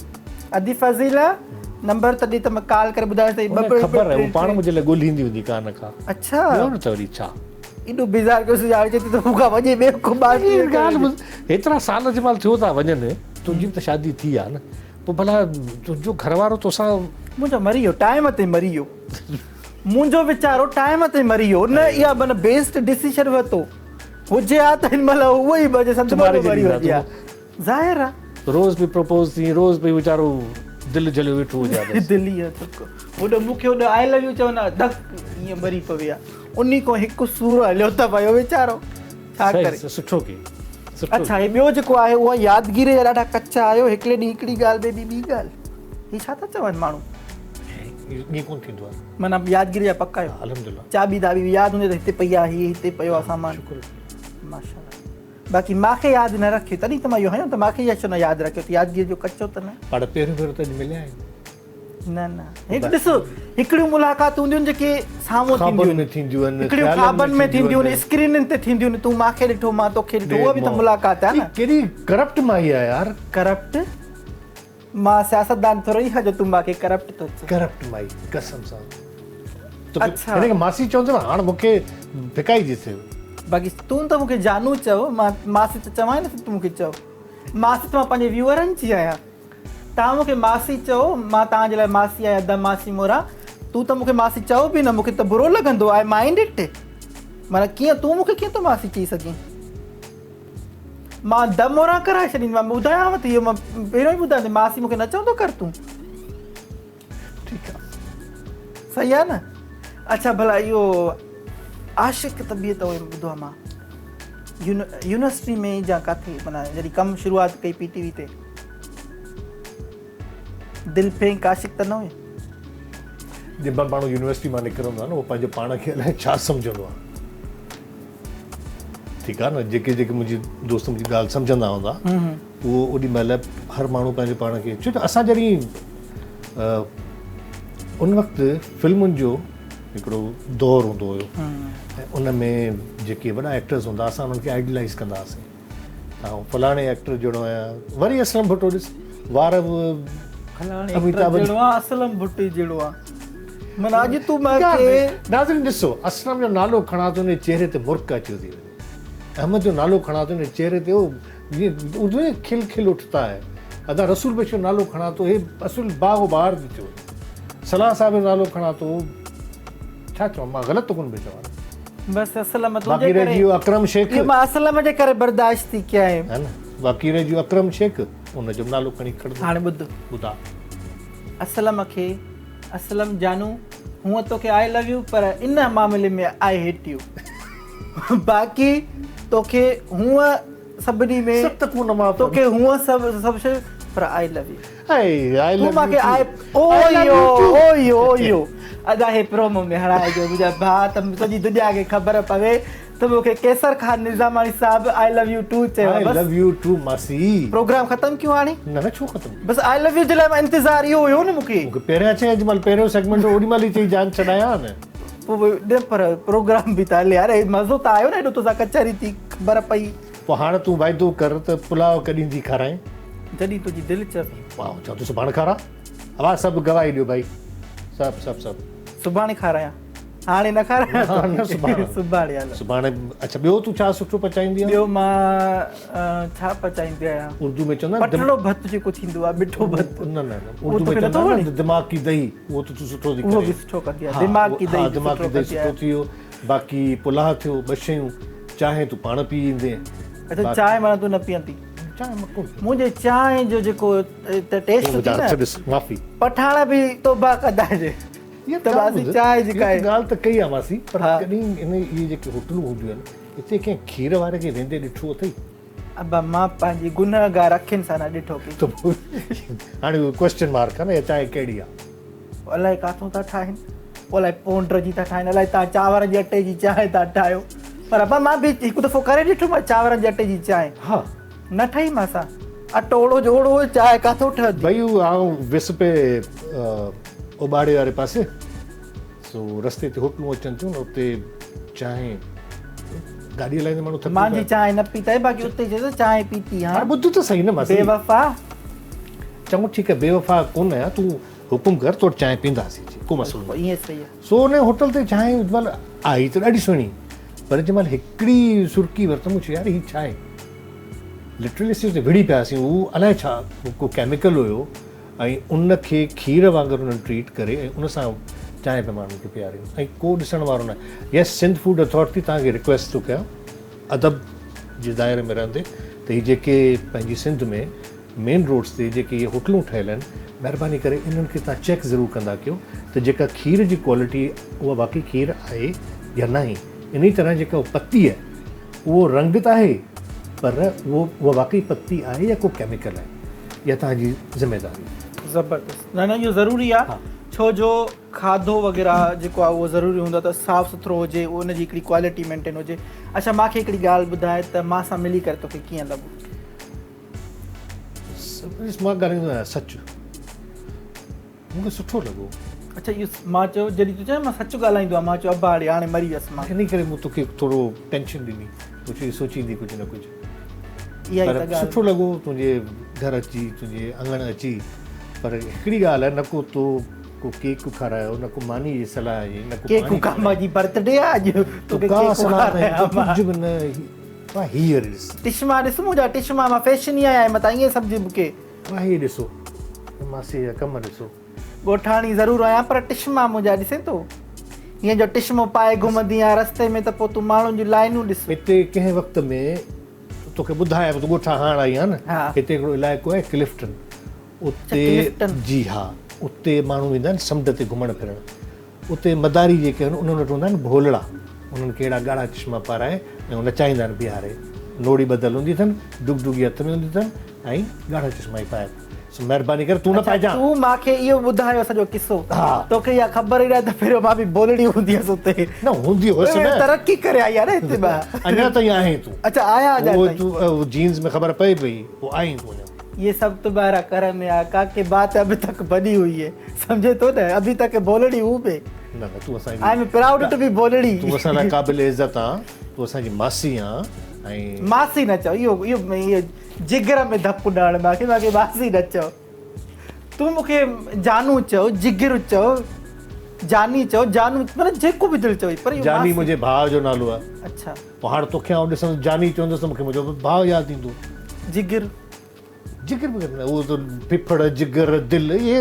Speaker 1: ادي فضيله نمبر ته ڏي ته مان ڪال ڪري ٻڌايان ته
Speaker 2: ٻه ٻه خبر آهي هو پاڻ منهنجي لاء ڳولهيندي هوندي ڪا نه ڪا.
Speaker 1: اڇا.
Speaker 2: ٻيو نه ته وري ڇا.
Speaker 1: ايڏو بيزار ڪيوس يار چئي ٿي ته مون کان وڃي ٻيو ڪو ٻار
Speaker 2: ٿي ڳالهه ٻڌ هيترا سال جنهن مهل ٿيو ٿا وڃن تنهنجي به ته شادي ٿي آهي نه پوء ڀلا تنهنجو گهر وارو توسان.
Speaker 1: منهنجو مري ويو ٽائيم تي مري ويو. منهنجو ويچارو ٽائيم تي مري ويو نه اها معنيٰ بيسٽ ڊسيشن ورتو هجي ها ته هن مهل اهو ئي منهنجي صدمو ۾ مري وڃي ها ظاهر آ.
Speaker 2: روز پئي پروپوز ٿي روز پئي ويچارو دل جهليو ويٺو هجي ها بس.
Speaker 1: دل ئي ڌڪ هوڏو مون کي هوڏو آء لو يو چون ها ڌڪ ائين مري پوي ها انهي کان هڪ سور هليو ته ويو ويچارو ڇا ڪري.
Speaker 2: سٺو ڪي سٺو.
Speaker 1: اڇا هي ٻيو جيڪو آهي اهو يادگيري جا ڏاڍا ڪچا آهيو هڪڙي ڏينهن هڪڙي ڳالهه ٻئي ڏينهن ٻي ڳالهه. هي ڇا ٿا چون ماڻهو.
Speaker 2: ائين ڪونه ٿيندو آهي.
Speaker 1: معنيٰ يادگيري جا پڪا آهيو.
Speaker 2: الحمدلله.
Speaker 1: چاٻي داٻي به ياد هوندي ته هتي پئي آهي هي هتي پيو آهي سامان.
Speaker 2: شڪر.
Speaker 1: ماشاءالله. باقي ماکي ياد نه رکيو تڏهن ته مان اهو هنيو ته ماکي يا ڇو نه ياد رکيو ته يادگيري جو ڪچو ته نه.
Speaker 2: پاڻ پهريون ڀيرو ته اڄ مليا آهيون.
Speaker 1: نه نه هڪ ڏس هڪڙيون ملاقاتون هونديون آهن جيڪي سامهون
Speaker 2: خوابن ۾ ٿينديون آهن
Speaker 1: هڪڙيون خوابن ۾ ٿينديون آهن اسڪرينن تي ٿينديون آهن تون ماکي ڏٺو مان توکي ڏٺو اها به ته ملاقات آهي نه.
Speaker 2: ڪيڏي ڪرپٽ مائي آهي يار.
Speaker 1: ڪرپٽ؟ مان سياستدان ٿورو ئي آهيان جو تون مان کي ڪرپٽ ٿو چئين.
Speaker 2: ڪرپٽ مائي قسم سان. توکي هن کي ماسي چوندس نه هاڻ مون کي ڦڪائي جي ٿي.
Speaker 1: باقي تون ته مون کي جانو چئو مان ماسي ته چوان ئي نٿي تون مون کي چئو. ماسي ته مان پنهنجي ويوئرن جي آهيان. توهان مون کي ماسي چئو مان توهان جي لاء ماسي آهيان ادا ماسي موران. تون ته مون کي ماسي چئو به نه مون کي ته برو لڳندو I mind it معنيٰ ڪيئن تون مون کي ڪيئن ٿو ماسي چئي سگهين مان دم اوران ڪرائي ڇڏينديمانء ٻڌايانو ٿي اهو مان پهريون ئي ٻڌايان ٿي ماسي مون کي نه چوندو ڪر تون.
Speaker 2: ٺيڪ آ.
Speaker 1: صحيح آ نه اڇا ڀلا اهو عاشق طبيعت هئي ٻڌو آ مان يونيورسٽي ۾ جا ڪاٿي معنيٰ جڏهن ڪم شروعات ڪئي پي ٽي وي تي دل ڦينڪ عاشق ته نه هئي؟
Speaker 2: جنهن مهل ماڻهو يونيورسٽي مان نڪرندو آ نه اهو پنهنجو پاڻ کي الائي ڇا سمجهندو آ. ٺيڪ آ نه جيڪي جيڪي منهنجي دوست منهنجي ڳالهه سمجهندا هوندا اهو اوڏي مهل هر ماڻهو پنهنجو پاڻ کي ڇو ته اسان جڏهن ان وقت فلمن جو هڪڙو دور هوندو هيو ۽ ان ۾ جيڪي وڏا ايڪٽرز هوندا اسان انهن کي آئيڊلائز ڪندا هئاسين آئون فلاڻي ايڪٽر جهڙو آهيان وري اسلم ڀٽو ڏس وار به
Speaker 1: فلاڻي ايڪٽر جهڙو آهيان اسلم ڀٽي جهڙو آهيان معنيٰ اڄ تون مان کي
Speaker 2: ناظرين ڏسو اسلم جو نالو کڻان ٿو ان جي چهري تي مرڪ اچيو ٿي وڃي احمد جو نالو کڻان ٿو ان جي چهري تي جيئن اردو ۾ کل کل اٺتا هي ادا رسول بخش جو نالو کڻان ٿو هي اصل باغ و بهار ٿي ٿيو وڃي صلاح صاحب جو نالو کڻان ٿو ڇا چوان مان غلط ته ڪونه پيو چوان
Speaker 1: بس اسلم تنهنجي ڪري
Speaker 2: باقي رهجي ويو اڪرم شيخ
Speaker 1: اهو مان اسلم جي ڪري برداشت ٿي ڪيائين
Speaker 2: ها نه باقي رهجي ويو اڪرم شيخ ان جو نالو کڻي کڻندو
Speaker 1: هاڻي ٻڌ
Speaker 2: ٻڌا
Speaker 1: اسلم کي اسلم جانو هونء توکي آء لو يو پر ان معاملي ۾ I hate you باقي توکي هونء سڀني ۾
Speaker 2: ست خون معاف
Speaker 1: توکي هونء سڀ سڀ شيء پر آء لو يو
Speaker 2: اي آء لو
Speaker 1: تون مانکي آء او يو او يو او يو ادا هي پرومو ۾ هڻائجو منهنجا ڀاء ته سڄي دنيا کي خبر پوي ته مونکي قيصر خان نظاماڻي صاحب آء لو يو ٽو چيو
Speaker 2: آء
Speaker 1: بس
Speaker 2: لو يو ٽو ماسي
Speaker 1: پروگرام ختم ڪيون هاڻي
Speaker 2: نه نه ڇو ختم
Speaker 1: بس آء لو يو جي لاء مان انتظار اهو هيو نه مونکي
Speaker 2: مونکي پهريان چئي جنهن مهل پهريون سيگمينٽ هو اوڏي مهل ئي چئي جان ڇڏايان ها نه
Speaker 1: پوء نه پر پروگرام به ته هلي يار مزو ته آيو نه ايڏو توسان ڪچهري ٿي خبر پئي.
Speaker 2: پوء هاڻ تون واعدو ڪر ته پلاء ڪڏهن ٿي کارائين؟
Speaker 1: جڏهن تنهنجي دل چوي.
Speaker 2: آئون چوان ٿو سڀاڻي کاراء. اوهان سڀ گواهي ڏيو ڀائي سڀ سڀ سڀ.
Speaker 1: سڀاڻي کارايان هاڻي نه کارايان
Speaker 2: نه سڀاڻي
Speaker 1: سڀاڻي هل.
Speaker 2: سڀاڻي اڇا ٻيو تون ڇا سٺو پچائيندي آهين؟
Speaker 1: ٻيو مان ڇا پچائيندي آهيان؟
Speaker 2: اردو ۾ چوندا آهن
Speaker 1: پٽڙو ڀت جيڪو ٿيندو آهي مٺو ڀت.
Speaker 2: نه نه نه اردو ۾ چوندا آهن دماغ ڪي دهي اهو ته تون سٺو ٿي ڪرين.
Speaker 1: اهو به سٺو ڪندي آهيان دماغ ڪي دهي
Speaker 2: به سٺو ڪندي آهيان. سٺو ٿي ويو باقي پلاء ٿيو ٻه شيون چانهه تون پاڻ پي ايندين.
Speaker 1: اڇا چانهه معنيٰ تون نه پيئندين.
Speaker 2: چانهه مان ڪونه
Speaker 1: پيئندو. منهنجي چانهه جو جيڪو ٽيسٽ ٿي نه.
Speaker 2: ڏس معافي.
Speaker 1: پٺاڻ به توبه ڪندا جي ته ماسي چانهه جي ڪائي.
Speaker 2: ڳالهه ته ڪئي آ ماسي پر ڪڏهن ان اهي جيڪي هوٽلون هونديون آهن اتي ڪنهن کير واري کي ويندي ڏٺو اٿئي؟
Speaker 1: ابا مان پنهنجي گنهگار اکين سان نه ڏٺو ڪي.
Speaker 2: ته پوء هاڻي اهو ڪوئسچن مارڪ آ نه اها چانهه ڪهڙي آ.
Speaker 1: الائي ڪاٿون ٿا ٺاهين الائي پونڊر جي ٿا ٺاهين الائي تان چانور جي اٽي جي چانهه ٿا ٺاهيو پر ابا مان به هڪ دفعو ڪري ڏٺو مان چانورن جي اٽي جي چانهه
Speaker 2: ها
Speaker 1: نه ٺهي مان سان اٽو اوڙو جو اوڙو هو چانهه ڪاٿو ٺهندي.
Speaker 2: ڀئي آئون ويس پئي اوٻاڙي واري پاسي سو رستي تي هوٽلون اچن ٿيون نه اتي چانهه گاڏي هلائيندي ماڻهو ٿڪي
Speaker 1: مانجي چانهه نه پيتائي باقي اتي چيس چانهه پيتي ها
Speaker 2: هاڻي ٻڌ ته صحيح نه ماسي
Speaker 1: بيوفا
Speaker 2: چڱو ٺيڪ آهي بيوفا ڪونه آهيان تون حڪم ڪر تو وٽ چانهه پيئنداسين اچي ڪو مسئلو نه
Speaker 1: ائين صحيح آهي
Speaker 2: سو ان هوٽل تي چانهه مهل آئي ته ڏاڍي سهڻي پر جنهن مهل هڪڙي سرڪي ورتم مون چيو يار هي ڇا آهي لٽرلي اسين اتي وڙهي پياسين هو الائي ڇا ڪو ڪيميڪل هيو ۽ ان کي کير وانگر انهن ٽريٽ ڪري ۽ ان سان چانهه پيا ماڻهن کي پيارين ۽ ڪو ڏسڻ وارو ناهي يس سنڌ فوڊ اٿارٽي توهان کي رڪويسٽ ٿو ڪيان ادب جي دائري ۾ رهندي ته هي جيڪي پنهنجي سنڌ ۾ مين روڊس تي جيڪي اهي هوٽلون ٺهيل آهن مهرباني ڪري انهن کي توهان چيڪ ضرور ڪندا ڪيو ته جيڪا کير جي ڪوالٽي اها واقعي کير آهي يا ناهي انهي طرح جيڪا پتي آهي اهو رنگ ته آهي پر اهو اها واقعي پتي آهي يا ڪو ڪيميڪل آهي اها توهان جي ذميواري آهي.
Speaker 1: زبردست نه نه اهو ضروري آهي ڇو جو کاڌو وغيره جيڪو آهي اهو ضروري هوندو آهي ته صاف سٿرو هجي ان جي هڪڙي ڪوالٽي مينٽين هجي اڇا مان کي هڪڙي ڳالهه ٻڌاء ته مان سان ملي ڪري توکي ڪيئن لڳو؟
Speaker 2: مان ڳالهائيندو آهيان سچ. مون کي سٺو لڳو.
Speaker 1: اڇا اهو مان چيو جڏهن تون چيو مان سچ ڳالهائيندو آهيان مان چيو ابا اڙي هاڻي مري ويس مان.
Speaker 2: انهي ڪري مون توکي ٿورو ٽينشن ڏني مون چيو هي سوچيندي ڪجهه نه ڪجهه.
Speaker 1: اها ئي ته ڳالهه.
Speaker 2: پر سٺو لڳو تنهنجي گهر اچي تنهنجي اڱڻ اچي پر هڪڙي ڳالهه آهي نه ڪو تو ڪو ڪيڪ کارايو نه ڪو ماني جي صلاح ڏني نه ڪو
Speaker 1: ڪيڪ
Speaker 2: پاڻي
Speaker 1: ڪا منهنجي برٿ ڊي آهي اڄ توکي ڪيڪ کارايان مان.
Speaker 2: ڪجهه به نه هي وري ڏس.
Speaker 1: ٽشما ڏس منهنجا ٽشما مان فيشني آهيان متان ائين سمجهي مون کي.
Speaker 2: واهي ڏسو ماسي جا ڪم ڏسو.
Speaker 1: ڳوٺاڻي ضرور آهيان پر ٽشما منهنجا ڏسين ٿو هيئن جو ٽشمو پائي گهمندي آهيان رستي ۾ ته پوء تون ماڻهن جون لائنون ڏس.
Speaker 2: هتي ڪنهن وقت ۾ توکي ٻڌايان تون ڳوٺان هاڻ آئي آهين نه هتي هڪڙو علائقو آهي ڪلفٽن اتي جي ها اتي ماڻهو ويندا آهن سمنڊ تي گهمڻ ڦرڻ اتي مداري جيڪي آهن انهن وٽ هوندا آهن ڀولڙا انهن کي اهڙا ڳاڙها چشما پارائي ۽ نچائيندا آهن بيهاري نوڙي ٻڌل هوندي اٿن ڊگ ڊگي هٿ ۾ هوندي اٿن ۽ ڳاڙها چشما ئي پائي سو مهرباني ڪري تون نه پائجان.
Speaker 1: تون مان کي اهو ٻڌايو سڄو قصو توکي اها خبر ئي ناهي ته پهريون مان به ڀولڙي هوندي هيس اتي.
Speaker 2: نه هوندي هيس نه.
Speaker 1: ترقي ڪري آئي آهي نه هتي مان.
Speaker 2: اڃا تائين آهين تون.
Speaker 1: اڇا آهيان اڃا تائين.
Speaker 2: اهو جينز ۾ خبر پئي پئي پوء آهين تون اڃا.
Speaker 1: يي سب تمهارا ڪرم هي آقا ڪي بات ابي تڪ بني هئي هي سمجهي ٿو نه ابي تڪ ڀولڙي هون مين.
Speaker 2: نه نه تون اسان
Speaker 1: جي I am proud to be ڀولڙي.
Speaker 2: تون اسان لاء قابل عزت آن تون اسان جي ماسي آن ۽.
Speaker 1: ماسي نه چئو اهو اهو جگر ۾ ڌڪ نه هڻ مانکي مانکي ماسي نه چئو تون مونکي جانو چئو جگر چئو جاني چئو جانو معنيٰ جيڪو به دل چوي پر
Speaker 2: جاني منهنجي ڀاء جو نالو آهي.
Speaker 1: اڇا.
Speaker 2: پوء هاڻ توکي آئون ڏسندس جاني چوندس ته مونکي منهنجو ڀاء ياد ايندو.
Speaker 1: جگر.
Speaker 2: جگر بگر نه اهو ته ڦڦڙ جگر دل اهي.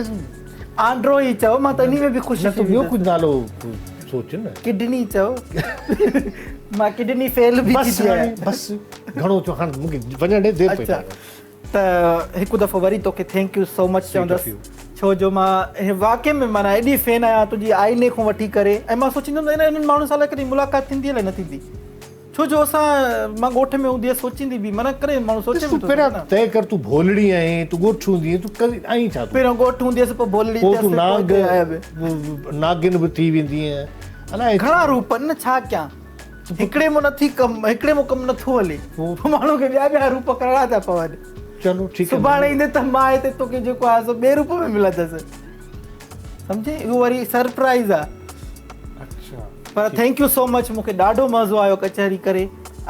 Speaker 1: آنڊرو ئي چئو مان ته انهي ۾ به خوش
Speaker 2: ٿي ويندس. نه تون ٻيو ڪجهه نالو سوچ نه.
Speaker 1: ڪڊني چئو مان ڪڊني فيل به ٿي ٿي آهيان.
Speaker 2: بس گهڻو ٿيو هاڻ مونکي وڃڻ ڏي دير پئي
Speaker 1: اڇا ته هڪ دفعو وري توکي thank you سو مچ چوندس ڇو جو مان واقعي ۾ معنيٰ ايڏي فين آهيان تنهنجي آئيني کان وٺي ڪري ۽ مان سوچيندو هوم ته انهن ماڻهن سان الائي ڪڏهن ملاقات ٿيندي الائي نه ٿيندي ڇو جو اسان مان ڳوٺ ۾ هوندي هيس سوچيندي به معنيٰ ڪڏهن ماڻهو سوچي
Speaker 2: به تون پهريان طئي ڪر تون ڀولڙي آهين تون ڳوٺ هوندي هئين تون آهين ڇا
Speaker 1: تون پهريان ڳوٺ هوندي هيس پوء ڀولڙي
Speaker 2: پوء تون نانگ ناگن به ٿي ويندي هئين الائي
Speaker 1: گهڻا روپ آهن نه ڇا ڪيان هڪڙي مون نٿي ڪم هڪڙي مون ڪم نٿو هلي پوء ماڻهو کي ٻيا ٻيا روپ ڪرڻا ٿا پون.
Speaker 2: چلو ٺيڪ
Speaker 1: آهي. سڀاڻي ايندي ته مان هتي توکي جيڪو آهي سو ٻئي روپ ۾ ملندس سمجهي اهو وري سرپرائز آهي.
Speaker 2: اڇا.
Speaker 1: پر thank you سو مچ مون کي ڏاڍو مزو آيو ڪچهري ڪري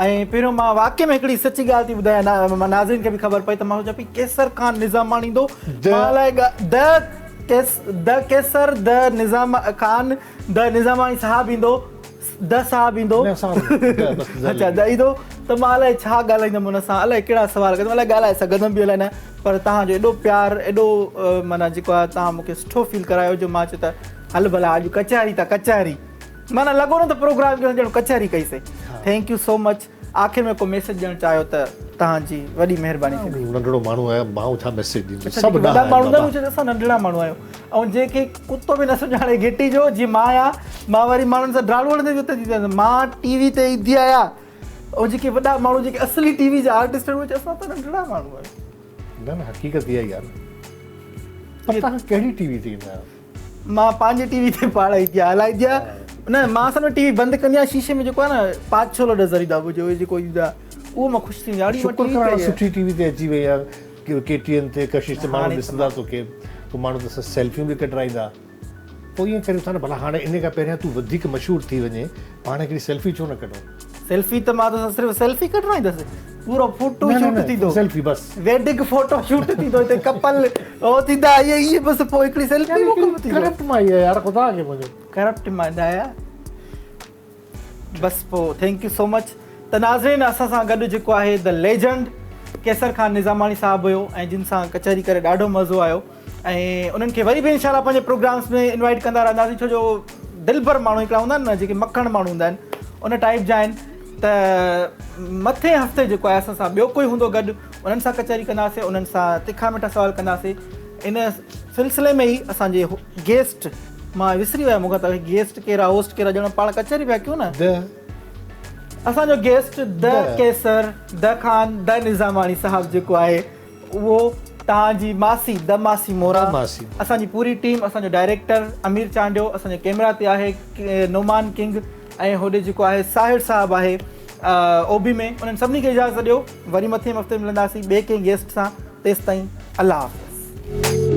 Speaker 1: ۽ پهريون مان واقعي ۾ هڪڙي سچي ڳالهه ٿي ٻڌايان ناظرين کي به خبر پئي ته مان سوچيان پئي قيصر خان نظاماڻي ايندو مان الائي د د قيصر د نظام خان د نظاماڻي صاحب ايندو د صاحب ايندو اڇا د ايندو ته مان الائي ڇا ڳالهائيندم ان سان الائي ڪهڙا سوال ڪندم الائي ڳالهائي سگهندم به الائي نه پر توهان جو ايڏو پيار ايڏو معنيٰ جيڪو آهي توهان مون کي سٺو فيل ڪرايو جو مان چيو ته هل ڀلا اڄ ڪچهري ته ڪچهري معنيٰ لڳو نه ته پروگرام ڪيو ڄڻ ڪچهري ڪئي سي thank you سو مچ آخر ۾ ڪو ميسيج ڏيڻ چاهيو ته توهان جي وڏي مهرباني ٿيندي.
Speaker 2: ننڍڙو ماڻهو آهيان مان ڇا ميسيج ڏيندس سڀ
Speaker 1: وڏا ماڻهو هوندا آهن اسان ننڍڙا ماڻهو آهيون ۽ جنهن کي ڪتو به نه سڃاڻي گهٽي جو جيئن مان آهيان مان وري ماڻهن سان ڊاڙون هڻندي به اتي ٿي مان ٽي وي تي ايندي آهيان ۽ جيڪي وڏا ماڻهو جيڪي اصلي ٽي وي جا آرٽسٽ آهن اهي چون اسان ته ننڍڙا ماڻهو آهيون.
Speaker 2: نه نه حقيقت اها ئي آهي نه پر توهان ڪهڙي ٽي وي تي ايندا آهيو؟
Speaker 1: مان پنهنجي ٽي وي تي پاڻ ايندي آهيان هلائيندي آهيان نه مان اصل ۾ ٽي وي بند ڪندي آهيان شيشي ۾ جيڪو آهي نه پاڇولو نظر ايندو آهي منهنجو اهو جيڪو ايندو آهي اهو مان خوش ٿيندي آهيان
Speaker 2: شڪر ڪر هاڻي سٺي ٽي وي تي اچي وئي آهي ڪي ٽي اين تي ڪشش تي ماڻهو ڏسندا توکي پوء ماڻهو توسان سيلفيون به ڪڍرائيندا پوء ائين ڪريون ٿا نه ڀلا هاڻي ان کان پهريان تون وڌيڪ مشهور ٿي وڃين پاڻ هڪڙي سيلفي ڇو نه ڪڍون.
Speaker 1: سيلفي ته مان توسان صرف سيلفي ڪڍرائيندس پورو فوٽو شوٽ ٿيندو
Speaker 2: سيلفي بس
Speaker 1: ويڊنگ فوٽو شوٽ ٿيندو هتي ڪپل او ٿيندا اهي اهي بس پوء هڪڙي سيلفي
Speaker 2: مڪمل ٿيندو ڪرپٽ مائي آهي يار خدا کي منهنجو
Speaker 1: ڪرپٽ مائي آهي بس پوء thank you سو مچ ته ناظرين اسان سان گڏ جيڪو آهي the legend Qaiser Khan Nizamani صاحب هيو ۽ جن سان ڪچهري ڪري ڏاڍو مزو آيو ۽ انهن کي وري به انشاء الله پنهنجي پروگرامس ۾ انوائٽ ڪندا رهنداسين ڇو جو دلبر ماڻهو هڪڙا هوندا آهن نه جيڪي مکڻ ماڻهو هوندا آهن ان ٽائيپ جا آهن ته مٿين هفتي جيڪو آهي اسان سان ٻيو ڪوئي هوندو گڏ انهن سان ڪچهري ڪنداسين انهن سان تکا مٺا سوال ڪنداسين ان سلسلي ۾ ئي اسان جي گيسٽ مان وسري ويا مون کان ته گيسٽ ڪير آهي هوسٽ ڪير آهي ڄڻ پاڻ ڪچهري پيا ڪيون نه اسان جو گيسٽ د قيصر د خان د نظاماڻي صاحب جيڪو آهي اهو توهان جي ماسي د ماسي مورا اسان جي پوري ٽيم اسان جو ڊائريڪٽر امير چانڊيو اسان جي ڪيمرا تي آهي نعمان ڪنگ ۽ هوڏي جيڪو آهي ساحر صاحب آهي او بي ۾ انهن سڀني کي اجازت ڏيو وري مٿين هفتي ملنداسين ٻئي ڪنهن گيسٽ سان تيستائين الله حافظ.